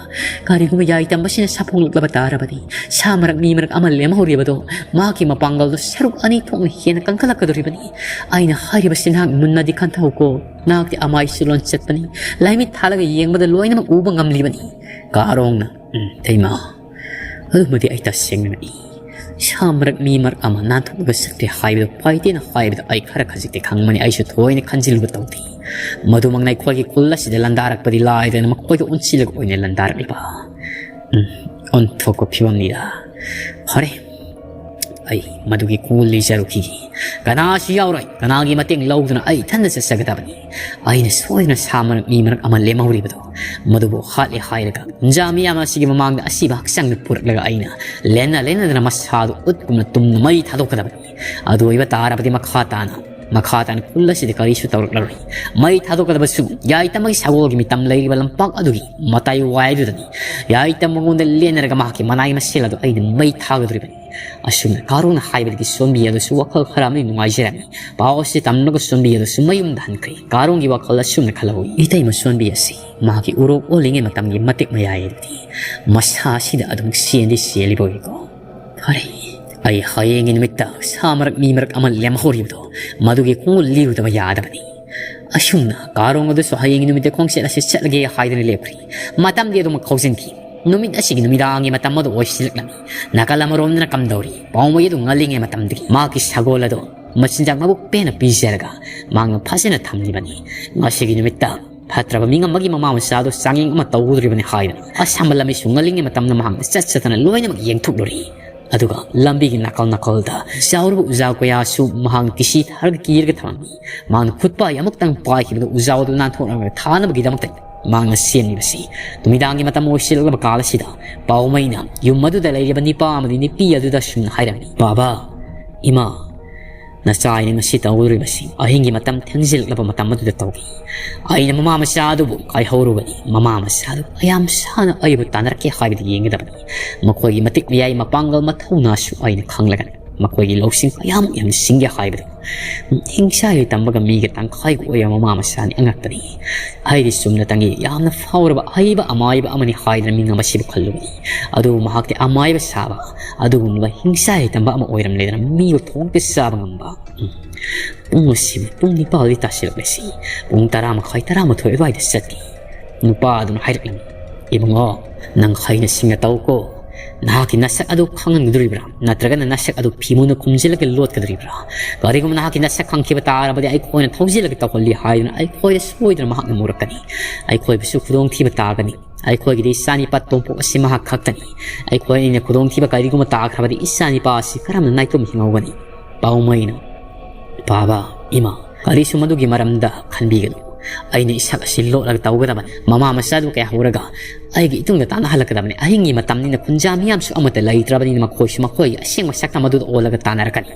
ꯀꯔꯤꯒꯨꯝꯕ ꯌꯥꯏꯇꯝ ꯑꯁꯤꯅ ꯁꯥꯐꯣꯡꯂꯛꯂꯕ ꯇꯥꯔꯕꯗꯤ, ꯁꯥ ꯃꯔꯛ ꯃꯤ ꯃꯔꯛ ꯑꯃ ꯂꯦꯝꯍꯧꯔꯤꯕꯗꯣ, ꯃꯍꯥꯛꯀꯤ ꯃꯄꯥꯡꯒꯜꯗꯣ ꯁꯔꯨꯛ ꯑꯅꯤ ꯊꯣꯛꯅ ꯍꯦꯟꯅ ꯀꯟꯈꯠꯂꯛꯀꯗꯧꯔꯤꯕꯅꯤ꯫ ꯑꯩꯅ ꯍꯥꯏꯔꯤꯕꯁꯤ ꯅꯍꯥꯛ ꯃꯨꯟꯅꯗꯤ ꯈꯟꯊꯍꯧꯀꯣ꯫ ꯅꯍꯥꯛꯇꯤ ꯑꯃꯥꯏꯁꯨ ꯂꯣꯟ ꯆꯠꯄꯅꯤ꯫ ꯂꯥꯏꯃꯤꯠ ꯊꯥꯜꯂꯒ ꯌꯦꯡꯕꯗ ꯂꯣꯏꯅꯃꯛ ꯎꯕ ꯉꯝꯂꯤꯕꯅꯤ꯫ ꯀꯥꯔꯣꯡꯅ, "ꯎꯝ, ꯏꯇꯩꯃ, ꯑꯗꯨꯃꯗꯤ ꯑꯩ ꯇꯁꯦꯡꯅ ꯏ꯫ ꯁꯥ ꯃꯔꯛ ꯃꯤ ꯃꯔꯛ ꯑꯃ ꯅꯥꯟꯊꯣꯛꯂꯒ ꯆꯠꯈ꯭ꯔꯦ ꯍꯥꯏꯕꯗꯨ ꯄꯥꯏꯇꯦꯅ ꯍꯥꯏꯕꯗ ꯑꯩ ꯈꯔ ꯈꯖꯤꯛꯇꯤ ꯈꯪꯕꯅꯤ, ꯑꯩꯁꯨ ꯊꯣꯏꯅ ꯈꯟꯖꯤꯜꯂꯨꯕ ꯇꯧꯗꯦ꯫ ꯃꯗꯨꯃꯛꯅ ꯑꯩꯈꯣꯏꯒꯤ ꯈꯨꯜ ꯑꯁꯤꯗ ꯂꯥꯟꯗꯥꯔꯛꯄꯗꯤ ꯂꯥꯏꯗꯅ ꯃꯈꯣꯏꯒ ꯑꯣꯟꯁꯤꯜꯂꯒ ꯑꯣꯏꯅ ꯂꯥꯟꯗꯥꯔꯛꯂꯤꯕ꯫ ꯎꯝ, ꯑꯣꯟꯊꯣꯛꯄ ꯐꯤꯕꯝꯅꯤꯗ꯫ ꯐꯔꯦ, ꯑꯩ ꯃꯗꯨꯒꯤ ꯈꯣꯡꯒꯨꯜ ꯂꯤꯖꯔꯨꯈꯤꯒꯦ꯫ ꯀꯅꯥꯁꯨ ꯌꯥꯎꯔꯣꯏ, ꯀꯅꯥꯒꯤ ꯃꯇꯦꯡ ꯂꯧꯗꯨꯅ ꯑꯩ ꯏꯊꯟꯗ ꯆꯠꯆꯒꯗꯕꯅꯤ꯫ ꯑꯩꯅ ꯁꯣꯏꯗꯅ ꯁꯥ ꯃꯔꯛ ꯃꯤ ꯃꯔꯛ ꯑꯃ ꯂꯦꯝꯍꯧꯔꯤꯕꯗꯣ, ꯃꯗꯨꯕꯨ ꯍꯥꯠꯂꯦ ꯍꯥꯏꯔꯒ ꯒꯨꯟꯖꯥ ꯃꯤꯌꯥꯝ ꯑꯁꯤꯒꯤ ꯃꯃꯥꯡꯗ ꯑꯁꯤꯕ ꯍꯛꯆꯥꯡꯗ ꯄꯨꯔꯛꯂꯒ ꯑꯩꯅ ꯂꯦꯟꯅ ꯂꯦꯟꯅꯗꯅ ꯃꯁꯥꯗꯨ ꯎꯠꯀꯨꯝꯅ ꯇꯨꯝꯅ ꯃꯩ ꯊꯥꯗꯣꯛꯀꯗꯕꯅꯤ꯫ ꯑꯗꯨ ꯑꯣꯏꯕ ꯇꯥꯔꯕꯗꯤ ꯃꯈꯥ ꯇꯥꯅ, ꯃꯈꯥ ꯇꯥꯅ ꯈꯨꯜ ꯑꯁꯤꯗ ꯀꯔꯤꯁꯨ ꯇꯧꯔꯛꯂꯔꯣꯏ꯫ ꯃꯩ ꯊꯥꯗꯣꯛꯀꯗꯕꯁꯨ ꯌꯥꯏꯇꯝꯒꯤ ꯁꯒꯣꯜꯒꯤ ꯃꯤꯇꯝ ꯂꯩꯔꯤꯕ ꯂꯝꯄꯥꯛ ꯑꯗꯨꯒꯤ ꯃꯇꯥꯏ ꯋꯥꯏꯗꯨꯗꯅꯤ꯫ ꯌꯥꯏꯇꯝ ꯃꯉꯣꯟꯗ ꯂꯦꯟꯅꯔꯒ ꯃꯍꯥꯛꯀꯤ ꯃꯅꯥꯏ ꯃꯁꯦꯜ ꯑꯗꯨ ꯑꯩꯅ ꯃꯩ ꯊꯥꯒꯗꯧꯔꯤꯕꯅꯤ꯫" ꯑꯁꯨꯝꯅ ꯀꯥꯔꯣꯡꯅ ꯍꯥꯏꯕꯗꯒꯤ ꯁꯣꯟꯕꯤ ꯑꯗꯨꯁꯨ ꯋꯥꯈꯜ ꯈꯔ ꯑꯃꯗꯤ ꯅꯨꯡꯉꯥꯏꯖꯔꯝꯃꯤ꯫ ꯄꯥꯎ ꯑꯁꯤ ꯇꯝꯂꯒ ꯁꯣꯟꯕꯤ ꯑꯗꯨꯁꯨ ꯃꯌꯨꯝꯗ ꯍꯟꯈ꯭ꯔꯦ꯫ ꯀꯥꯔꯣꯡꯒꯤ ꯋꯥꯈꯜ ꯑꯁꯨꯝꯅ ꯈꯜꯍꯧꯏ, "ꯏꯇꯩꯃ ꯁꯣꯟꯕꯤ ꯑꯁꯤ ꯃꯍꯥꯛꯀꯤ ꯎꯔꯣꯛ ꯑꯣꯜꯂꯤꯉꯩ ꯃꯇꯝꯒꯤ ꯃꯇꯤꯛ ꯃꯌꯥꯏ ꯑꯗꯨꯗꯤ ꯃꯁꯥ ꯑꯁꯤꯗ ꯑꯗꯨꯝ ꯆꯦꯟꯗꯤ ꯆꯦꯜꯂꯤꯕ ꯑꯣꯏꯀꯣ꯫ ꯐꯔꯦ, ꯑꯩ ꯍꯌꯦꯡꯒꯤ ꯅꯨꯃꯤꯠꯇ ꯁꯥ ꯃꯔꯛ ꯃꯤ ꯃꯔꯛ ꯑꯃ ꯂꯦꯝꯍꯧꯔꯤꯕꯗꯣ, ꯃꯗꯨꯒꯤ ꯈꯣꯡꯒꯨꯜ ꯂꯤꯔꯨꯗꯕ ꯌꯥꯗꯕꯅꯤ꯫" ꯑꯁꯨꯝꯅ ꯀꯥꯔꯣꯡ ꯑꯗꯨꯁꯨ ꯍꯌꯦꯡꯒꯤ ꯅꯨꯃꯤꯠꯇ ꯈꯣꯡꯆꯠ ꯑꯁꯤ ꯆꯠꯂꯒꯦ ꯍꯥꯏꯗꯨꯅ ꯂꯦꯞꯈ꯭ꯔꯦ꯫ ꯃꯇꯝꯗꯤ ꯑꯗꯨꯃꯛ ꯍꯧꯖꯤꯟꯈꯤ꯫ ꯅꯨꯃꯤꯠ ꯑꯁꯤꯒꯤ ꯅꯨꯃꯤꯗꯥꯡꯒꯤ ꯃꯇꯝ ꯑꯗꯨ ꯑꯣꯏꯁꯤꯜꯂꯛꯂꯝꯃꯤ꯫ ꯅꯥꯀꯜ ꯑꯃꯔꯣꯝꯗꯅ ꯀꯝꯗꯧꯔꯤ? ꯄꯥꯎꯃꯩ ꯑꯗꯨ ꯉꯜꯂꯤꯉꯩ ꯃꯇꯝꯗꯒꯤ ꯃꯍꯥꯛꯀꯤ ꯁꯒꯣꯜ ꯑꯗꯨ ꯃꯆꯤꯟꯖꯥꯛ ꯃꯕꯨꯛ ꯄꯦꯟꯅ ꯄꯤꯖꯔꯒ ꯃꯍꯥꯛꯅ ꯐꯖꯅ ꯊꯝꯂꯤꯕꯅꯤ꯫ ꯉꯁꯤꯒꯤ ꯅꯨꯃꯤꯠꯇ ꯐꯠꯇ꯭ꯔꯕ ꯃꯤ ꯑꯃꯒꯤ ꯃꯃꯥ ꯃꯆꯥꯗꯨ ꯆꯥꯡꯌꯦꯡ ꯑꯃ ꯇꯧꯒꯗꯧꯔꯤꯕꯅꯤ ꯍꯥꯏꯗꯨꯅ ꯑꯁꯝꯕ ꯂꯝꯕꯤꯁꯨ ꯉꯜꯂꯤꯉꯩ ꯃꯇꯝꯗ ꯃꯍꯥꯛꯅ ꯆꯠ ꯆꯠꯇꯅ ꯂꯣꯏꯅꯃꯛ ꯌꯦꯡꯊꯣꯛꯂꯨꯔꯦ꯫ ꯑꯗꯨꯒ ꯂꯝꯕꯤꯒꯤ ꯅꯥꯀꯜ ꯅꯥꯀꯜꯗ ꯆꯥꯎꯔꯕ ꯎꯖꯥ ꯀꯌꯥꯁꯨ ꯃꯍꯥꯛꯅ ꯀꯤꯁꯤ ꯊꯥꯔꯒ ꯀꯤꯔꯒ ꯊꯝꯂꯝꯃꯤ꯫ ꯃꯍꯥꯛꯅ ꯈꯨꯠꯄꯥꯏ ꯑꯃꯨꯛꯇꯪ ꯄꯥꯏꯈꯤꯕꯗ ꯎꯖꯥ ꯑꯗꯨ ꯅꯥꯟꯊꯣꯛꯅꯕ ꯊꯥꯅꯕꯒꯤꯗꯃꯛꯇ ꯃꯍꯥꯛꯅ ꯁꯦꯝꯂꯤꯕꯁꯤ꯫ ꯅꯨꯃꯤꯗꯥꯡꯒꯤ ꯃꯇꯝ ꯑꯣꯏꯁꯤꯜꯂꯛꯂꯕ ꯀꯥꯜ ꯑꯁꯤꯗ ꯄꯥꯎꯃꯩꯅ ꯌꯨꯝ ꯑꯗꯨꯗ ꯂꯩꯔꯤꯕ ꯅꯤꯄꯥ ꯑꯃꯗꯤ ꯅꯤꯄꯤ ꯑꯗꯨꯗ ꯑꯁꯨꯝꯅ ꯍꯥꯏꯔꯝꯃꯤ, "ꯕꯥꯕꯥ, ꯏꯃꯥ, ꯅꯆꯥ ꯑꯩꯅ ꯉꯁꯤ ꯇꯧꯒꯗꯧꯔꯤꯕꯁꯤ ꯑꯍꯤꯡꯒꯤ ꯃꯇꯝ ꯊꯦꯡꯖꯤꯜꯂꯛꯂꯕ ꯃꯇꯝ ꯑꯗꯨꯗ ꯇꯧꯒꯦ꯫ ꯑꯩꯅ ꯃꯃꯥ ꯃꯆꯥ ꯑꯗꯨꯕꯨ ꯀꯥꯏꯍꯧꯔꯨꯒꯅꯤ꯫ ꯃꯃꯥ ꯃꯆꯥ ꯑꯗꯨ ꯀꯌꯥꯝ ꯁꯥꯅ ꯑꯩꯕꯨ ꯇꯥꯟꯅꯔꯛꯀꯦ ꯍꯥꯏꯕꯗꯨ ꯌꯦꯡꯒꯗꯕꯅꯤ꯫ ꯃꯈꯣꯏꯒꯤ ꯃꯇꯤꯛ ꯃꯌꯥꯏ ꯃꯄꯥꯡꯒꯜ ꯃꯊꯧꯅꯥꯁꯨ ꯑꯩꯅ ꯈꯪꯂꯒꯅꯤ꯫ ꯃꯈꯣꯏꯒꯤ ꯂꯧꯁꯤꯡ ꯀꯌꯥꯃꯨꯛ ꯌꯥꯝꯅ ꯁꯤꯡꯒꯦ ꯍꯥꯏꯕꯗꯨ꯫ ꯍꯤꯡꯁꯥ ꯍꯩ ꯇꯝꯕꯒ ꯃꯤꯒ ꯇꯪꯈꯥꯏꯒ ꯑꯣꯏꯕ ꯃꯃꯥ ꯃꯆꯥꯅꯤ ꯑꯉꯛꯄꯅꯤ꯫ ꯑꯩꯗꯤ ꯆꯨꯝꯅꯇꯪꯒꯤ ꯌꯥꯝꯅ ꯐꯥꯎꯔꯕ ꯑꯍꯩꯕ ꯑꯃꯥꯏꯕ ꯑꯃꯅꯤ ꯍꯥꯏꯗꯅ ꯃꯤꯡ ꯑꯃ ꯁꯤꯕꯨ ꯈꯜꯂꯨꯕꯅꯤ꯫ ꯑꯗꯨꯕꯨ ꯃꯍꯥꯛꯇꯤ ꯑꯃꯥꯏꯕ ꯁꯥꯕ ꯑꯗꯨꯒꯨꯝꯂꯕ ꯍꯤꯡꯁꯥ ꯍꯩ ꯇꯝꯕ ꯑꯃ ꯑꯣꯏꯔꯝꯂꯦꯗꯅ ꯃꯤꯕꯨ ꯊꯣꯡꯇ ꯆꯥꯕ ꯉꯝꯕ꯫ ꯎꯝ꯫ ꯄꯨꯡ ꯑꯁꯤꯕꯨ ꯄꯨꯡ ꯅꯤꯄꯥꯜꯗꯤ ꯇꯥꯁꯤꯜꯂꯛꯂꯦ꯫ ꯁꯤ ꯄꯨꯡ ꯇꯔꯥ ꯃꯈꯥꯏ, ꯇꯔꯥꯃꯥꯊꯣꯏ ꯑꯗꯨꯋꯥꯏꯗ ꯆꯠꯂꯤ꯫ ꯅꯨꯄꯥ ꯑꯗꯨꯅ ꯍꯥꯏꯔꯛꯂꯝꯃꯤ, "ꯏꯕꯨꯡꯉꯣ, ꯅꯪ ꯍꯩꯅ ꯁꯤꯡꯅ ꯇꯧꯀꯣ꯫ ꯅꯍꯥꯛꯀꯤ ꯅꯁꯛ ꯑꯗꯨ ꯈꯪꯍꯟꯒꯗꯧꯔꯤꯕ꯭ꯔꯥ? ꯅꯠꯇ꯭ꯔꯒꯅ ꯅꯁꯛ ꯑꯗꯨ ꯐꯤꯃꯨꯅ ꯈꯨꯝꯖꯤꯜꯂꯒ ꯂꯣꯠꯀꯗꯧꯔꯤꯕ꯭ꯔꯥ? ꯀꯔꯤꯒꯨꯝꯕ ꯅꯍꯥꯛꯀꯤ ꯅꯁꯛ ꯈꯪꯈꯤꯕ ꯇꯥꯔꯕꯗꯤ ꯑꯩꯈꯣꯏꯅ ꯊꯧꯖꯤꯜꯂꯒ ꯇꯧꯍꯜꯂꯤ ꯍꯥꯏꯗꯨꯅ ꯑꯩꯈꯣꯏꯗ ꯁꯣꯏꯗꯅ ꯃꯍꯥꯛꯅ ꯃꯨꯔꯛꯀꯅꯤ꯫ ꯑꯩꯈꯣꯏꯕꯨꯁꯨ ꯈꯨꯗꯣꯡꯊꯤꯕ ꯇꯥꯒꯅꯤ꯫ ꯑꯩꯈꯣꯏꯒꯤꯗꯤ ꯏꯆꯥꯅꯤꯄꯥ ꯇꯣꯝꯄꯣꯛ ꯑꯁꯤ ꯃꯍꯥꯛ ꯈꯛꯇꯅꯤ꯫ ꯑꯩꯈꯣꯏ ꯑꯅꯤꯅ ꯈꯨꯗꯣꯡꯊꯤꯕ ꯀꯔꯤꯒꯨꯝꯕ ꯇꯥꯈ꯭ꯔꯕꯗꯤ ꯏꯆꯥꯅꯤꯄꯥ ꯑꯁꯤ ꯀꯔꯝꯅ ꯅꯥꯏꯇꯣꯝ ꯍꯤꯡꯍꯧꯒꯅꯤ?" ꯄꯥꯎꯃꯩꯅ, "ꯕꯥꯕꯥ, ꯏꯃꯥ, ꯀꯔꯤꯁꯨ ꯃꯗꯨꯒꯤ ꯃꯔꯝꯗ ꯈꯟꯕꯤꯒꯅꯨ꯫ ꯑꯩꯅ ꯏꯁꯛ ꯑꯁꯤ ꯂꯣꯠꯂꯒ ꯇꯧꯒꯗꯕꯅꯤ꯫ ꯃꯃꯥ ꯃꯆꯥꯗꯨ ꯀꯌꯥ ꯍꯧꯔꯒ ꯑꯩꯒꯤ ꯏꯇꯨꯡꯗ ꯇꯥꯟꯅꯍꯜꯂꯛꯀꯗꯕꯅꯤ꯫ ꯑꯍꯤꯡꯒꯤ ꯃꯇꯝꯅꯤꯅ ꯈꯨꯟꯖꯥ ꯃꯤꯌꯥꯝꯁꯨ ꯑꯃꯠꯇ ꯂꯩꯇ꯭ꯔꯕꯅꯤꯅ ꯃꯈꯣꯏꯁꯨ ꯃꯈꯣꯏꯒꯤ ꯑꯁꯦꯡꯕ ꯁꯛꯇꯝ ꯑꯗꯨꯗ ꯑꯣꯜꯂꯒ ꯇꯥꯟꯅꯔꯛꯀꯅꯤ꯫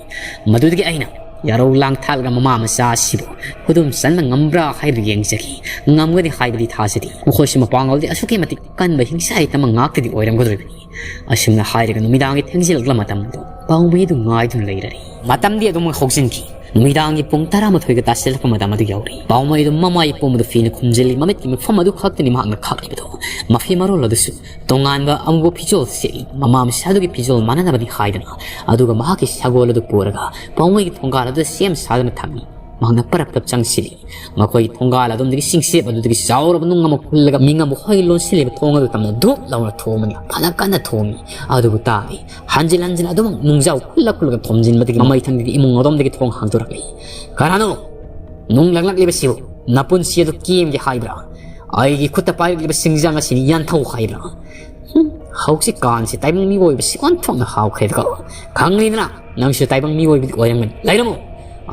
ꯃꯗꯨꯗꯒꯤ ꯑꯩꯅ ꯌꯥꯔꯧ ꯂꯥꯡ ꯊꯥꯛꯂꯒ ꯃꯃꯥ ꯃꯆꯥ ꯑꯁꯤꯕꯨ ꯈꯨꯗꯨꯝ ꯆꯟꯕ ꯉꯝꯕ꯭ꯔꯥ ꯍꯥꯏꯕꯗꯨ ꯌꯦꯡꯖꯒꯦ꯫ ꯉꯝꯒꯅꯤ ꯍꯥꯏꯕꯗꯤ ꯊꯥꯖꯗꯦ꯫ ꯃꯈꯣꯏꯁꯨ ꯃꯄꯥꯡꯒꯜꯗꯤ ꯑꯁꯨꯛꯀꯤ ꯃꯇꯤꯛ ꯀꯟꯕ ꯍꯤꯡꯁꯥ ꯍꯩꯇꯝꯕ ꯉꯥꯛꯇꯗꯤ ꯑꯣꯏꯔꯝꯒꯗꯧꯔꯤꯕꯅꯤ꯫" ꯑꯁꯨꯝꯅ ꯍꯥꯏꯔꯒ ꯅꯨꯃꯤꯗꯥꯡꯒꯤ ꯊꯦꯡꯖꯤꯜꯂꯛꯂꯕ ꯃꯇꯝꯗꯨ ꯄꯥꯎꯃꯩ ꯑꯗꯨ ꯉꯥꯏꯗꯨꯅ ꯂꯩꯔꯔꯤ꯫ ꯃꯇꯝꯗꯤ ꯑꯗꯨꯝ ꯍꯧꯖꯤꯟꯈꯤ꯫ ꯅꯨꯃꯤꯗꯥꯡꯒꯤ ꯄꯨꯡ ꯇꯔꯥꯃꯥꯊꯣꯏꯒ ꯇꯥꯁꯤꯜꯂꯛꯄ ꯃꯇꯝ ꯑꯗꯨ ꯌꯧꯔꯦ꯫ ꯄꯥꯎꯃꯩ ꯑꯗꯨ ꯃꯃꯥꯏ ꯄꯨꯝꯕꯗꯨ ꯐꯤꯅ ꯈꯨꯝꯖꯤꯜꯂꯤ꯫ ꯃꯃꯤꯠꯀꯤ ꯃꯐꯝ ꯑꯗꯨ ꯈꯛꯇꯅꯤ ꯃꯍꯥꯛꯅ ꯈꯥꯛꯂꯤꯕꯗꯨ꯫ ꯃꯐꯤ ꯃꯔꯣꯜ ꯑꯗꯨꯁꯨ ꯇꯣꯉꯥꯟꯕ ꯑꯃꯨꯕ ꯐꯤꯖꯣꯜ ꯁꯦꯠꯂꯤ꯫ ꯃꯃꯥ ꯃꯆꯥꯗꯨꯒꯤ ꯐꯤꯖꯣꯜ ꯃꯥꯟꯅꯅꯕꯅꯤ ꯍꯥꯏꯗꯨꯅ꯫ ꯑꯗꯨꯒ ꯃꯍꯥꯛꯀꯤ ꯁꯒꯣꯜ ꯑꯗꯨ ꯄꯨꯔꯒ ꯄꯥꯎꯃꯩꯒꯤ ꯊꯣꯡꯒꯥꯜ ꯑꯗꯨꯗ ꯁꯦꯝ ꯁꯥꯗꯨꯅ ꯊꯝꯃꯤ꯫ ꯃꯍꯥꯛꯅ ꯄꯔꯞ ꯄꯔꯞ ꯆꯪꯁꯤꯜꯂꯤ꯫ ꯃꯈꯣꯏꯒꯤ ꯊꯣꯡꯒꯥꯜ ꯑꯗꯣꯝꯗꯒꯤ ꯆꯤꯡꯆꯦꯞ ꯑꯗꯨꯗꯒꯤ ꯆꯥꯎꯔꯕ ꯅꯨꯡ ꯑꯃ ꯈꯨꯜꯂꯒ ꯃꯤꯉꯝꯕ ꯍꯣꯏ ꯂꯣꯟꯁꯤꯜꯂꯤꯕ ꯊꯣꯡ ꯑꯗꯨ ꯇꯝꯅ ꯙꯨꯞ ꯂꯥꯎꯅ ꯊꯣꯝꯃꯅꯤ꯫ ꯐꯅ ꯀꯟꯅ ꯊꯣꯝꯃꯤ꯫ ꯑꯗꯨꯕꯨ ꯇꯥꯗꯦ꯫ ꯍꯟꯖꯤꯟ ꯍꯟꯖꯤꯟ ꯑꯗꯨꯃꯛ ꯅꯨꯡꯖꯥꯎ ꯈꯨꯜꯂ ꯈꯨꯜꯂꯒ ꯊꯣꯝꯖꯤꯟꯕꯗꯒꯤ ꯃꯃꯩ ꯊꯪꯗꯒꯤ ꯏꯃꯨꯡ ꯑꯗꯣꯝꯗꯒꯤ ꯊꯣꯡ ꯍꯥꯡꯗꯣꯔꯛꯂꯤ꯫ "ꯀꯅꯥꯅꯣ? ꯅꯨꯡ ꯂꯪꯂꯛꯂꯤꯕꯁꯤꯕꯨ ꯅꯄꯨꯟꯁꯤ ꯑꯗꯨ ꯀꯦꯝꯒꯦ ꯍꯥꯏꯕ꯭ꯔꯥ? ꯑꯩꯒꯤ ꯈꯨꯠꯇ ꯄꯥꯏꯔꯛꯂꯤꯕ ꯁꯤꯡꯖꯥꯡ ꯑꯁꯤꯅ ꯌꯥꯟꯊꯧ ꯍꯥꯏꯕ꯭ꯔꯥ?" ꯍꯨꯝ, ꯍꯧꯖꯤꯛꯀꯥꯟꯁꯤ ꯇꯥꯏꯕꯪ ꯃꯤꯑꯣꯏꯕꯁꯤ ꯑꯣꯟꯊꯣꯛꯅ ꯍꯥꯎꯈ꯭ꯔꯦꯗꯀꯣ꯫ ꯈꯪꯂꯤꯗꯅ, ꯅꯪꯁꯨ ꯇꯥꯏꯕꯪ ꯃꯤꯑꯣꯏꯕꯗꯤ ꯑꯣꯏꯔꯝꯒꯅꯤ꯫ ꯂꯩꯔꯝꯃꯣ꯫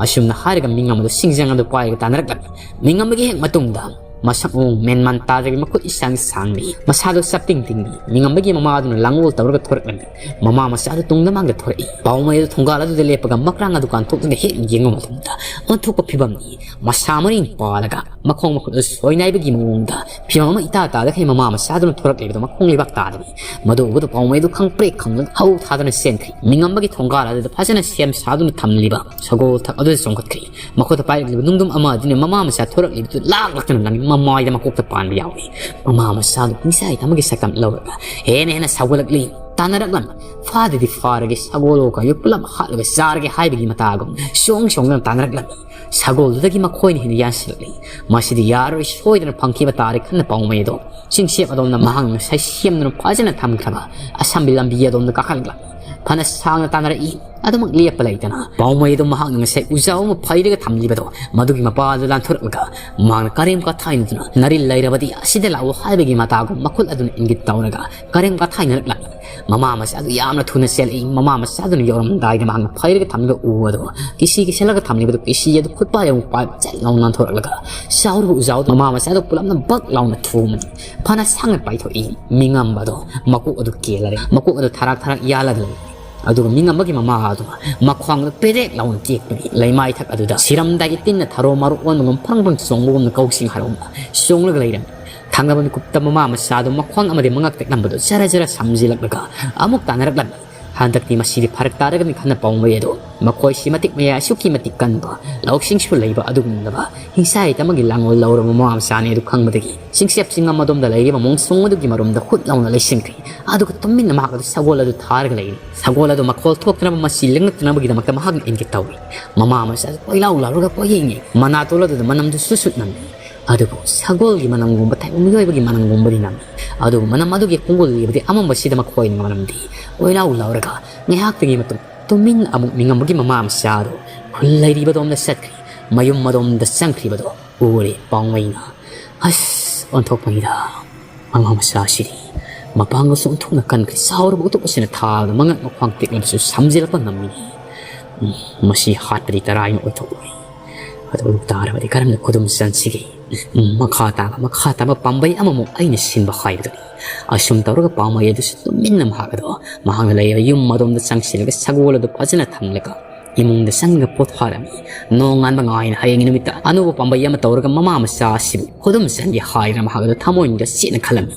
ꯑꯁꯨꯝꯅ ꯍꯥꯏꯔꯒ ꯃꯤꯉꯝ ꯑꯗꯨ ꯁꯤꯡꯖꯪ ꯑꯗꯨ ꯄꯥꯏꯔꯒ ꯇꯥꯟꯅꯔꯛꯂꯝꯃꯤ꯫ ꯃꯤꯉꯝꯕꯒꯤ ꯍꯦꯛ ꯃꯇꯨꯡꯗ ꯃꯁꯛ ꯃꯑꯣꯡ ꯃꯦꯟꯃꯥꯟ ꯇꯥꯗꯕꯤ, ꯃꯈꯨꯠ ꯏꯁꯥꯡ ꯁꯥꯡꯕꯤ, ꯃꯁꯥꯗꯣ ꯆꯞꯇꯤꯡ ꯇꯤꯡꯕꯤ, ꯃꯤꯉꯝꯕꯒꯤ ꯃꯃꯥ ꯑꯗꯨꯅ ꯂꯥꯡꯑꯣꯜ ꯇꯧꯔꯒ ꯊꯣꯔꯛꯂꯝꯃꯤ꯫ ꯃꯃꯥ ꯃꯆꯥꯗꯨ ꯇꯨꯡꯗ ꯃꯥꯡꯗ ꯊꯣꯔꯛꯏ꯫ ꯄꯥꯎꯃꯩ ꯑꯗꯨ ꯊꯣꯡꯒꯥꯜ ꯑꯗꯨꯗ ꯂꯦꯞꯄꯒ ꯃꯀ꯭ꯔꯥꯡ ꯑꯗꯨ ꯀꯥꯟꯊꯣꯛꯇꯨꯅ ꯍꯦꯛ ꯌꯦꯡꯕ ꯃꯇꯝꯗ ꯑꯣꯟꯊꯣꯛꯄ ꯐꯤꯕꯝꯅꯤ꯫ ꯃꯁꯥ ꯃꯔꯦꯡ ꯄꯥꯜꯂꯒ ꯃꯈꯣꯡ ꯃꯈꯨꯠ ꯑꯗꯨ ꯁꯣꯏꯅꯥꯏꯕꯒꯤ ꯃꯑꯣꯡꯗ ꯐꯤꯕꯝ ꯑꯃ ꯏꯇꯥ ꯇꯥꯗꯈꯩ ꯃꯃꯥ ꯃꯆꯥꯗꯨꯅ ꯊꯣꯔꯛꯂꯤꯕꯗꯨ ꯃꯈꯣꯡ ꯂꯩꯕꯥꯛ ꯇꯥꯗꯕꯤ꯫ ꯃꯗꯨ ꯎꯕꯗ ꯄꯥꯎꯃꯩ ꯑꯗꯨ ꯈꯪꯄ꯭ꯔꯦꯛ ꯈꯪꯂꯒ ꯍꯧ ꯊꯥꯗꯨꯅ ꯆꯦꯟꯈ꯭ꯔꯤ꯫ ꯃꯤꯉꯝꯕꯒꯤ ꯊꯣꯡꯒꯥꯜ ꯑꯗꯨꯗ ꯐꯖꯅ ꯁꯦꯝ ꯁꯥꯗꯨꯅ ꯊꯝꯂꯤꯕ ꯁꯒꯣꯜ ꯊꯛ ꯑꯗꯨꯗ ꯆꯣꯡꯈꯠꯈ꯭ꯔꯤ꯫ ꯃꯈꯨꯠꯇ ꯄꯥꯏꯔꯛꯂꯤꯕ ꯅꯨꯡꯗꯨꯝ ꯑꯃ ꯑꯗꯨꯅ ꯃꯃꯥ ꯃꯆꯥ ꯊꯣꯔꯛꯂꯤꯕꯗꯨ ꯂꯥꯛ ꯂꯥꯛꯇꯨꯅ ꯂꯪꯉꯤ꯫ ꯃꯃꯥꯏꯗ ꯃꯀꯣꯛꯇ ꯄꯥꯟꯕ ꯌꯥꯎꯏ꯫ ꯃꯃꯥ ꯃꯆꯥꯗꯨ ꯍꯤꯡꯆꯥꯏ ꯑꯃꯒꯤ ꯁꯛꯇꯝ ꯂꯧꯔꯒ ꯍꯦꯟꯅ ꯍꯦꯟꯅ ꯁꯥꯎꯒꯠꯂꯛꯂꯤ꯫ ꯇꯥꯟꯅꯔꯛꯂꯝꯃꯤ꯫ ꯐꯥꯗꯗꯤ ꯐꯥꯔꯒꯦ, ꯁꯒꯣꯜ ꯑꯣ ꯀꯥꯏꯌꯨ ꯄꯨꯂꯞ ꯍꯥꯠꯂꯒ ꯆꯥꯔꯒꯦ ꯍꯥꯏꯕꯒꯤ ꯃꯇꯥꯒꯨꯝ ꯆꯣꯡ ꯆꯣꯡꯗꯨꯅ ꯇꯥꯟꯅꯔꯛꯂꯝꯃꯤ꯫ ꯁꯒꯣꯜꯗꯨꯗꯒꯤ ꯃꯈꯣꯏꯅ ꯍꯦꯟꯅ ꯌꯥꯟꯁꯤꯜꯂꯛꯂꯤ꯫ ꯃꯁꯤꯗꯤ ꯌꯥꯔꯣꯏ, ꯁꯣꯏꯗꯅ ꯐꯪꯈꯤꯕ ꯇꯥꯔꯦ ꯈꯟꯅ ꯄꯥꯎꯃꯩ ꯑꯗꯣ ꯆꯤꯡꯆꯦꯞ ꯑꯗꯣꯝꯗ ꯃꯍꯥꯛꯅ ꯉꯁꯥꯏ ꯁꯦꯝꯗꯨꯅ ꯐꯖꯅ ꯊꯝꯈ꯭ꯔꯕ ꯑꯁꯝꯕꯤ ꯂꯝꯕꯤ ꯑꯗꯣꯝꯗ ꯀꯥꯈꯠꯂꯛꯂꯝꯃꯤ꯫ ꯐꯅ ꯁꯥꯡꯅ ꯇꯥꯟꯅꯔꯛꯏ꯫ ꯑꯗꯨꯃꯛ ꯂꯦꯞꯄ ꯂꯩꯇꯅ ꯄꯥꯎꯃꯩ ꯑꯗꯨ ꯃꯍꯥꯛꯅ ꯉꯁꯥꯏ ꯎꯖꯥꯎ ꯑꯃ ꯐꯩꯔꯒ ꯊꯝꯂꯤꯕꯗꯣ ꯃꯗꯨꯒꯤ ꯃꯄꯥ ꯑꯗꯨ ꯂꯥꯟꯊꯣꯔꯛꯂꯒ ꯃꯍꯥꯛꯅ ꯀꯔꯦꯝ ꯀꯊꯥꯏꯅꯗꯨꯅ ꯅꯥꯔꯤꯜ ꯂꯩꯔꯕꯗꯤ ꯑꯁꯤꯗ ꯂꯥꯛꯑꯣ ꯍꯥꯏꯕꯒꯤ ꯃꯇꯥꯒꯨꯝ ꯃꯈꯨꯠ ꯑꯗꯨꯅ ꯏꯪꯒꯤꯠ ꯇꯧꯔꯒ ꯀꯔꯦꯝ ꯀꯊꯥꯏꯅꯔꯛꯂꯝꯃꯤ꯫ ꯃꯃꯥ ꯃꯆꯥ ꯑꯗꯨ ꯌꯥꯝꯅ ꯊꯨꯅ ꯆꯦꯜꯂꯛꯏ꯫ ꯃꯃꯥ ꯃꯆꯥ ꯑꯗꯨꯅ ꯌꯧꯔꯝꯗꯥꯏꯗ ꯃꯍꯥꯛꯅ ꯐꯩꯔꯒ ꯊꯝꯂꯤꯕ ꯎ ꯑꯗꯨ ꯀꯤꯁꯤ ꯀꯤꯁꯜꯂꯒ ꯊꯝꯂꯤꯕꯗꯨ ꯀꯤꯁꯤ ꯑꯗꯨ ꯈꯨꯠꯄꯥꯏ ꯑꯃꯨꯛ ꯄꯥꯏꯕ ꯆꯠ ꯂꯥꯎꯅ ꯅꯥꯟꯊꯣꯔꯛꯂꯒ ꯆꯥꯎꯔꯕ ꯎꯖꯥꯎꯗꯨ ꯃꯃꯥ ꯃꯆꯥ ꯑꯗꯨ ꯄꯨꯂꯞꯅ ꯕꯛ ꯂꯥꯎꯅ ꯊꯣꯝꯃꯅꯤ꯫ ꯐꯅ ꯁꯥꯡꯅ ꯄꯥꯏꯊꯣꯛꯏ꯫ ꯃꯤꯉꯝꯕꯗꯣ ꯃꯀꯣꯛ ꯑꯗꯨ ꯀꯦꯜꯂꯔꯦ꯫ ꯃꯀꯣꯛ ꯑꯗꯨ ꯊꯔꯥꯛ ꯊꯔꯥꯛ ꯌꯥꯜꯂꯒ ꯂꯩ꯫ ꯑꯗꯨꯒ ꯃꯤꯉꯝꯕꯒꯤ ꯃꯃꯥ ꯑꯗꯨ ꯃꯈ꯭ꯋꯥꯡꯗ ꯄꯦꯔꯦꯛ ꯂꯥꯎꯅ ꯇꯦꯛꯄꯒꯤ ꯂꯩꯃꯥꯏ ꯊꯛ ꯑꯗꯨꯗ ꯁꯤꯔꯝꯗꯥꯏꯒꯤ ꯇꯤꯟꯅ ꯊꯔꯣ ꯃꯔꯨ ꯑꯣꯟꯕꯒꯨꯝ ꯐ꯭ꯔꯪ ꯐ꯭ꯔꯪ ꯆꯣꯡꯕꯒꯨꯝꯅ ꯀꯧꯁꯤꯡ ꯍꯔꯥꯎꯅ ꯆꯣꯡꯂꯒ ꯂꯩꯔꯝꯃꯤ꯫ ꯊꯪꯅꯕ ꯃꯤꯀꯨꯞꯇ ꯃꯃꯥ ꯃꯆꯥꯗꯨ ꯃꯈ꯭ꯋꯥꯡ ꯑꯃꯗꯤ ꯃꯉꯛ ꯇꯦꯛꯂꯝꯕꯗꯨ ꯖꯔ ꯖꯔ ꯁꯝꯖꯤꯜꯂꯛꯂꯒ ꯑꯃꯨꯛ ꯇꯥꯟꯅꯔꯛꯂꯝꯃꯤ꯫ ꯍꯟꯗꯛꯇꯤ ꯃꯁꯤꯗꯤ ꯐꯔꯛ ꯇꯥꯔꯒꯅꯤ ꯈꯟꯅ ꯄꯥꯎꯃꯩ ꯑꯗꯨ ꯃꯈꯣꯏꯁꯤ ꯃꯇꯤꯛ ꯃꯌꯥꯏ ꯑꯁꯨꯛꯀꯤ ꯃꯇꯤꯛ ꯀꯟꯕ, ꯂꯧꯁꯤꯡꯁꯨ ꯂꯩꯕ ꯑꯗꯨꯒꯨꯝꯂꯕ ꯍꯤꯡꯁꯥ ꯍꯩꯇ ꯑꯃꯒꯤ ꯂꯥꯡꯑꯣꯜ ꯂꯧꯔꯕ ꯃꯃꯥ ꯃꯆꯥꯅꯤ ꯑꯗꯨ ꯈꯪꯕꯗꯒꯤ ꯆꯤꯡꯆꯦꯞ ꯆꯤꯡꯉꯝ ꯑꯗꯣꯝꯗ ꯂꯩꯔꯤꯕ ꯃꯣꯡꯁꯣꯡ ꯑꯗꯨꯒꯤ ꯃꯔꯨꯝꯗ ꯍꯨꯠ ꯂꯥꯎꯅ ꯂꯩꯁꯤꯟꯈ꯭ꯔꯤ꯫ ꯑꯗꯨꯒ ꯇꯨꯃꯤꯟꯅ ꯃꯍꯥꯛ ꯑꯗꯨ ꯁꯒꯣꯜ ꯑꯗꯨ ꯊꯥꯔꯒ ꯂꯩꯔꯤ꯫ ꯁꯒꯣꯜ ꯑꯗꯨ ꯃꯈꯣꯜ ꯊꯣꯛꯇꯅꯕ ꯃꯁꯤ ꯂꯦꯡꯂꯛꯇꯅꯕꯒꯤꯗꯃꯛꯇ ꯃꯍꯥꯛꯅ ꯏꯪꯒꯤꯠ ꯇꯧꯏ꯫ ꯃꯃꯥ ꯃꯆꯥ ꯑꯗꯨ ꯀꯣꯏꯂꯥꯎ ꯂꯥꯎꯔꯒ ꯀꯣꯏꯌꯦꯡꯉꯤ꯫ ꯃꯅꯥꯇꯣꯜ ꯑꯗꯨꯗ ꯃꯅꯝꯗꯨ ꯁꯨꯠ ꯁꯨꯠ ꯅꯝꯃꯤ꯫ ꯑꯗꯨꯕꯨ ꯁꯒꯣꯜꯒꯤ ꯃꯅꯝꯒꯨꯝꯕ ꯊꯥꯏꯕ ꯃꯤꯑꯣꯏꯕꯒꯤ ꯃꯅꯝꯒꯨꯝꯕꯗꯤ ꯅꯝꯃꯤ꯫ ꯑꯗꯨꯕꯨ ꯃꯅꯝ ꯑꯗꯨꯒꯤ ꯈꯣꯡꯒꯨꯜ ꯂꯤꯕꯗꯤ ꯑꯃꯝꯕꯁꯤꯗ ꯃꯈꯣꯏꯅ ꯃꯅꯝꯗꯤ ꯀꯣꯏꯂꯥꯎ ꯂꯥꯎꯔꯒ ꯉꯥꯏꯍꯥꯛꯇꯒꯤ ꯃꯇꯨꯡ ꯇꯨꯃꯤꯟ ꯑꯃꯨꯛ ꯃꯤꯉꯝꯕꯒꯤ ꯃꯃꯥ ꯃꯆꯥ ꯑꯗꯨ ꯈꯨꯜ ꯂꯩꯔꯤꯕꯗꯣꯝꯗ ꯆꯠꯈ꯭ꯔꯤ꯫ ꯃꯌꯨꯝ ꯑꯗꯣꯝꯗ ꯆꯪꯈ꯭ꯔꯤꯕꯗꯣ ꯎꯔꯦ ꯄꯥꯎꯃꯩꯅ꯫ ꯑꯁ, ꯑꯣꯟꯊꯣꯛꯄꯅꯤꯗ꯫ ꯃꯃꯥ ꯃꯆꯥ ꯑꯁꯤꯗꯤ ꯃꯄꯥꯡꯒꯜꯁꯨ ꯑꯣꯟꯊꯣꯛꯅ ꯀꯟꯈ꯭ꯔꯦ꯫ ꯆꯥꯎꯔꯕ ꯎꯇꯨꯞ ꯑꯁꯤꯅ ꯊꯥꯕꯗ ꯃꯉꯛ ꯃꯈ꯭ꯋꯥꯡ ꯇꯦꯛꯂꯕꯁꯨ ꯁꯝꯖꯤꯜꯂꯛꯄ ꯉꯝꯃꯤ꯫ ꯎꯝ, ꯃꯁꯤ ꯍꯥꯠꯄꯗꯤ ꯇꯔꯥꯏꯅ ꯑꯣꯏꯊꯣꯛꯂꯣꯏ꯫ ꯑꯗꯨ ꯇꯥꯔꯕꯗꯤ ꯀꯔꯝꯅ ꯈꯨꯗꯨꯝ ꯆꯟꯁꯤꯒꯦ? ꯃꯈꯥ ꯇꯥꯕ, ꯃꯈꯥ ꯇꯥꯕ ꯄꯥꯝꯕꯩ ꯑꯃꯃꯨꯛ ꯑꯩꯅ ꯁꯤꯟꯕ ꯍꯥꯏꯕꯗꯨꯅꯤ꯫ ꯑꯁꯨꯝ ꯇꯧꯔꯒ ꯄꯥꯝꯕꯩ ꯑꯗꯨꯁꯨ ꯇꯨꯃꯤꯟꯅ ꯃꯍꯥꯛ ꯑꯗꯣ ꯃꯍꯥꯛꯅ ꯂꯩꯔꯤꯕ ꯌꯨꯝ ꯑꯗꯣꯝꯗ ꯆꯪꯁꯤꯜꯂꯒ ꯁꯒꯣꯜ ꯑꯗꯨ ꯐꯖꯅ ꯊꯝꯂꯒ ꯏꯃꯨꯡꯗ ꯆꯪꯉꯒ ꯄꯣꯊꯥꯔꯝꯃꯤ꯫ ꯅꯣꯡꯉꯥꯟꯕ ꯉꯥꯏꯅ ꯍꯌꯦꯡꯒꯤ ꯅꯨꯃꯤꯠꯇ ꯑꯅꯧꯕ ꯄꯥꯝꯕꯩ ꯑꯃ ꯇꯧꯔꯒ ꯃꯃꯥ ꯃꯆꯥ ꯑꯁꯤꯕꯨ ꯈꯨꯗꯨꯝ ꯆꯟꯒꯦ ꯍꯥꯏꯗꯅ ꯃꯍꯥꯛ ꯑꯗꯨ ꯊꯃꯣꯏꯅꯨꯡꯗ ꯆꯦꯠꯅ ꯈꯜꯂꯝꯃꯤ꯫